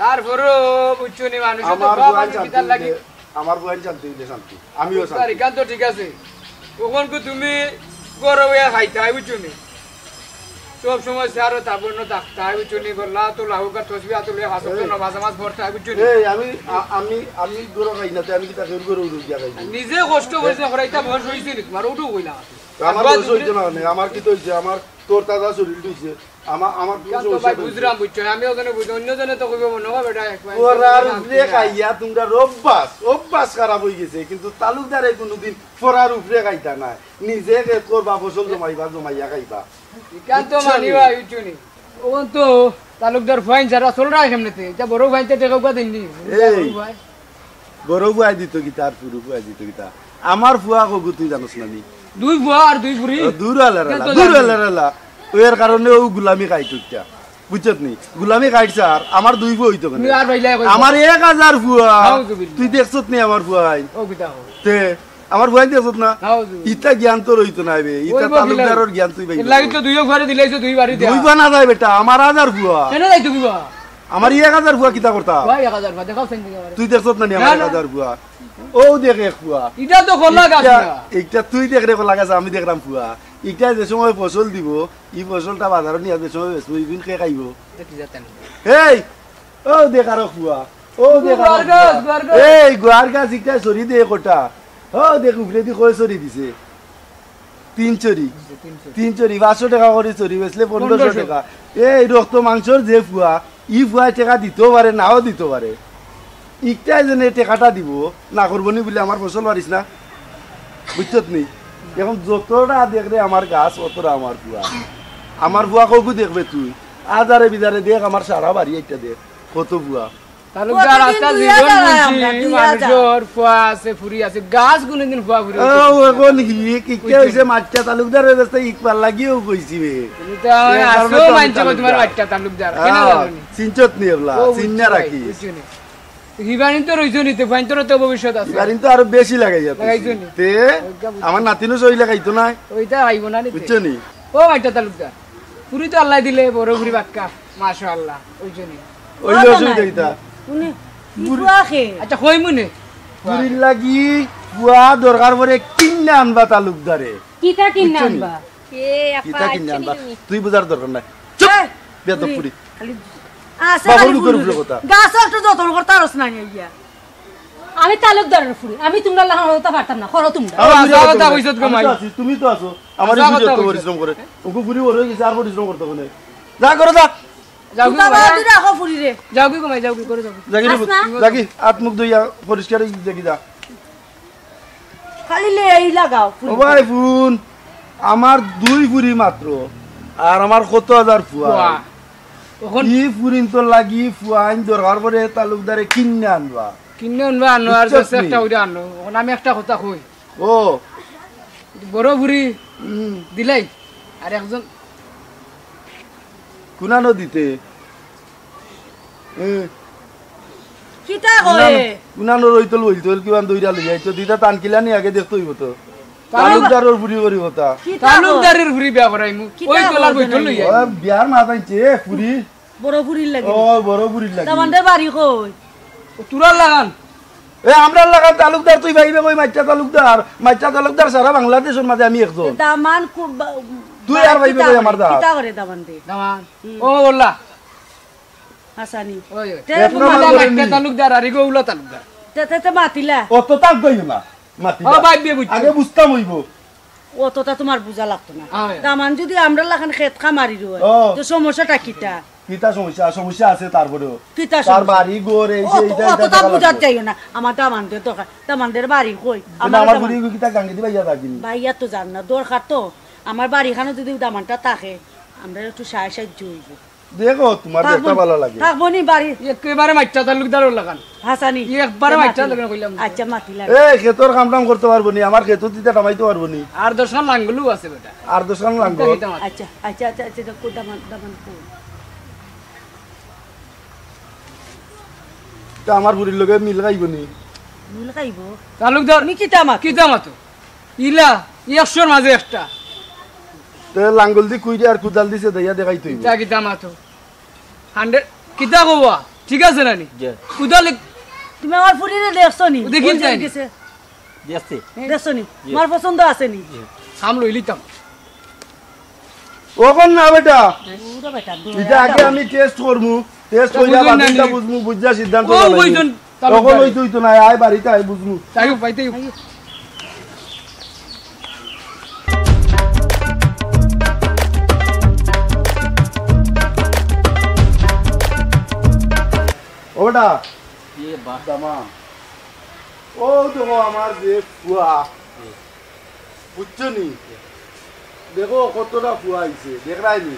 তারপরেও বুঝছো নি, মানুষ তো আমার বাবা বুয়াইন শান্তি কিতার লাগি। হইলে, আমার বুয়াইন শান্তি হইলে শান্তি, আমিও শান্তি। তার এখান তো ঠিক আছে, ওখানকে তুমি গরম হইয়া খাইতায়, বুঝছো নি? সব সময় চেয়ারো তাবন্য থাকতায়, বুঝছো নি? গলা তো লাহুকা তসবি আতো লইয়া হাসো তো নামাজ নামাজ পড়তায়, বুঝছো নি? এই, আমি, আ-, আমি, আমি গরু খাই না, তে আমি কিতা কেউর গরু উড়ু দিয়া খাই? নিজে কষ্ট করিস না, করাইতা বয়স হইছে নি তোমার, ওটাও কইলাম। তো আমার বয়স হইছে না, মানে, আমার কিতা হইছে? আমার তোর তাজা শরীর হইছে, আমার, আমার কোনো ইখান তো সমস্যা ভাই নাই। বুঝলাম, বুঝছো নি? আমি ওখানে বুঝি, অন্য জনে তো কইবো মনে হয় বেটা এক মাইল পরার উপরে খাইয়া তোমরা অভ্যাস, অভ্যাস খারাপ হয়ে গেছে, কিন্তু তালুকদারে কোনোদিন পরার উপরে খাইতা না। নিজে খেত করবা, ফসল জমাইবা, জমাইয়া খাইবা। ইখান তো বুঝছো মানি নি? ভাই, বুঝছো নি? ওখান তো তালুকদার ফুয়াইন ছাড়া চলরা কেমনেতে? এটা বড় ফুয়াইনতে টেকা উকা দিননি। এই, বড় ফুয়াই। বড় ফুয়াই দিত কিতা আর ফুরু ফুয়াই দিত কিতা? আমার ফুয়া কগু তুই জানোস না নি? দুই ফুয়া আর দুই ফুরি। ও, দূর আলার ইখান আলা, তো দূর জানি। আলার আলা। ওই এর কারণে ও গুলামি খাইতো ইটা। বুঝছত নি? গুলামি খাইছে আর আমার দুই ফুয়া হইতো কেনে? তুমি আর পাইলাই কই? আমার এক হাজার ফুয়া। নাউজুবিল্লাহ। তুই দেখছত নি আমার ফুয়াইন? ও কিতা কও? তে আমার ফুয়াইন দেখছত না? নাউজুবিল্লাহ। ইতা জ্ঞান তোর হইতো না বে। ইতা ওই বকিলা। তালুকদারর জ্ঞান তুই ভাই। এর লাগি তো দুইও ফুয়ারে দিলাইছো দুই বাড়ি দেয়া। দুই ফুয়া না যায় বেটা, আমার হাজার ফুয়া। কেনে যাইতো কিবা? আমার এক হাজার ফুয়া কিতা করতা? ভাই এক হাজার ফুয়া, দেখাও সেন দিকে আমারে। তুই দেখছত না নি না, আমার না। এক হাজার ফুয়া? ও দেখ এক ফুয়া। ইটা তো কলা গাছ ইটা, না। ইটা তুই দেখ রে কলা গাছ, আমি দেখলাম ফুয়া। ইটা যে সময় ফসল দিব, ই ফসলটা বাজারো নিয়া যে সময় বেচবো, ইগুন কে খাইবো? এটা কি জাতেন? এই, ও দেখ আরো ফুয়া, ও দেখ আরো গুয়ার গাছ, ফুয়া। গুয়ার গাছ। এই গুয়ার গাছ ইটা সরি দে কটা। ও দেখ উপরেদি কয় সরি দিছে। তিন চুরি। তিন চুরি, পাঁচশো টেকা করি চুরি বেচলে পনেরোশো টেকা। এই রক্ত মাংসর যে ফুয়া, ই ফুয়ায় টেকা দিতেও পারে, নাও দিতেও পারে। ইকটায় যেনে টেকাটা দিব, না করবো নি বুলে আমার ফসল পারিস না, বুঝছত নি? এখন যতটা দেখরে আমার গাছ, অতটা আমার ফুয়া। আমার ফুয়া কগু দেখবে তুই, আজারে বিজারে দেখ, আমার সারা বাড়ি একটা দেখ, কত ফুয়া। তালুকদার, আস্তা জীবন বুঝি মানুষর ফুয়া আছে, ফুরি আছে, গাছ কোনোদিন ফুয়া ফুরি অইতো পারে না। ও, এখন হি, কিতা অইছে, মাইট্টা তালুকদার অইছে, ইকবার লাগিও কইছি বে। তুমি তো আসো, মানছে তোমার মাইট্টা তালুকদার। কেন জানো নি? চিনছত নি এবলা, ও, চিন্না রাখি। হিবারিন তো রইছো নি, তে ফাইন তোর তো ভবিষ্যৎ আছে। হিবারিন তো আরো বেশি লাগাই যাচ্ছে। লাগাইছো নি? তে আমার নাতিনও সই লাগাইতো না। ওইটা আইবো না নি তে। বুঝছো নি? ও মাইট্টা তালুকদার, ফুরি তো আল্লাহ দিলে, বড় ফুরি বাক্কা। মাশাআল্লাহ, ওই জন্য। ওই লো অসুবিধা কিতা? উনি কি ফুয়া খে? আচ্ছা, কই মনে? ফুরির লাগি ফুয়া দরকার পড়ে কিন্না আনবা তালুকদারে। কিতা কিন্না আনবা? এ, আপা, কিতা কিন্না আনবা? তুই বুঝার দরকার নাই। চুপ! এই, বেয়াদব ফুরি। খালি আছে বাবা, খালি ফুরি। কথা। গাছ একটু যত্ন করতে পারস না, ইয়া। আমি তালুকদারের ফুরি, আমি তোমরা লাখান কথা পারতাম না, করো তোমরা। আমার হাছা কথা কইছত গো মাই। আমি তো আছি, তুমি তো আছো। আমার এই ফুরি অত পরিশ্রম করে। ওগু ফুরি বড় অই গেছে, আর পরিশ্রম করতে হবে না। যা করো, যা। যাও গি গো মাই। রাখো ফুরি রে। যাও গি গো মাই, যাও গি, করো যাও গি। যাগি রে, আস না। যাগি, আত মুখ ধুইয়া পরিষ্কার অই যাগি, যা। খালি লে এই লাগাও ফুরি। ও ভাই, ফুন, আমার দুই ফুরি মাত্র, আর আমার কত হাজার ফুয়া। ফুয়া। অখন ই ফুরিন্তর লাগি ফুয়াইন দরকার পড়ে তালুকদারে কিন্নে আনবা। কিন্নে আনবা, আনো, আর বুঝছত নি? একটা অইরা আনো। অখন আমি একটা কথা কই। ও। বড় ফুরি হুম। দিলাই, আর একজন কুনানো দিতে? এ। কিতা কয়? কুনানো, কুনানো রইতল বইতল কিমান দইরা লইয়া আইতো, দিতা তান কিলানি আগে দেখতে অইবো তো। তালুকদারর ফুরি করি কথা। কিতা কয়? তালুকদারর ফুরি বিয়া করাইমু। কিতা ওই তোলার কয় বইতল জানি? লইয়া। ও, বিয়ার মাত আনছে, এ, ফুরি। বড় ফুরির লাগি। ও, বড় ফুরির লাগি। দামান্দর বাড়ি কই? ও, তুরার লাগান। এ, আমরার লাগান তালুকদার, তুই ভাইবে কই মাইট্টা তালুকদার? মাইট্টা তালুকদার সারা বাংলাদেশর মাঝে আমি একজন। দামান কু-, বা-, তুই আর ভাইবে কিতা কই করে? আমার দা? কিতা করে দামান্দে? দামান। হুম। ও, ওলা। হাসানি। ওই, ওই। তে এক নম্বর মাতিলা। মাইট্টা তালুকদার, আর ইগো উলা তালুকদার। তে, তে, তে মাতিলা। অত তাক গইও না, মাতিলা। ও, ভাই, বিয়ে বুঝছি। আগে বুঝতাম অইবো। অতটা তোমার বুঝা লাগতো না। হ্যাঁ। দামান যদি আমরার লাখান খেত খামারির অয়, ও। তো সমস্যাটা কিতা? কিতা সমস্যা? সমস্যা আছে তারপরেও। কিতা তার সমস্যা? বাড়ি ঘর, এই অত, সেই, এইটা, অতটা বুঝাত যাইও না। আমার দামান্দর দরকার। দামান্দর বাড়ি কই? কিন্তু আমার আমার দামান-, ফুরি কিতা গাঙ্গেদি বাইয়া যায়নি? বাইয়া তো যার না, দরকার তো। আমার বাড়িখানো যদি দামানটা থাকে, আমরা একটু সাহায্য সাহায্য অইবো। দেখো, তোমার থাকবো যেটা নি, ভালো লাগে। থাকবো নি বাড়ি। একেবারে মাইট্টা তালুকদারর লাখান। হাসানি। একবারে মাইট্টা তালুকদার কইলাম। আচ্ছা, মাতিলা। এ, খেতর কাম টাম করতে পারবো নি, আমার খেতর দিতা কামাইতে পারবো নি। আর দশ খান লাঙ্গলও আছে বেটা। আর দশ খান লাঙ্গল? আচ্ছা, আচ্ছা, আচ্ছা, আচ্ছা, কো দামান, দামান কো। তা আমার ফুরির লগে মিল খাইবো নি? মিল খাইবো? তালুকদার। তুমি কিতা মাতো? কিতা মাতো? ইলা, একশোর মাঝে একটা। তে লাঙ্গল দি কুইরে আর কুদাল দি ছেদাইয়া দেখাইতে অইবো। কিতা কিতা মাতো? হান্ড্রেড, কিতা কওয়া? ঠিক আছে না নি? জি। কুদাল এক- তুমি আমার ফুরিরে দেখছো নি? দেখি ওই যে নাই। গেছে। দেখছি। দেখছো নি? জি। আমার পছন্দ আছে নি? জি। সাম লইলিতাম। অখন না বেটা। পুরা বেটা, এটা আগে আমি টেস্ট করমু। টেস্ট কইরা বুঝুন না বাকিটা নি। বুঝমু, বুঝা সিদ্ধান্ত ও জানাইমু। বুঝুন। তখন তালুকদার। অইতো, অইতো না, আয় বাড়িত আয়, বুঝমু। তাই উপায়, তাই উপায়। ও বেটা। কি বা? দামান। ও দেখো আমার যে ফুয়া। বুঝছো নি? দেখো কতটা ফুয়া আইছে, দেখরায় নি?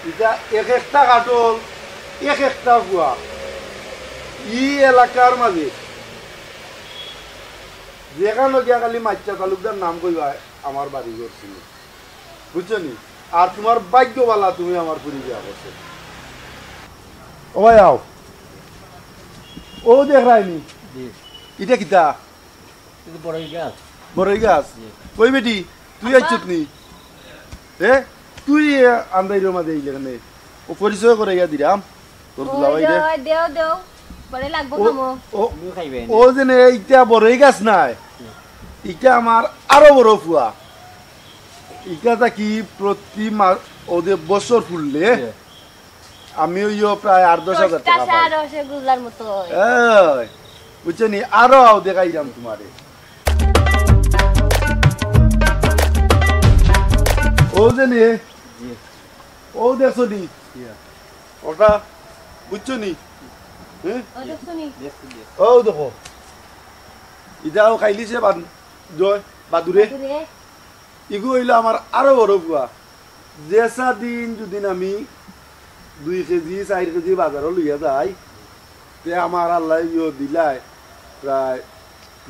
ইটা এক একটা কাঠল, এক একটা ফুয়া। ই এলাকার মাঝে যেখানো গিয়া খালি মাইচ্চা তালুকদার নাম কইবা, আমার বাড়ি ঘর চিনে। বুঝছো নি? আর তোমার ভাগ্য ভালা, তুমি আমার ফুরি বিয়া করছো। ও ভাই, আও। ও দেখরায় নি? জি। ইটা কিতা? ইটা তো বড়ই গাছ। বড়ই গাছ? জি। কই বেটি, তুই আব্বা। আইছত নি? এ? তুই, এ, আন্দাইরর মাঝে আইলে কেনে? ও পরিচয় করাইয়া দিরাম। তোর ওই দুলাভাই রে। রে, ওই দেও, দেও। পরে লাগবো ও, খামো। ও, তুমি খাইবে নি? ও যে নে, ইটা বড়ই গাছ নায়। জি। ইটা আমার আরো বড় ফুয়া। ইটা থাকি প্রতি মা-, ওদের বছর ফুললে, জি। আমি অইও প্রায় আট দশ হাজার টেকা পাই। রসগোল্লার মতো। এই, বুঝছো নি? আরো আও দেখাইরাম তোমারে। ও যে নে, জি। ও দেখছো নি? ইয়া। ওটা বুঝছো নি? হ্যাঁ? ও দেখছো নি? দেখছি, দেখছি। ও দেখো, ইটাও খাইলিছে বাদ-, জয়, বাদুরে। বাদুরে। ইগু অইলো আমার আরো বড় ফুয়া। যেসা দিন যুদিন আমি দুই কেজি, চাইর কেজি বাজারো লইয়া যাই, তে আমার আল্লায় ইয়ো দিলায় প্রায়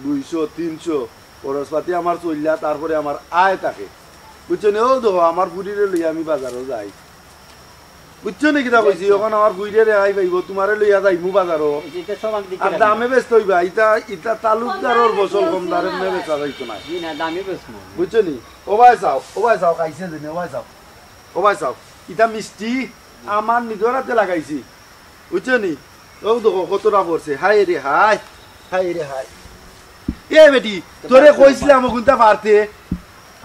দুইশো, তিনশো খরচপাতি আমার চইল্লা, তারপরে আমার আয় থাকে। বুঝছো নি? ও দেখো, আমার ফুরিরে লইয়া আমি বাজারো যাই। বুঝছো নি কিতা কইছি? বুঝছি। অখন আমার ফুরিরে আই পাইবো, তুমারে লইয়া যাইমু বাজারো। এটা সব আমি আর দেখলাম। দামে বেচতে অইবা, ইটা, ইটা তালুকদারর ফসল, কম দামে বেচা যাইতো না। জি না, দামে বেচমু। বুঝছো নি? ও ভাই চাও, ও ভাই চাও, খাইছে যে নি, ও ভাই চাও। ও ভাই চাও, ইটা মিষ্টি, আমার নিজর আতে লাগাইছি। বুঝছো নি? ও দেখো কতটা পড়ছে। হায় রে হায়, হায় রে হায়। এ বেটি, তোরে কইছিলাম অগুনতা পারতে।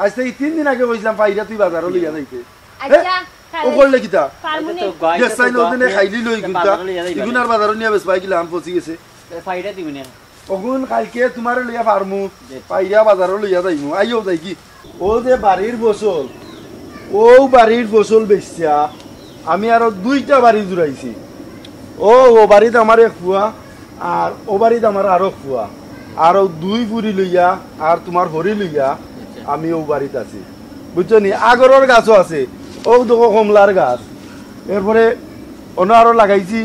আইজ থাকি তিন দিন আগে কইছিলাম, পাইরা তুই বাজারো লইয়া যাইতে। আচ্ছা, হ্যাঁ? ও করলে কিতা? পারমু নি। আচ্ছা, তো গাইছে যে তো চাইন গা-, ওদিনে খাইলি লই ইগুনতা। বাজারো লইয়া যাইবা। ইগুন আর বাজারো নিয়া বেচবায় কিলা আম পচি গেছে। এ, পাইরা দিবি না। অগুন কাইলকে তুমারে লইয়া পারমু, জি। পাইরা বাজারো লইয়া যাইমু। আইও যাই কি? ও যে বাড়ির ফসল, ও বাড়ির ফসল বেচিয়া আমি আরো দুইটা বাড়ি জুড়াইছি। ও, ও বাড়িত আমার এক ফুয়া, আর ও বাড়িত আমার আরো ফুয়া, আরো দুই ফুরি লইয়া, আর তুমার হরি লইয়া আমি ও বাড়িত আছি। বুঝছো নি? আগরর গাছও আছে, ও দেখো কমলার গাছ, এরপরে অনো আরো লাগাইছি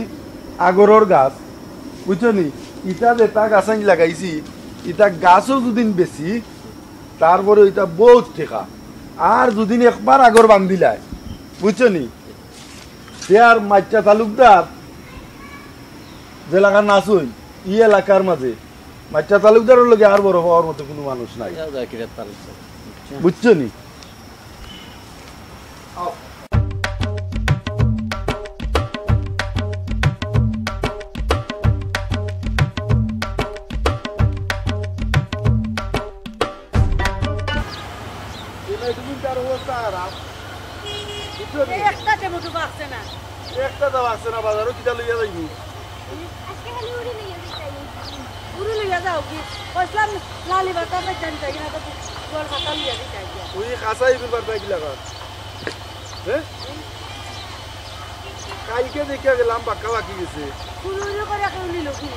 আগরর গাছ। বুঝছো নি? ইটা যেতা গাছ আমি লাগাইছি, ইতা গাছও যুদিন বেচি, তারপরে ইটা বউত টেকা। আর যুদিন একবার আগর বান্ধিলায়, বুঝছো নি? তে আর মাইচ্চা তালুকদার যে এলাকার নাচইন, ই এলাকার মাঝে মাইচ্চা তালুকদারর লগে আর বড় হওয়ার মতো কুনু মানুষ নাই। ইয়া জাকিরের তালুকদার। বুঝছো নি? আও। এই মেয়েটুকুন তার অবস্থা খারাপ। বুঝছো নি? এই একটা টমেটো বাঁচছে না। একটা তো বাঁচছে না, বাজারো কিতা লইয়া যাইবি? আজকে খালি উড়ি লইয়া যাইতাই। উড়ি লইয়া যাও কি? কইছিলাম লালি বাতা খাইতাম চাই না, তো জল খাতা লইয়া যাইতাই। ওই খাসা ইগুর বাতা কিলা কর? হ্যাঁ? কাইলকে দেখিয়া গেলাম, বাক্কা বাকি গেছে। চুরি উরি করে কেউ নিল কি?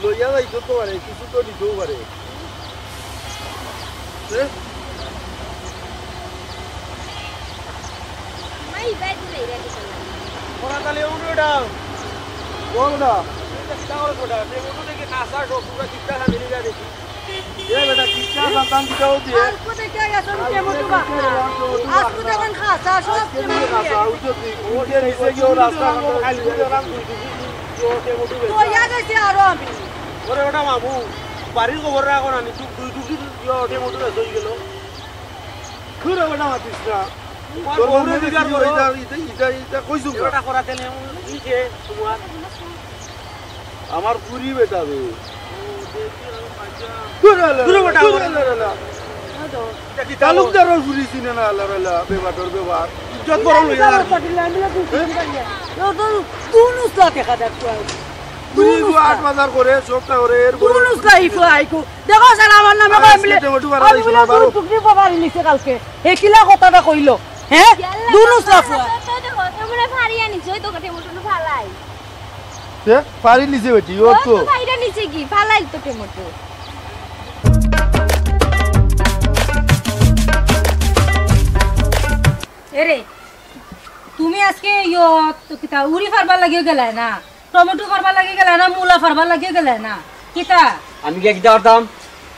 লইয়া যাইতো তো পারে, কিছু তো নিতেও পারে। হ্যাঁ? মাই, বাইক নেই রে, কিছু না। ওরা তাহলে উঠে ওটা। বল না। এটা কিতা করে ওটা? যে উঠে দেখে কাঁচা সব পুরা কিতা খাবে, নিয়ে দেখি। এ বেটা, কিতা সন্তান দিতে হচ্ছে? আর কোথায় কে গেছে? আমি টেমো টুবা। আজকে দেখেন খাসা, সব আজকে টেমো দিয়ে টুবা। খাসা, উঠো তুই। উঠে নিচে গিয়ে রাস্তা খান খালি করে রাম তুই, তুই, তুই, তুই, টেমো টুবা। তো ইয়া গেছে আরো আমি। ওরে বেটা মামু, বাড়ির খবর রাখো না, নি দুই দুই দুই দুই টেমো টুবা হয়ে গেল। ঘুরে বেটা মাতিস না। তোমার তোর বউরে মনে বিকার দেখি করো। ইটা, ইটা, ইটা, ইটা কইছুম না। এটা করাতে নেই, নিচে তোমার। আমার ফুরি বেটা রে। দূর আল্লাহ, দূর বেটা, দূর ওরে। আল্লাহ, আল্লাহ। এটা কি তালুকদারর ফুরি চিনে না, আল্লাহ, আল্লাহ, বেবাটর বেবার। ইজ্জত বড় লইয়া আর কি। পাটিল, আমি তো বুঝি না। ও তো দুনুসলা দেখা যাক, কয়। ফুরি দুনুসলা। আট বাজার করে, সবটা করে, এর করে দুনুসলা ই ফুয়া আইকো। দেখো স্যার, আমার নামে আরে, কয় আজকে মিলে, টমেটো বাড়া আমি দিছো, মিলে বারো। দুই টুকরি বাড়ি নিছে কালকে। হে কিলা কথাটা কইলো? হ্যাঁ? ইয়াল্লা, দুনুসলা বাবা, ফুয়া। তো, তো, তো, তো, মনে ফারিয়া নিছে, ওই তো টমেটো ফালাই। তে ফারি নিছে বেটি, ও ও তো। তো ফাইরা নিছে কি? ফালাইল তো টেমোটো। এরে, তুমি আজকে ইয়ো তো কিতা উড়ি ফারবার লাগিও গেলায় না? টমেটো ফারবার লাগিও গেলায় না? মূলা ফারবার লাগিও গেলায় না? কিতা? আমি গিয়া কিতা করতাম?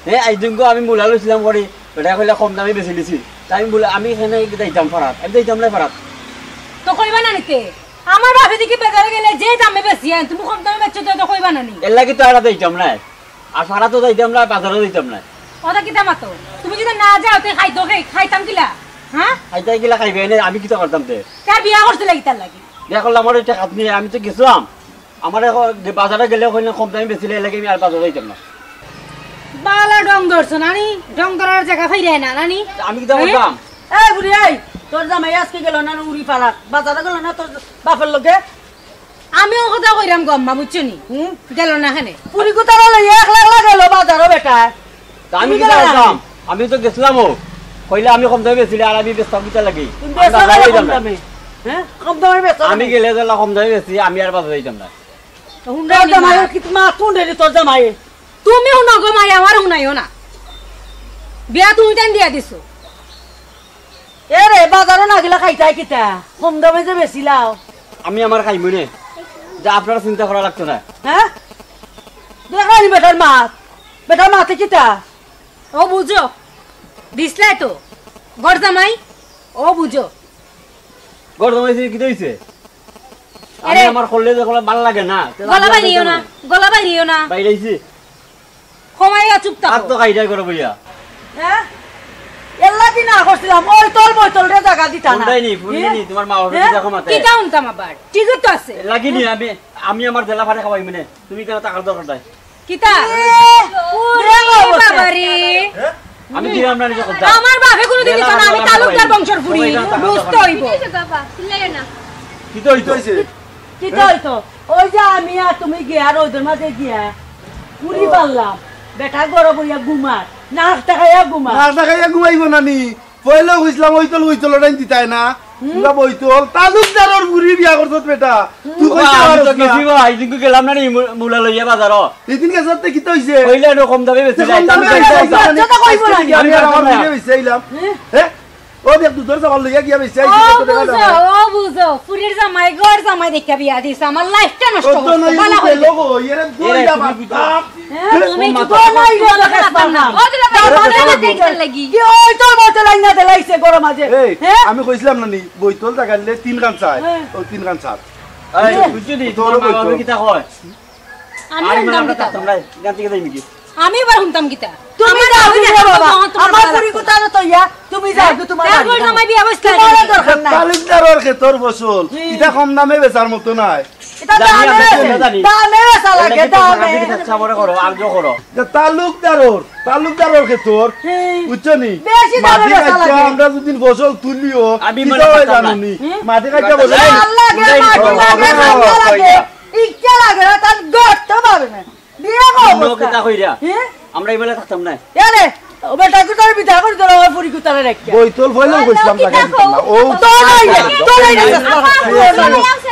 হে, আইজ দিনগো আমি মূলা লইছিলাম করি, বেটা কইলা কম দামে বেচি দিছি। তাই আমি বলে, আমি এখানে যাইতাম ফারাত, আমি যাইতাম না ফারাত। তো কইবা না নিতে? আমার বাপে দেখি বাজারে গেলে যে দামে বেচি আন, তুমি কম দামে বেচছো তো, তো কইবা না নি? এর লাগি তো আর যাইতাম না। আর ফারাতও যাইতাম না, বাজারও যাইতাম না। ওটা কিতা মাতো? তুমি যদি না যাও, তে খাইতো কে? খাইতাম কিলা? হ্যাঁ? খাইতে গেলে খাইবে না, আমি কিতা করতাম তে? তার বিয়া করছিলে কিতার লাগি? বিয়া করলাম, ওর একটা খাত নিয়ে আমি তো গেছিলাম। আমার এখন যে বাজারে গেলে ওখানে কম দামে বেচিলে, এর লাগি আমি আর বাজারে যাইতাম না। বালা ঢং ধরছো নানি? ঢং ধরার জাগা পাইরায় না নানি? আমি কিতা হ্যাঁ? করতাম? এই বুড়ি, এই, তোর জামাই আজকে গেল না উড়ি ফারাত? বাজারে গেল না তোর বাপের লগে? আমি ও কথা কইরাম গো আম্মা, বুঝছো নি? হুম? গেল না কেনে? ফুরি কুতারা লইয়া একলা একলা গেল বাজারো বেটা। তা আমি তুমি কিতা গেলা না করতাম? কেনে? আমি তো গেছিলাম ও। কইলে আমি কম দামে বেচিলে আর আমি বেচতাম কিতা লাগি? তুমি আমি বেচো বাজারে কেনে যাইতাম কম না। দামে? হ্যাঁ? কম দামে বেচো আমি কেনে? গেলে যেলা কম দামে বেচি, আমি আর বাজারে যাইতাম না। হুন্ডা তোর জামাই কিতা মাত হুন্ডে নি তোর জামাই? তুমি হুনো গো মাই, আমার হুনাইও না। বিয়া তুমি তাইন দিয়া দিছো। এ রে, বাজারো না গেলে খাইতায় কিতা? কম দামে যে বেচিলাও। আমি আমার খাইমু নে, যা আপনারা চিন্তা করা লাগতো না। হ্যাঁ? দেখো নি বেটার মাত, বেটার মাতে কিতা? ও বুঝো, দিছলাই তো। ঘর জামাই, ও বুঝো। ঘর জামাই যে কিতা অইছে? আমি এরে। আমার করলে যে করলে ভালা লাগে না। তে গলা বাইরিও না, গলা বাইরিও না। বাইরাইছি। কমাইয়া চুপ থাকো। আর তো কাইদাই করো বইয়া। হ্যাঁ? এল্লা দিন না করছিলাম, ওই তল বই তল রে জাগা দিতা না। হুন্ডাই নি, হুন্ডাই নি, হ্যাঁ? তোমার মা বাপের হ্যাঁ? কিতা কমাতে? কিতা হুনতাম আবার? ঠিকই তো আছে। লাগিনি আমি, আমি আমার জেলা ফারে খাওয়াই মানে। তুমি কেন টাকার দরকার নাই? কিতা? এ, ওরে বাবা রে। আমি দিলাম না নিজে কথা। আমার বাপে কোনোদিন দিত না, আমি তালুকদার বংশর ফুড়ি। বুঝতে হইব। বাবা, চিল্লাইও না। কিতা অইতো? কিতা অইতো? ওই যে আমি আর তুমি গিয়া রোদের মাঝে গিয়া ঘুরি পারলাম। বেটা গরম হইয়া ঘুমার, নাক দেখাইয়া ঘুমার। নাক দেখাইয়া ঘুমাইব না নি? পয়লাও কইছিলাম, ওই তল, ওই তল, ওটাই দিতায় না। হুম। তোমরা বই তল, তালুকদারর ফুড়ি বিয়া করছত বেটা। তুই কইতে বাবা, আমি পারস তো না। গেছি বা, এই দিনকে গেলাম না রে, মু-, মুলা লইয়া বাজারো। এই দিন গেছত তে কিতা অইছে? কইলে একটু কম দামে বেচি তে কম দামে যাইতাম, বেচি যাইতাম। যাইতাম। আচ্ছা, তো কইবো না, আমি আর আমার ফুড়িরে বেচি আইলাম। হ্যাঁ? হ্যাঁ? ও দেখ, দুধর চাউল লইয়া গিয়া বেচি আইছি, ও কত টাকা বুঝো, দাম? ও বুঝো, ফুড়ির জামাই, ঘর জামাই দেখিয়া বিয়া দিছে, আমার লাইফটা নষ্ট কত করছে, নাই বালা বুঝে হইছে। লোক, এরে এরে, দইয়া তুমি বাতা। হ্যাঁ, তুমি ও মাথা। চুপ করো, তোমার লগে রাখতাম না। ও দিলা ভাই, তার মানে আমাদের দেখছেন লাগি। কি ওই তোর মতো লাইন না দিলাইছে গরম আছে? এই, হ্যাঁ? আমি কইছিলাম না নি, বইতল জাগাইলে তিন খান চায়। হ্যাঁ। ও তিন খান চায়। এই, বুঝছো নি, তোর তোমার মা বাবা বইতল। কিতা কয়? আমি আর হুনতাম ইমান আমরা কিতা? থাকতাম না, গান থেকে যাই নাকি? আমি এবার হুনতাম কিতা? তুমি আমার যাও বাবা, রে বাবা, আমার আমার বাবা। ফুড়ি কোথায় তো ইয়া? তুমি যাও, হ্যাঁ? তোমার তার বাড়ি ঘর যাও। জামাই বিয়া বসতে তোমার আসবে। দরকার নাই। তালুকদারর খেতর ফসল, হুম। ইটা কম দামে বেচার মতো নায়। এটা জানি, দামে আমি বেচে, জানি। দামে বেচা লাগে, এটা তো দামে। আচ্ছা, বড় করো, আর জো করো। যে তালুকদারর, তালুকদারর খেতর, হুম। বুঝছো নি? বেশি দামে মাটি বেচা কাটিয়া লাগে। আমরা যদি ফসল তুলিও, আমি কিতা মানে হয় জানো নি? হুম। মাটি কাটিয়া ফসল এই আল্লাহ, যে মাটি লাগে, মাটি লাগে। ইচ্ছা লাগে না, তার গর্ত পাবে না। বিয়া করবো অন্য না। কিতা কইরা? হ্যাঁ? আমরা ইবালা থাকতাম না। এরে, ও বেটা কুতারে বিদায় করি তোরা ওই ফুড়ি কুতারে রাখিয়া। বইতল ফয়লাও কইছিলাম না, কিতা জায়গা দিতাম না। কও? ও, তোর নাই রে, তোর নাই রে, শেষ মার।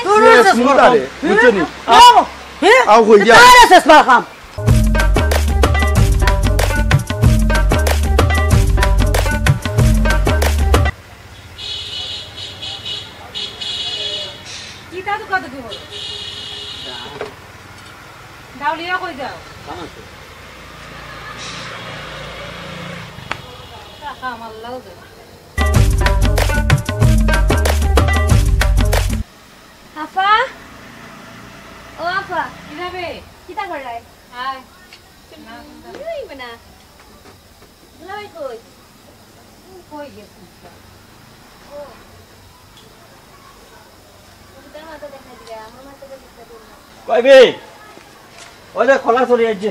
তোর নাই রে, শেষ মার। বুঝছো নি? ও, হ্যাঁ? আও কই যা। তোর শেষ মার খাম। কিতা দোকান থেকে হলো? ডাউলিয়া কই যাও? কাম আছে। টাকা আমার লাউ দে। আফা, ও আফা। কি যাবে? কিতা করলাই? আয়। না, না। দুলাভাই কই? কই গেছে? ও। কই বে? ওই দেখ, কলার ছড়ি আইছে।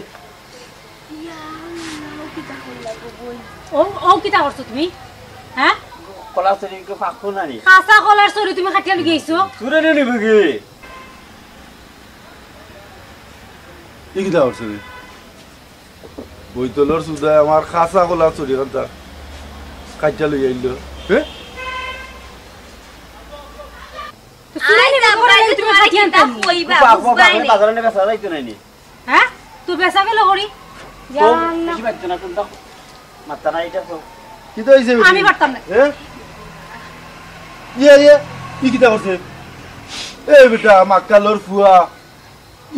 ইয়া, আল্লাহ, ও কিতা করলা গো বই? ও, ও কিতা করছো তুমি? হ্যাঁ? কলার ছড়ি কি ফাঁকবো না নি? কাঁচা কলার ছড়ি তুমি কাটিয়া লই আইছো? চুরে নিয়ে নিবি কি? ই কিতা করছে রে? বইতলর সুদায় আমার কাঁচা কলার ছড়ি খানতা কাটিয়া লই আইলো। হ্যাঁ? তো চুরে নিবি, আব্বা, করে নিবি, তুমি তোমার কাটিয়া কিতা আনতে নি? কইবা, বাবা, বাবা, বুঝবাই আমি নি। বাজারে নিয়ে বেচা যাইতো নাই নি? হ্যাঁ? তুই বেচা গেল করি? তো, ইয়া আল্লাহ। বেশি পাইতো না, কোনটা? মাত্তা না, এটা তো। কিতা অইছে বেটি? আমি পারতাম না। হ্যাঁ? ইয়ে, ইয়ে, ই কিতা করছে? এই বেটা, মাক্কালর ফুয়া।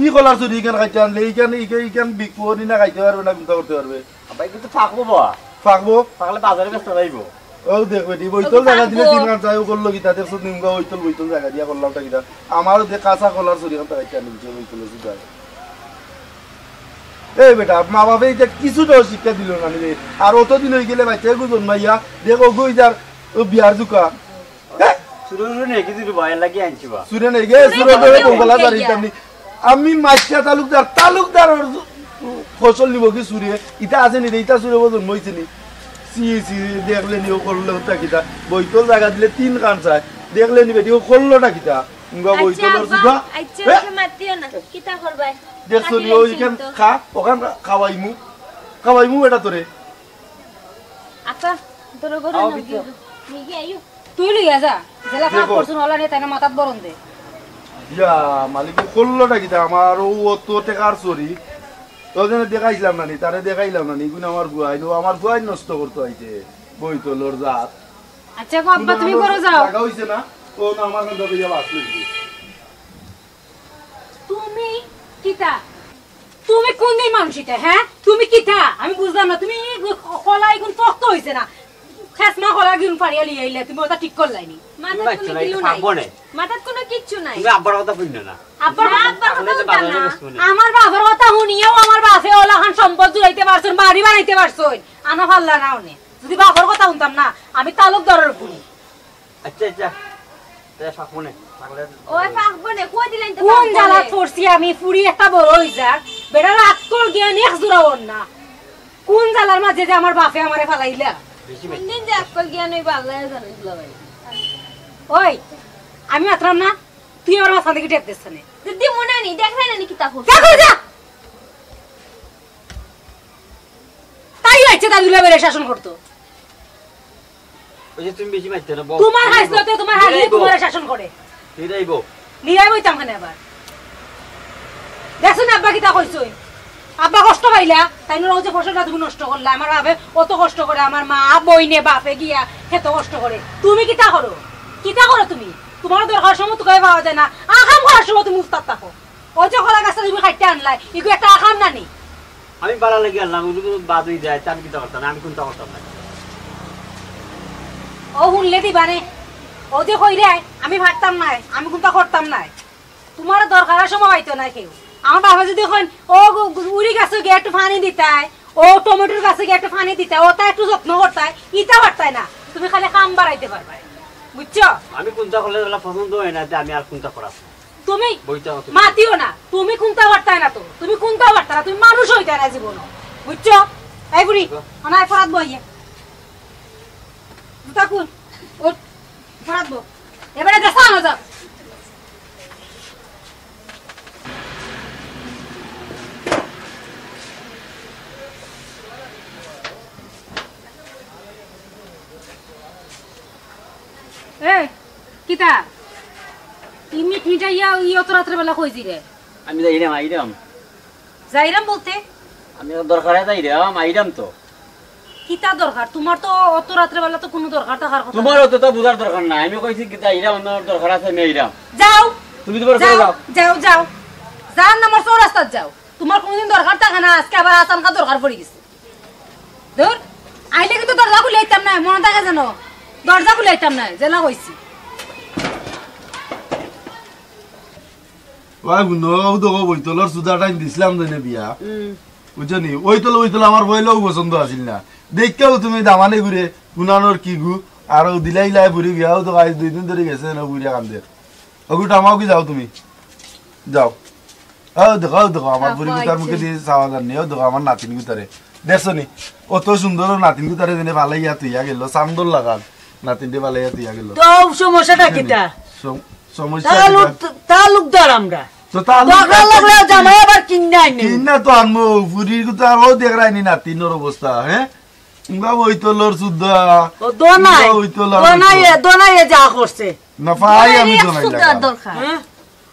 ই কলার ছড়ি ইখান খাইতে আনলে, ইখান, ইখান, ইখান বিকবো নি না খাইতে পারবে না, কোনটা করতে পারবে? আব্বা, ইখান তো ফাঁকবো বা। ফাঁকবো? ফাঁকলে বাজারে বেচতে যাইবো। ও দেখ বেটি, বইতল জাগা দিলে তিন খান চায়, ও করলো কিতা? দেখছো নিমগা বইতল, বইতল জাগা দিয়া করলামটা কিতা? আমারও দেখ কাঁচা কলার ছড়ি খান খাইতে আনলে, বইতল জাগা। এই বেটা, মা বাপে ইটা কিছুটাও শিক্ষা দিল না রে। আর অতদিন হই গেলে বাচ্চা এগু জন্মাইয়া, দেখ ওগু ইজার ও বিয়ার জুকা। হ্যাঁ? সুরে সুরে নেই কিছু ভাই লাগি আনছি বা। সুরে নেই গে, সুরে সুরে ধরে বঙ্গলা জারি ইতাম নি। আমি মাইকা তালুকদার, তালুকদার ওর ফসল নিব কি সুরে? ইটা আছে নি রে, ইটা সুরে ও জন্ম হইছে নি। সি, সি, দেখলে নি ও করলো ওটা কিতা? বইতল জাগা দিলে তিন খান চায়। দেখলে নি বেটি ও করলো না কিতা? ইঙ্গা আচ্ছা, বইতলর আব্বা, সুদা। আচ্ছা, হ্যাঁ? ওকে মাতিও না। কিতা করবায়? দেখছো নি, কাটিয়ে ওই আনছি এখান তো। খা, ওখান খা-, খাওয়াইমু। খাওয়াইমু এটা তোরে। আফা, তোর ঘরে আও না ভিতরে। গিয়ে, নিয়ে গিয়ে আইও। তুই লইয়া যা, যেলা ফাঁক দেখো। করছুন, ওলা নিয়া তাইন মাথাত বরন দে। ইয়া, মালিক, করলোটা কিতা? আমার অউ অত টেকার চুরি। তো যেন দেখাইছিলাম না নি, তারে দেখাইলাম না নি, ইগুন আমার গুয়াইন, ও আমার গুয়াইন নষ্ট করতো আইছে। বইতলর জাত। আচ্ছা গো আব্বা, তুমি ঘরো যাও। জাগা অইছে না? ও না, আমার কাছে ইয়া বাস লইছে। তুমি কিতা? তুমি কোন দিন মানুষ ইতা, হ্যাঁ? তুমি কিতা? আমি বুঝলাম না। তুমি কলা ইগুন পোক্ত অইছে না। খেসমা কলা ইগুন ফাড়িয়া লইয়া আইলে, তুমি ওটা ঠিক করলাইনি। মাথাত কোনো কিচ্ছু নাই। মাথাত কোনো কিচ্ছু নাই। তুমি আব্বার কথা হুনো না। আব্বার না, কথা আব্বার কথা হুনতাম না। আমার বাপর কথা হুনিয়াও আমার বাপে ওলাখান সম্পদ জুড়াইতে পারছইন, বাড়ি বানাইতে পারছইন। আনা ফাল্লা না অনে। যদি বাপর কথা হুনতাম না, আমি তালুকদারর পুড়ি। আচ্ছা, আচ্ছা। তে ফাঁক মনে, পাগলের ওই ফাঁক বনে, কই দিলেন তো কোন ফাঁক বনে? জ্বালাত পড়ছি আমি, ফুড়ি একটা বড় অই যাক, বেটার আক্কল জ্ঞান এক জোড়া অর না। কোন জ্বালার মাঝে যে আমার বাপে আমারে ফালাইলা? বেশি কোন দিন যে আক্কল জ্ঞান অইবো আল্লায় জানে দুলাভাই। ওই, আমি মাতরাম না, তুই আমার মাথা থাকি টেপ দিস না। দিদি মনে নি, দেখরায় না নি কিতা করছে? যা, যা, যা। তাই অইছে তার দুলাভাইরে শাসন করতো। ওই যে তুমি বেশি মারতে না, বউ। তোমার হাইছলতে তোমার হাগিয়ে তোমারে শাসন করে। নিরাইবো। নিরাইবো ইতাম কেনে আবার? দেখছো না আব্বা কিতা কইছইন? আব্বা কষ্ট পাইলা, তাইন অউ যে ফসলটা তুমি নষ্ট করলা। আমার বাপে অত কষ্ট করে, আমার মা, বইনে, বাপে গিয়া কত কষ্ট করে। তুমি কিতা করো? কিতা করো তুমি? তোমার দরকার সময় তোকে পাওয়া যায় না, আকাম করার সময় তুমি উস্তাদ থাকো। অউ যে কলা গাছটা তুমি কাটিয়া আনলায়, ইগু একটা আকাম না নি? আমি বালা লাগি আনলাম, ওগুলো বাদ অই যায়, তে আমি কিতা করতাম? আমি কুন্তা করতাম না। ও হুনলে দিবা নে, অউ যে কইরায়, আমি পারতাম নায়, আমি কুন্তা করতাম নায়। তোমার দরকারর সময় পাইতো নায় কেউ। আমার বাপে যদি কইন, "ও গু-, গু-, উরি গাছে গিয়া একটু পানি দিতায়, ও টমেটোর গাছে গিয়া একটু পানি দিতায়, ওটা একটু যত্ন করতায়", ইতা পারতায় না। তুমি খালি কাম বাড়াইতে পারবায়, বুঝছো? আমি কুন্তা করলে যেলা পছন্দ অয় না, তে আমি আর কুন্তা করাম না। তুমি বইতে হবে। মাতিও না, তুমি কুন্তা পারতায় না তো, তুমি কুন্তা পারতায় না, তুমি মানুষ অইতায় না জীবনো, বুঝছো? এই বুড়ি, বাহ। অনায় ফরাত বইয়া। জুতা খুল, ওঠ, ফরাত বউ। এবারে দেশা আনো যাও। এ, কিতা? তুমি কিতা ইয়া, ই অত রাত্রে বেলা কই যিরে? আমি যাইরাম, আইরাম। যাইরাম বলতে? আমি তো দরকারে যাইরাম, আইরাম তো। কিতা দরকার? তোমার তো অত রাত্রে বেলা তো কুনু দরকার থাকার কথা না। তোমার অততা বুঝার দরকার নাই। আমি কইছি কিতা, আইরাম, আমার দরকার আছে, আমি আইরাম। যাও। তুমি তোমার ঘরো যাও, যাও। যাও, যাও। যার নামর চৌরাস্তাত যাও। তোমার কুনুদিন দরকার থাকে না, আজকে আবার আচানকা দরকার পড়ি গেছে। ধুর, আইলে কিন্তু দরজা খুলে আইতাম নায়, মনো থাকে যেন। দরজা খুলে আইতাম নায়, যেলা কইছি। ওই বুনো, অউ দেখো বইতলর সুদা টাইম দিছিলাম যেনে বিয়া। হুম। বুঝছো নি? ওই তলে, ওই তলে আমার পয়লাউ পছন্দ আছিল না। দেখিয়াউ তুমি দামানে ঘুরে, গুনানোর কি গু, আর অউ দিলাইলাই বুড়ি বিয়াও তো আইজ দুই দিন ধরি গেছে না বুড়িয়া কান্দের। অগু টামাও কি যাও তুমি? যাও। অউ দেখো, অউ দেখো, আমার বুড়ি গুতার মুখে দি চাওয়া যার নি। অউ দেখো, আমার নাতিন গুতারে। দেখছো নি? অত সুন্দর নাতিন গুতারে যেনে ফালাইয়া তুইয়া গেল, চান্দর লাগান। নাতিনরে ফালাইয়া তুইয়া গেল। তো সমস্যাটা কিতা? সম-, সমস্যা কিতা? তালুক-, তালুকদার আমরা। তো তালুকদার দরকার লাগলে জামাই আবার কিন্না আইনে। কিন্না তো আনমু, ফুরির গুতার অউ দেখরায়নি নাতিনর অবস্থা, হ্যাঁ? উঙ্গা ওই তো লড় সুদ্ধা। ও দোনাই, উঙ্গা ওই তো লড় দোনাই, সুদ্ধা। দোনাই এ যা করছে। না, পাই আমি দোনাই দোনাই সুদ্ধা লাগাম। দরকার। হ্যাঁ?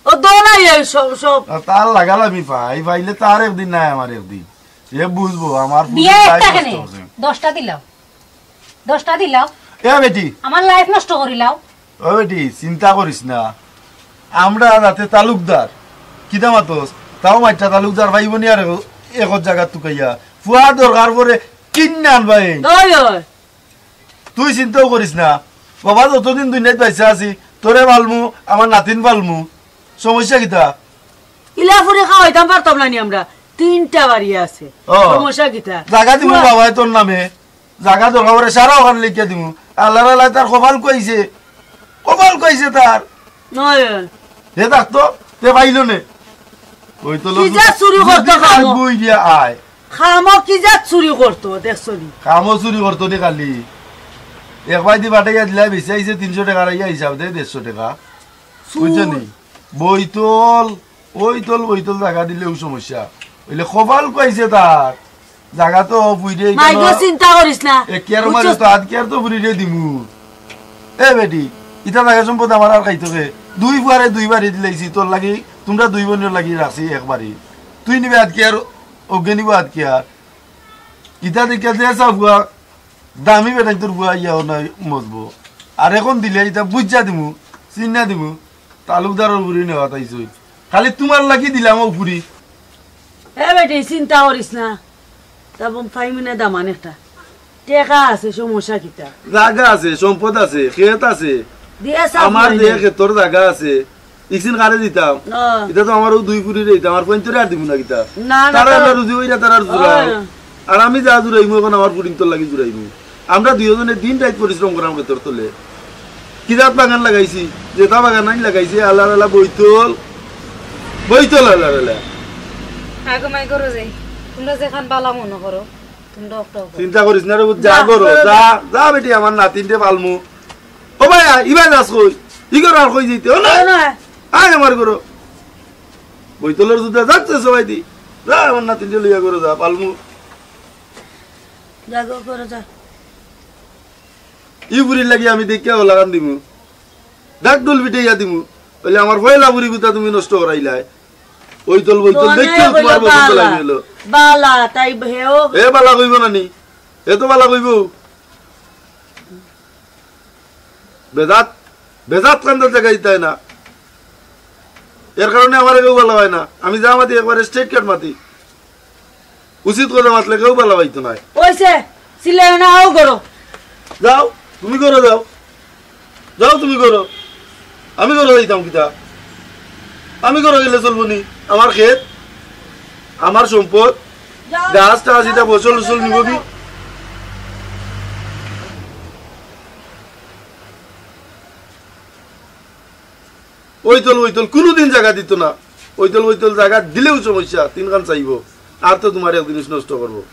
ও দোনাই এ সব, সব। আর তার লাগাল আমি পাই, পাইলে তার একদিন নাই আমার একদিন। এ বুঝবো, আমার ফুরির বিয়া তাই একটা কষ্ট কেনে? আছে। দশটা দিলাও। দশটা দিলাও। এ বেটি। আমার life নষ্ট করিলাও। ও বেটি, চিন্তা করিস না। আমরা যাতে তালুকদার, কিতা মাতস? তাও মাইট্টা তালুকদার ভাই বনি আর এক জাগাত তুকাইয়া। ফুয়া দরকার পড়ে কিন্না আনবায়। ওই, ওই। তুই চিন্তাও করিস না। বাবা, যতদিন দুনিয়াত বাইচা আছি, তোরে পালমু, আমার নাতিন পালমু। সমস্যা কিতা? ইলা ফুরি খাওয়াইতাম পারতাম না নি আমরা। তিনটা বাড়ি আছে। ও। সমস্যা কিতা? জাগা দিমু বাবায় তোর নামে। জাগা দরকার পড়ে সারা ওখান লিখিয়া দিমু। আল্লাহর আল্লাহ তার কপাল কইছে। কপাল কইছে তার। নয়। হে থাকতো, তে পাইলো নে। ওই তো কি লোক যা চুরি করতো যদি খামো। বই দিয়া আয়। খামো কি যা চুরি করতো, দেখছো নি? খামো চুরি করতো নি খালি। এক ভাই দি বাটাইয়া দিলা, বেশি আইছে তিনশো টাকা, আর ইয়া হিসাব দেয় দেড়শো টাকা। চুর। বুঝছো নি? বইতল, ওইতল, বইতল জাগা দিলেও সমস্যা। অইলে কপাল কইছে তার। জাগা তো ফুইরে মাই গো, চিন্তা করিস না। এক কিয়ার মাঝে বুঝছস? তো আধ কিয়ার তো ফুরিরে দিমু। এ বেটি, ইতা জাগা সম্পদ আমার আর খাইতো কে? দুই ফুয়ারে দুই বাড়ি দিলাইছি তোর লাগি, তোমরা দুই বইনর লাগি রাখছি এক বাড়ি। তুই নিবে আধ কিয়ার, অগে নিবো আধ কিয়ার। ইতা দেখিয়া যে চা ফুয়া, দামি বেটাইন্তর ফুয়া ইয়া অয় না মজবো। আর এখন দিলে ইতা বুঝা দিমু, চিন্না দিমু, তালুকদারর ফুরি নেওয়াত আইছইন। খালি তুমার লাগি দিলাম অউ ফুরি। এ বেটি, চিন্তা করিস না, তেমন ফাইমু না দামান একটা। টেকা আছে, সমস্যা কিতা? জাগা আছে, সম্পদ আছে, খেত আছে। দিয়া চা আমার ফুয়াই যে নাই। খেতর জাগা আছে, ইকসিন কারে দিতাম? না। ইতা তো আমার অউ দুই ফুরিরে দিতাম, আমার ফুয়াইন্তরে আর দিমু না কিতা? না, না, তারা তো আল্লাহ রুজি অইরা তারা আর জুড়াও। অয়। আর আমি যা জুড়াইমু এখন আমার ফুরিন্তর লাগি জুড়াইমু। আমরা দুইওজনে দিন রাইত পরিশ্রম করাম খেতর তলে। কি জাত বাগান লাগাইছি, যেতা বাগান আইন লাগাইছি, আল্লাহ আল্লাহ বইতল, বইতল আল্লাহ আল্লাহ। আগো মাই গরো যাই, তুমরা যেখান বালা মনো করো, তুমরা অকটা করো। চিন্তা করিস না রে, যা যা, গরো, যা, যা। যা বেটি, আমার নাতিনরে পালমু। ও ভাই, আয়, ইবায় যাস কই? ই গরো আর কই যাইতে? ও না। ও না। আয় আমার গরো। বইতলর জুতা যাচ্ছে সবাই দি। যা, আমার নাতিনরে লইয়া গরো যা, পালমু। যা গো, গরো যা। ই ফুরির লাগি আমি দেখিয়া লাগান দিমু। ডাক ডুল পিটাইয়া দিমু। অইলে আমার পয়লা ফুরি গুতা তুমি নষ্ট করাইলায়। অউ তল বইতল দোকানে দেখিও কইলো তুমার বসন্ত বালা। লাগি গেল। বালা, তাই হেও। এ বালা কইবো না নি? এ তো বালা কইবো। বেজাত, বেজাত কান্দা জাগা দিতায় না। এর কারণে আমারে কেউ বালা পায় না। আমি যা মাতি একবারে straight cut মাতি। উচিত কথা মাতলে কেউ বালা পাইতো নায়। অইছে, চিল্লাইও না, আও গরো। যাও, তুমি গরো যাও। যাও তুমি গরো। আমি গরো যাইতাম কিতা? আমি গরো গেলে চলবো নি? আমার খেত, আমার সম্পদ, যাও, গাছ টাছ, যাও, ইটা ফসল উসল যাও, নিবো কি? যাও। অউ তল, অউ তল, কুনুদিন জাগা দিতো না। অউ তল, অউ তল জাগা দিলেও সমস্যা, তিনখান চাইবো। আর তো তুমার এক জিনিস নষ্ট করবো।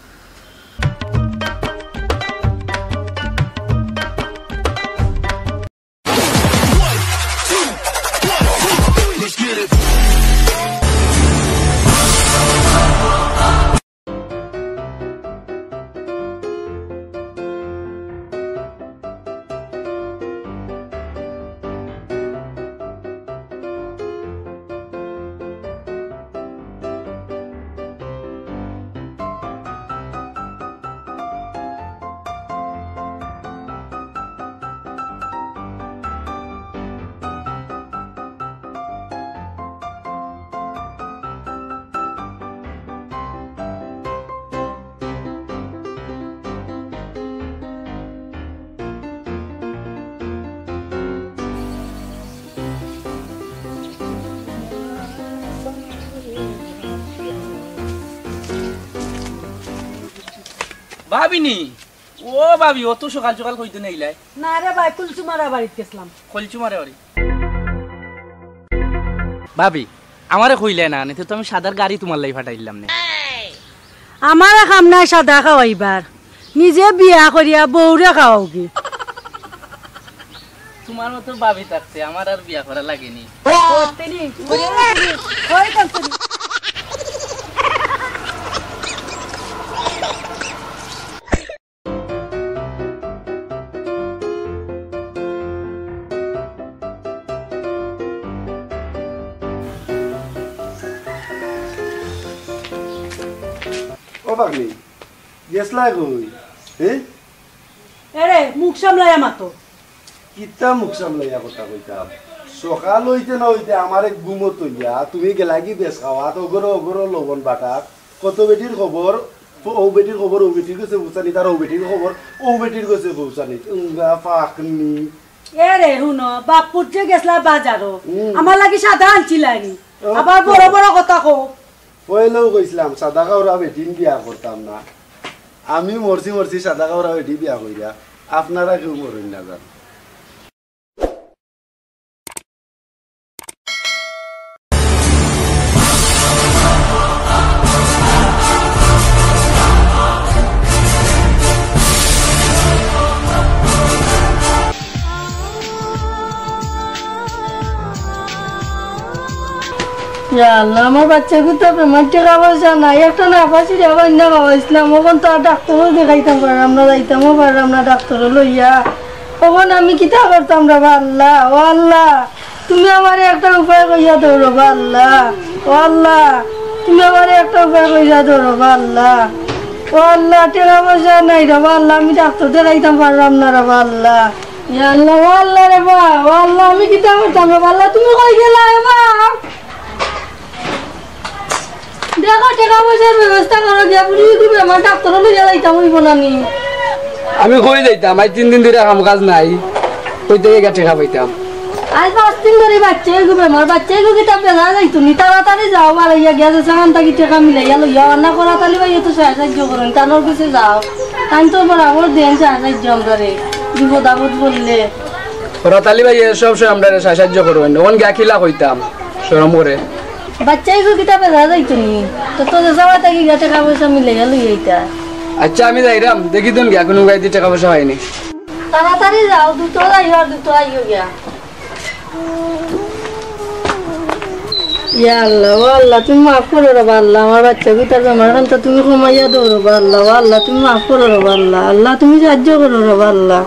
ভাবিনি, ও ভাবি, অত সকাল সকাল কইতে নাইলায়? না রে ভাই, কুলসুমারা বাড়িত গেছলাম। কলচুমারে বাড়ি? ভাবি, আমারে কইলে না, নিতে তো আমি সাদার গাড়ি তুমার লাগি ফাটাইলাম নে। আমারে কাম নাই সাদা খাওয়াইবার, নিজে বিয়া করিয়া বউরে খাওয়াওগি। তুমার মতো ভাবি থাকতে আমার আর বিয়া করা লাগেনি। করতে নি, করিয়া করতে নি, ওই করতে নি। ও পাগলি, গেছলায় কই? হে? এরে, মুখ সামলাইয়া মাতো। কিতা মুখ সামলাইয়া কথা কইতাম? সকাল অইতে না অইতে আমারে ঘুমো থইয়া তুমি গেলাগি বেশ খাওয়াত, অগরো অগরো লবণ বাটাত। কত বেটির খবর, অউ বেটির খবর, অউ বেটির গেছে পৌঁছানি, তার অউ বেটির খবর, অউ বেটির গেছে পৌঁছানি। উঙ্গা ফাকনি। এরে, হুনো, বাপ পুত যে গেছলা বাজারো, হুম। আমার লাগি সাদা আনছিলায়নি। ও, আবার তো। বড় বড় কথা কও। পয়লাউ কইছলাম, সাদা কাউরা বেটিন বিয়া করতাম না। আমি মরছি মরছি সাদা কাউরা বেটি বিয়া কইরা। আপনারা কেউ মরইন না যান। ইয়া আল্লাহ, আমার বাচ্চাগুতা বেমার, টেকা পয়সা নাই, একটা নাফা ছিড়া বান্ধা খাওয়াইছিলাম, অখন তো আর ডাক্তারও দেখাইতাম পারলাম না, যাইতামও পারলাম না ডাক্তারও লইয়া। অখন আমি কিতা করতাম রে বা আল্লাহ? ও আল্লাহ, তুমি আমারে একটা উপায় কইয়া দেও রে বা আল্লাহ। ও আল্লাহ, তুমি আমারে একটা উপায় কইয়া দেও রে বা আল্লাহ। ও আল্লাহ, টেকা পয়সা নাই রে বা আল্লাহ, আমি ডাক্তার দেখাইতাম পারলাম না রে বা আল্লাহ। ইয়া আল্লাহ, ও আল্লাহ রে বা, ও আল্লাহ, আমি কিতা করতাম রে বা আল্লাহ, তুমি কই গেলা রে বা? দেখো, টেকা পয়সার ব্যবস্থা করো, গিয়া বুড়ি খুব আমার ডাক্তারও লইয়া যাইতাম অইবো না নি। আমি কই যাইতাম, আজ তিন দিন ধরে কাম কাজ নাই, কই থাকি গিয়া টেকা পাইতাম? আজ পাঁচ দিন ধরে বাচ্চাইগু বেমার, বাচ্চাইগু কিতা বেলা যাইতো নি, তাড়াতাড়ি যাও, বাড়াইয়া গিয়া যে সামান থাকি টেকা মিলাইয়া লইয়া আনা করা, তালি ভাই তো সাহায্য করুন, তানোর কাছে যাও, আমি তো বরাবর দেন সাহায্য আমরারে, বিপদ আপদ বললে। ওরা তালি ভাই সব সময় আমরারে সাহায্য করুন, অখন গিয়া কিলা কইতাম, শরম করে। বাচ্চাইগু কিতা বেলা যাইতো নি, তো তো যে যাওয়া থাকি গিয়া টেকা পয়সা মিলাইয়া লইয়া আইতা। আচ্ছা, আমি যাইরাম, দেখি তুন গিয়া কোনো গাইদি টেকা পয়সা পাইনি। তাড়াতাড়ি যাও, দুটো যাইও আর দুটো আইও গিয়া। ইয়া আল্লাহ, ও আল্লাহ, তুমি মাফ করো রে বা আল্লাহ, আমার বাচ্চাগুতার বেমার অখন তো তুমি কমাইয়া দেও রে বা আল্লাহ, ও আল্লাহ, তুমি মাফ করো রে বা আল্লাহ, আল্লাহ, তুমি সাহায্য করো রে বা আল্লাহ।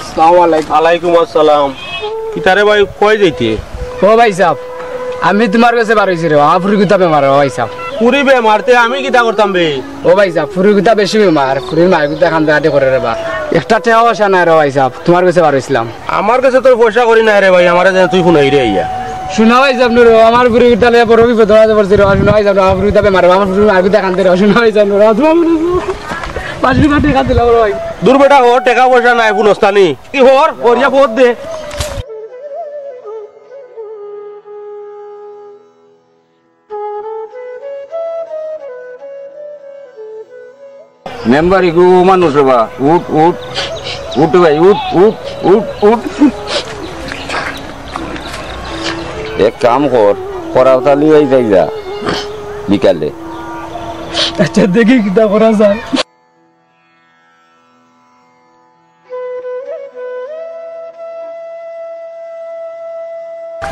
আসসালামু আলাইকুম। আলাইকুম আসসালাম। কিতারে ভাই, কই যাইতে? ও ভাইসাব, আমি তুমার গেছে বারইছি রে, আমার ফুরিগুতা বেমার রে ভাইসাব। ফুরি বেমার তে আমি কিতা করতাম বে? ও ভাইসাব, ফুরিগুতা বেশি বেমার, ফুরির মায়েগুতা কান্দাকাটি করে রে বা। একটা টেকা পয়সা নাই রে ভাইসাব, তুমার গেছে বারইছিলাম। আমার গেছে তোর পয়সা করি নাই রে ভাই, আমারে যেন তুই হুনাইরে আইয়া। হুনো ভাইসাব নুরু, আমার ফুরিগুতা লইয়া বড় বিপদো পড়ছি রে, হুনো ভাইসাব নুরু, আমার ফুরিগুতা বেমার রে, আমার ফুরির মায়েগুতা কান্দে রে, হুনো ভাইসাব নুরু, তুমার মনে পাঁচশো টেকা দিলাম রে ভাই। দূর বেটা, হর টেকা পয়সা নাই, ফুনস্তানি। কি হর? হরিয়া ভোট দে। মেম্বার ইগু মানুষ রে বা, উঠ, উঠ, উঠ ভাই, উঠ, উঠ, উঠ, উঠ। এক কাম কর, করাতালি ভাই যাই যা, বিকালে। আচ্ছা, দেখি কিতা করা যায়।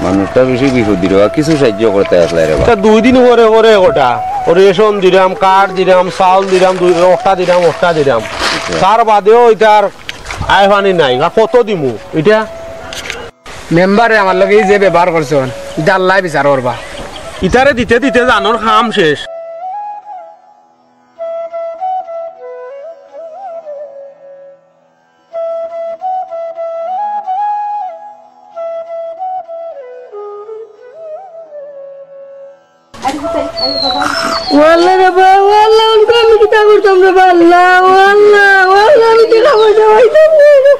মানুষটা বেশি বিপদ দিল, আর কিছু সাহায্য করতে আসলে রে বা। তা দুই দিন পরে পরে ওটা, ও রেশন দিলাম, কার্ড দিলাম, চাউল দিলাম, দুই, ওটা দিলাম, ওটা দিলাম। আচ্ছা। তার বাদেও এটার আয় পানি নাই। আর কত দিমু এটা? মেম্বারে আমার লগে এই যে ব্যবহার করছইন, এটা আল্লায় বিচার করবা। ইতারে দিতে দিতে জানোর কাম শেষ। ও আল্লাহ রে বা, ও আল্লাহ, অখন আমি কিতা করতাম রে বা আল্লাহ, ও আল্লাহ, ও আল্লাহ, আমি কিতা করতাম, আইতাম রে।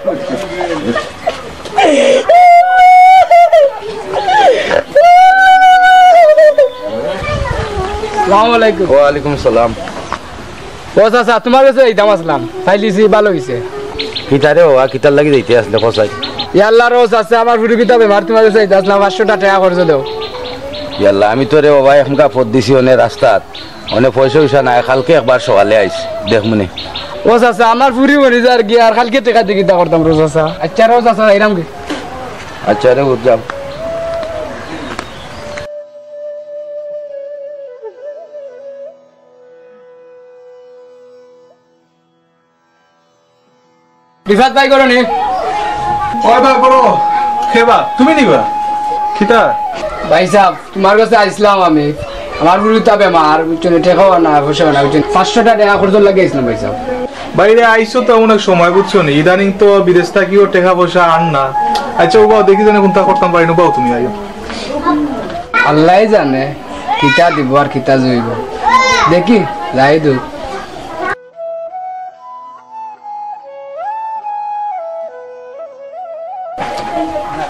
আসসালামু আলাইকুম। ওয়ালাইকুম সালাম। ও চাচা, তুমার গেছে যাইতাম আছলাম, পাইলিছি, ভালা অইছে। কিতারে বাবা, কিতার লাগি যাইতে আছলে, কও চাই? ইয়াল্লা রে ও চাচা, আমার ফুরিগুতা বেমার, তুমার গেছে যাইতাম আছলাম, পাঁচশোটা টেকা কর্জ দেও। ইয়াল্লা, আমি তো রে বাবা এখনকা পথ দিছি অনে রাস্তাত, অনে পয়সা-উইসা নাই, কাইলকে একবার সকালে আইস, দেখমুনে। ও চাচা, আমার ফুরি মরি যার গি, আর কাইলকে টেকা দি কিতা করতাম রে চাচা? আইচ্ছা রে ও চাচা, যাইরাম গি। আইচ্ছা রে, বুঝলাম। রিফাত ভাই, ঘরো নি? ওই বা, ঘরো। কে বা? তুমি নি বা? কিতা? ভাইসাব, তুমার গেছে আইছলাম আমি। আমার ফুরিগুতা বেমার, বুঝছো নি? টেকাও নাই, পয়সাও নাই, বুঝছো নি? পাঁচশোটা টেকা কর্জর লাগি আইছলাম, ভাইসাব। ভাইরে, আইছো তো অনেক সময়, বুঝছো নি? ইদানিং তো বিদেশ থাকিও টেকা-পয়সা আন না। আইচ্ছা, ও বা, দেখি জানি কুনতা করতাম পারি না, বাও তুমি আইও। আল্লায় জানে, কিতা দিবো আর কিতা জুইবো। দেখি, যাই দু।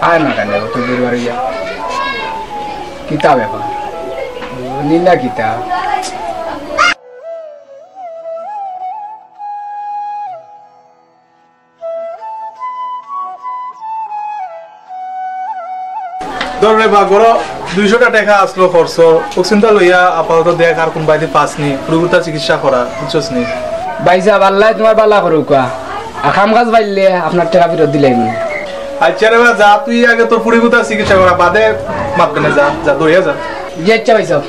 আয় না কেনে, অত দূর বাড়ি যা। কিতা ব্যাপার? নীলা কিতা? ধর রে বা, ঘরো দুইশোটা টেকা আছলো কর্জর, অউ চিন্তা লইয়া আপাতত দেখ আর কুনবায়দি পাস নি, ফুরিগুতার চিকিৎসা করা, বুঝছস নি? ভাইসাব, আল্লায় তুমার ভালা করউক্কা। আর কাম কাজ পাইলে আপনার টেকা ফিরত দিলাইমু। আইচ্ছা রে বা, যা তুই আগে তোর ফুড়িগুতার চিকিৎসা করা, বাদে মাতবে নে, যা, যা, দৌড়িয়া যা। জি আইচ্ছা ভাইসাব।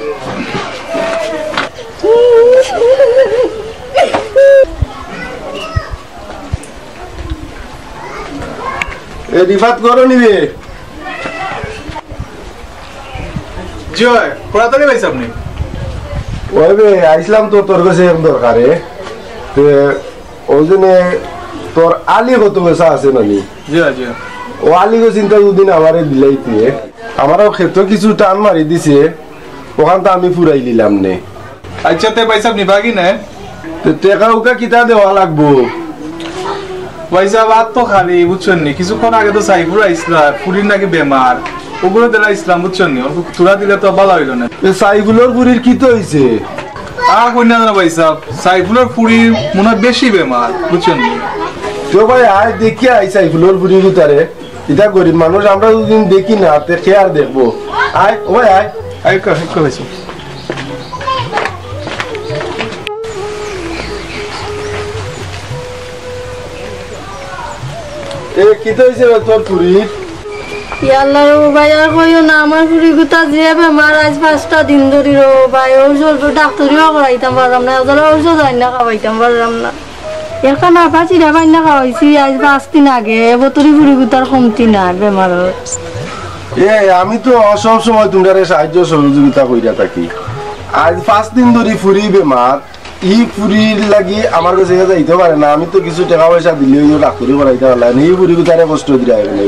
এ রিফাত, ঘরো নি বে? জি অয়, পড়াতালি পাইছ আপনি? ওই বে, আইছলাম তো তোর গেছে এক দরকারে। তে, ওই জন্যে তোর আলী কত পয়সা আছে নানি? জি অয়, জি অয়। ও আলী গো চিন্তা দুদিন আমারে দিলাইতে। আমারও খেতো কিছু টান মারি দিছে, ওখান তো আমি ফুরাই নিলাম নে। আইচ্ছা, তে ভাইসাব নিবা কি না? তে টেকা উকা কিতা দেওয়া লাগবো? ভাইসাব, আর তো খালি, বুঝছইন নি? কিছুক্ষণ আগে তো সাইফুল আইছলা, ফুড়ির নাকি বেমার। ওগুলো দিলা ইসলাম, বুঝছইন নি? ওগুলো থুড়া দিলে তো ভালা অইলো না। এ সাইফুলর ফুড়ির কিতা অইছে? আর কইন না ভাইসাব, সাইফুলর ফুড়ির মনে অয় বেশি বেমার, বুঝছইন নি? তো ভাই, আয় দেখি আয় সাইফুলর ফুড়িগুতারে। ইতা গরিব মানুষ, আমরা দুদিন দেখি না, তে কে আর দেখবো? আয়, ও ভাই, আয়। আয়, আয়, আয়, আয়। এ, কিতা অইছে রে তোর ফুড়ির? ইয়াল্লা রে ভাই, আর কইও না, আমার ফুড়িগুতা যে বেমার, আইজ পাঁচটা দিন ধরি রে ভাই, ঔষধ ডাক্তরিও করাইতাম পারলাম না, একজরা ঔষধ আইনা খাওয়াইতাম পারলাম না। একটা নাপা চিরা বাইন্না খাওয়াইছি, আইজ পাঁচ দিন আগে, এবতরি ফুড়িগুতার কমতি নাই বেমারর। এ, আমি তো সব সময় তুমরারে সাহায্য সহযোগিতা কইরা থাকি। আইজ পাঁচ দিন ধরি ফুড়ি বেমার, ই ফুড়ির লাগি আমার গেছে যাইতে পারে না। আমি তো কিছু টেকা পয়সা দিলে অউ ডাক্তরি করাইতা পারলাম না, ই ফুড়িগুতারে কষ্ট দিরা এখানে।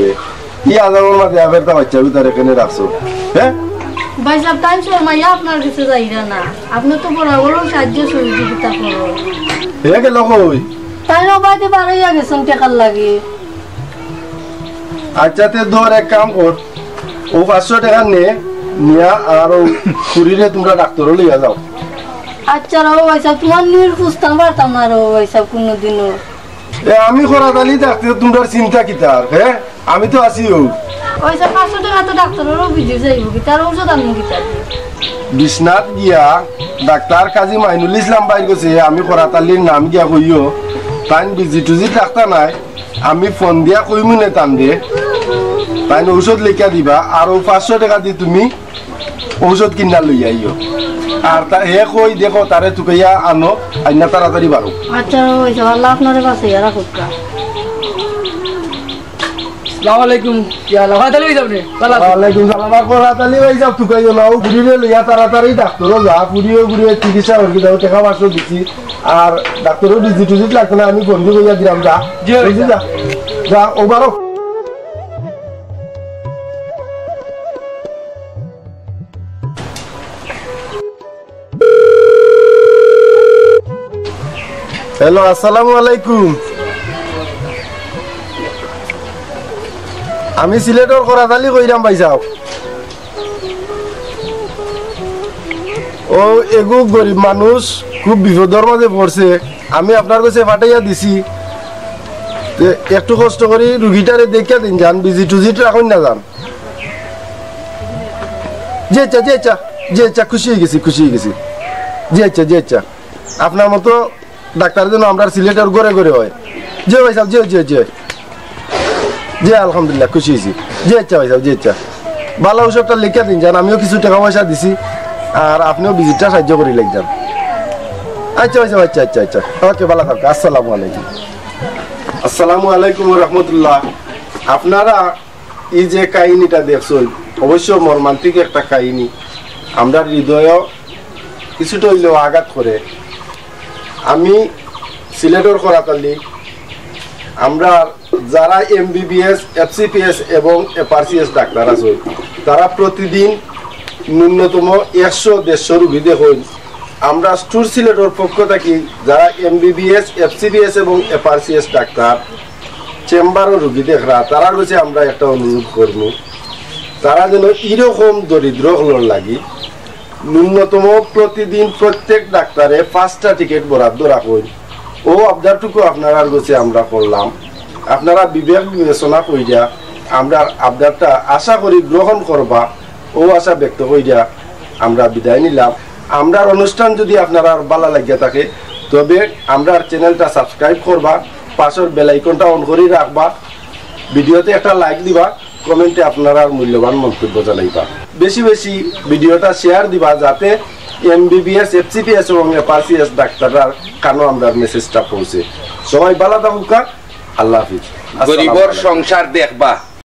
ই আজাবর মাঝে আবার তা বাচ্চাগুতারে কেনে রাখছো, হে? ভাইসাব, তাইন শর্মাইয়া আপনার গেছে যাইরা না। আপনে তো বরাবরউ সাহায্য সহযোগিতা করইন। হে গেল কই? তাইন অবায়দি বারইয়া গেছইন টেকার লাগি। আইচ্ছা, তে ধর, এক কাম কর, অউ পাঁচশো টেকা নে, নিয়া আর অউ ফুড়িরে তুমরা ডাক্তরো লইয়া যাও। আইচ্ছা রে ভাইসাব, তুমার নির খুজতাম পারতাম না রে ভাইসাব কুনুদিনও। এ, আমি করাত আলি থাকতে তুমরার চিন্তা কিতার, হে? আমি তো আছি অউ। অউ যে পাঁচশো টেকা তো ডাক্তরর ভিজিট যাইবো, কিতার ঔষধ আনমু কিতা দি? বিশ্বনাথ গিয়া ডাক্তর কাজী মাইনুল ইসলাম ভাইর গেছে আমি করাত আলির নাম গিয়া কইও, তাইন ভিজিট টিজিট রাখতা নায়, আমি ফোন দিয়া কইমু নে তানরে, তাইন ঔষধ লেখিয়া দিবা, আর অউ পাঁচশো টেকা দি তুমি ঔষধ কিনা লইয়া আইও। আর তা, হে কই দেখো, তারে তুকাইয়া আনো, আইনা তাড়াতাড়ি বারো। আইচ্ছা, অউ যে আল্লায় আপনারে বাঁচাইয়া রাখউক্কা। আসসালামু আলাইকুম। ইয়া আল্লাহ, করাত আলি ভাইসাব নি? ভালা আছো? ওয়ালাইকুম সালাম। আর করাত আলি ভাইসাব তুকাইও না, অউ ফুড়িরে লইয়া তাড়াতাড়ি ডাক্তরো যা, ফুড়িয়ে ফুড়িয়ে চিকিৎসা করি দাও, টেকা পাঁচশো দিছি। আর ডাক্তরর ভিজিট টিজিট লাগতো না, আমি ফোন দি কইয়া দিলাম, যা। জি, বুঝলি, যা। যা, অউ বারো। হ্যালো, আসসালামু আলাইকুম। আমি সিলেটর করাত আলি কইরাম ভাইসাব। অউ এগু গরিব মানুষ, খুব বিপদর মাঝে পড়ছে, আমি আপনার গেছে পাঠাইয়া দিছি। তে একটু কষ্ট করি রুগীটারে দেখিয়া দিন যান, ভিজিট টিজিট রাখইন না যান। জি আইচ্ছা, জি আইচ্ছা, জি আইচ্ছা, খুশি অইগেছি, খুশি অইগেছি। জি আইচ্ছা, জি আইচ্ছা, আপনার মতো ডাক্তর যেন আমরার সিলেটর ঘরে ঘরে অয়। জি ভাইসাব, জি, জি, জি। জি, আলহামদুলিল্লাহ, খুশি অইছি। জি আইচ্ছা ভাইসাব, জি আইচ্ছা। ভালা ঔষধটা লেখিয়া দিন যান, আমিও কিছু টেকা পয়সা দিছি, আর আপনেও ভিজিটটা সাহায্য করি লাইন যান। আইচ্ছা ভাইসাব, আইচ্ছা, আইচ্ছা, আইচ্ছা। ওকে, ভালা থাকউক্কা। আসসালামু আলাইকুম। আসসালামু আলাইকুম ওয়া রাহমাতুল্লাহ। আপনারা ই যে কাহিনীটা দেখছইন, অবশ্য মর্মান্তিক একটা কাহিনী, আমরার হৃদয়ও কিছুটা অইলেও আঘাত করে। আমি সিলেটর করাত আলি, আমরার যারা এমবিবিএস, এফসিপিএস এবং এফআরসিএস ডাক্তার আছইন, তারা প্রতিদিন ন্যূনতম একশো দেড়শো রুগী দেখইন। আমরা স্টুর সিলেটর পক্ষ থাকি যারা এমবিবিএস, এফসিবিএস এবং এফআরসিএস ডাক্তার চেম্বারো রুগী দেখরা, তারার গেছে আমরা একটা অনুরোধ করমু, তারা যেন ইরকম দরিদ্র অকলর লাগি ন্যূনতম প্রতিদিন প্রত্যেক ডাক্তারে পাঁচটা টিকিট বরাদ্দ রাখইন। অউ আবদারটুকু আপনারার গেছে আমরা করলাম। আপনারা বিবেক বিবেচনা কইরা আমরার আবদারটা আশা করি গ্রহণ করবা, অউ আশা ব্যক্ত কইরা আমরা বিদায় নিলাম। আমরার অনুষ্ঠান যদি আপনারার ভালা লাগিয়া থাকে, তবে আমরার চ্যানেলটা সাবস্ক্রাইব করবা, পাশর বেল আইকনটা অন করি রাখবা, ভিডিওতে একটা লাইক দিবা, কমেন্টে আপনারার মূল্যবান মন্তব্য জানাইবা। বেশি বেশি ভিডিওটা শেয়ার দিবা, যাতে এমবিবিএস, এফসিপিএস এবং এফআরসিএস ডাক্তাররার কানো আমরার মেসেজটা পৌঁছে। সবাই ভালা থাকুক্কা, আল্লাহ হাফিজ। আসসালামু গরিবর আলাইকুম। সংসার দেখবা,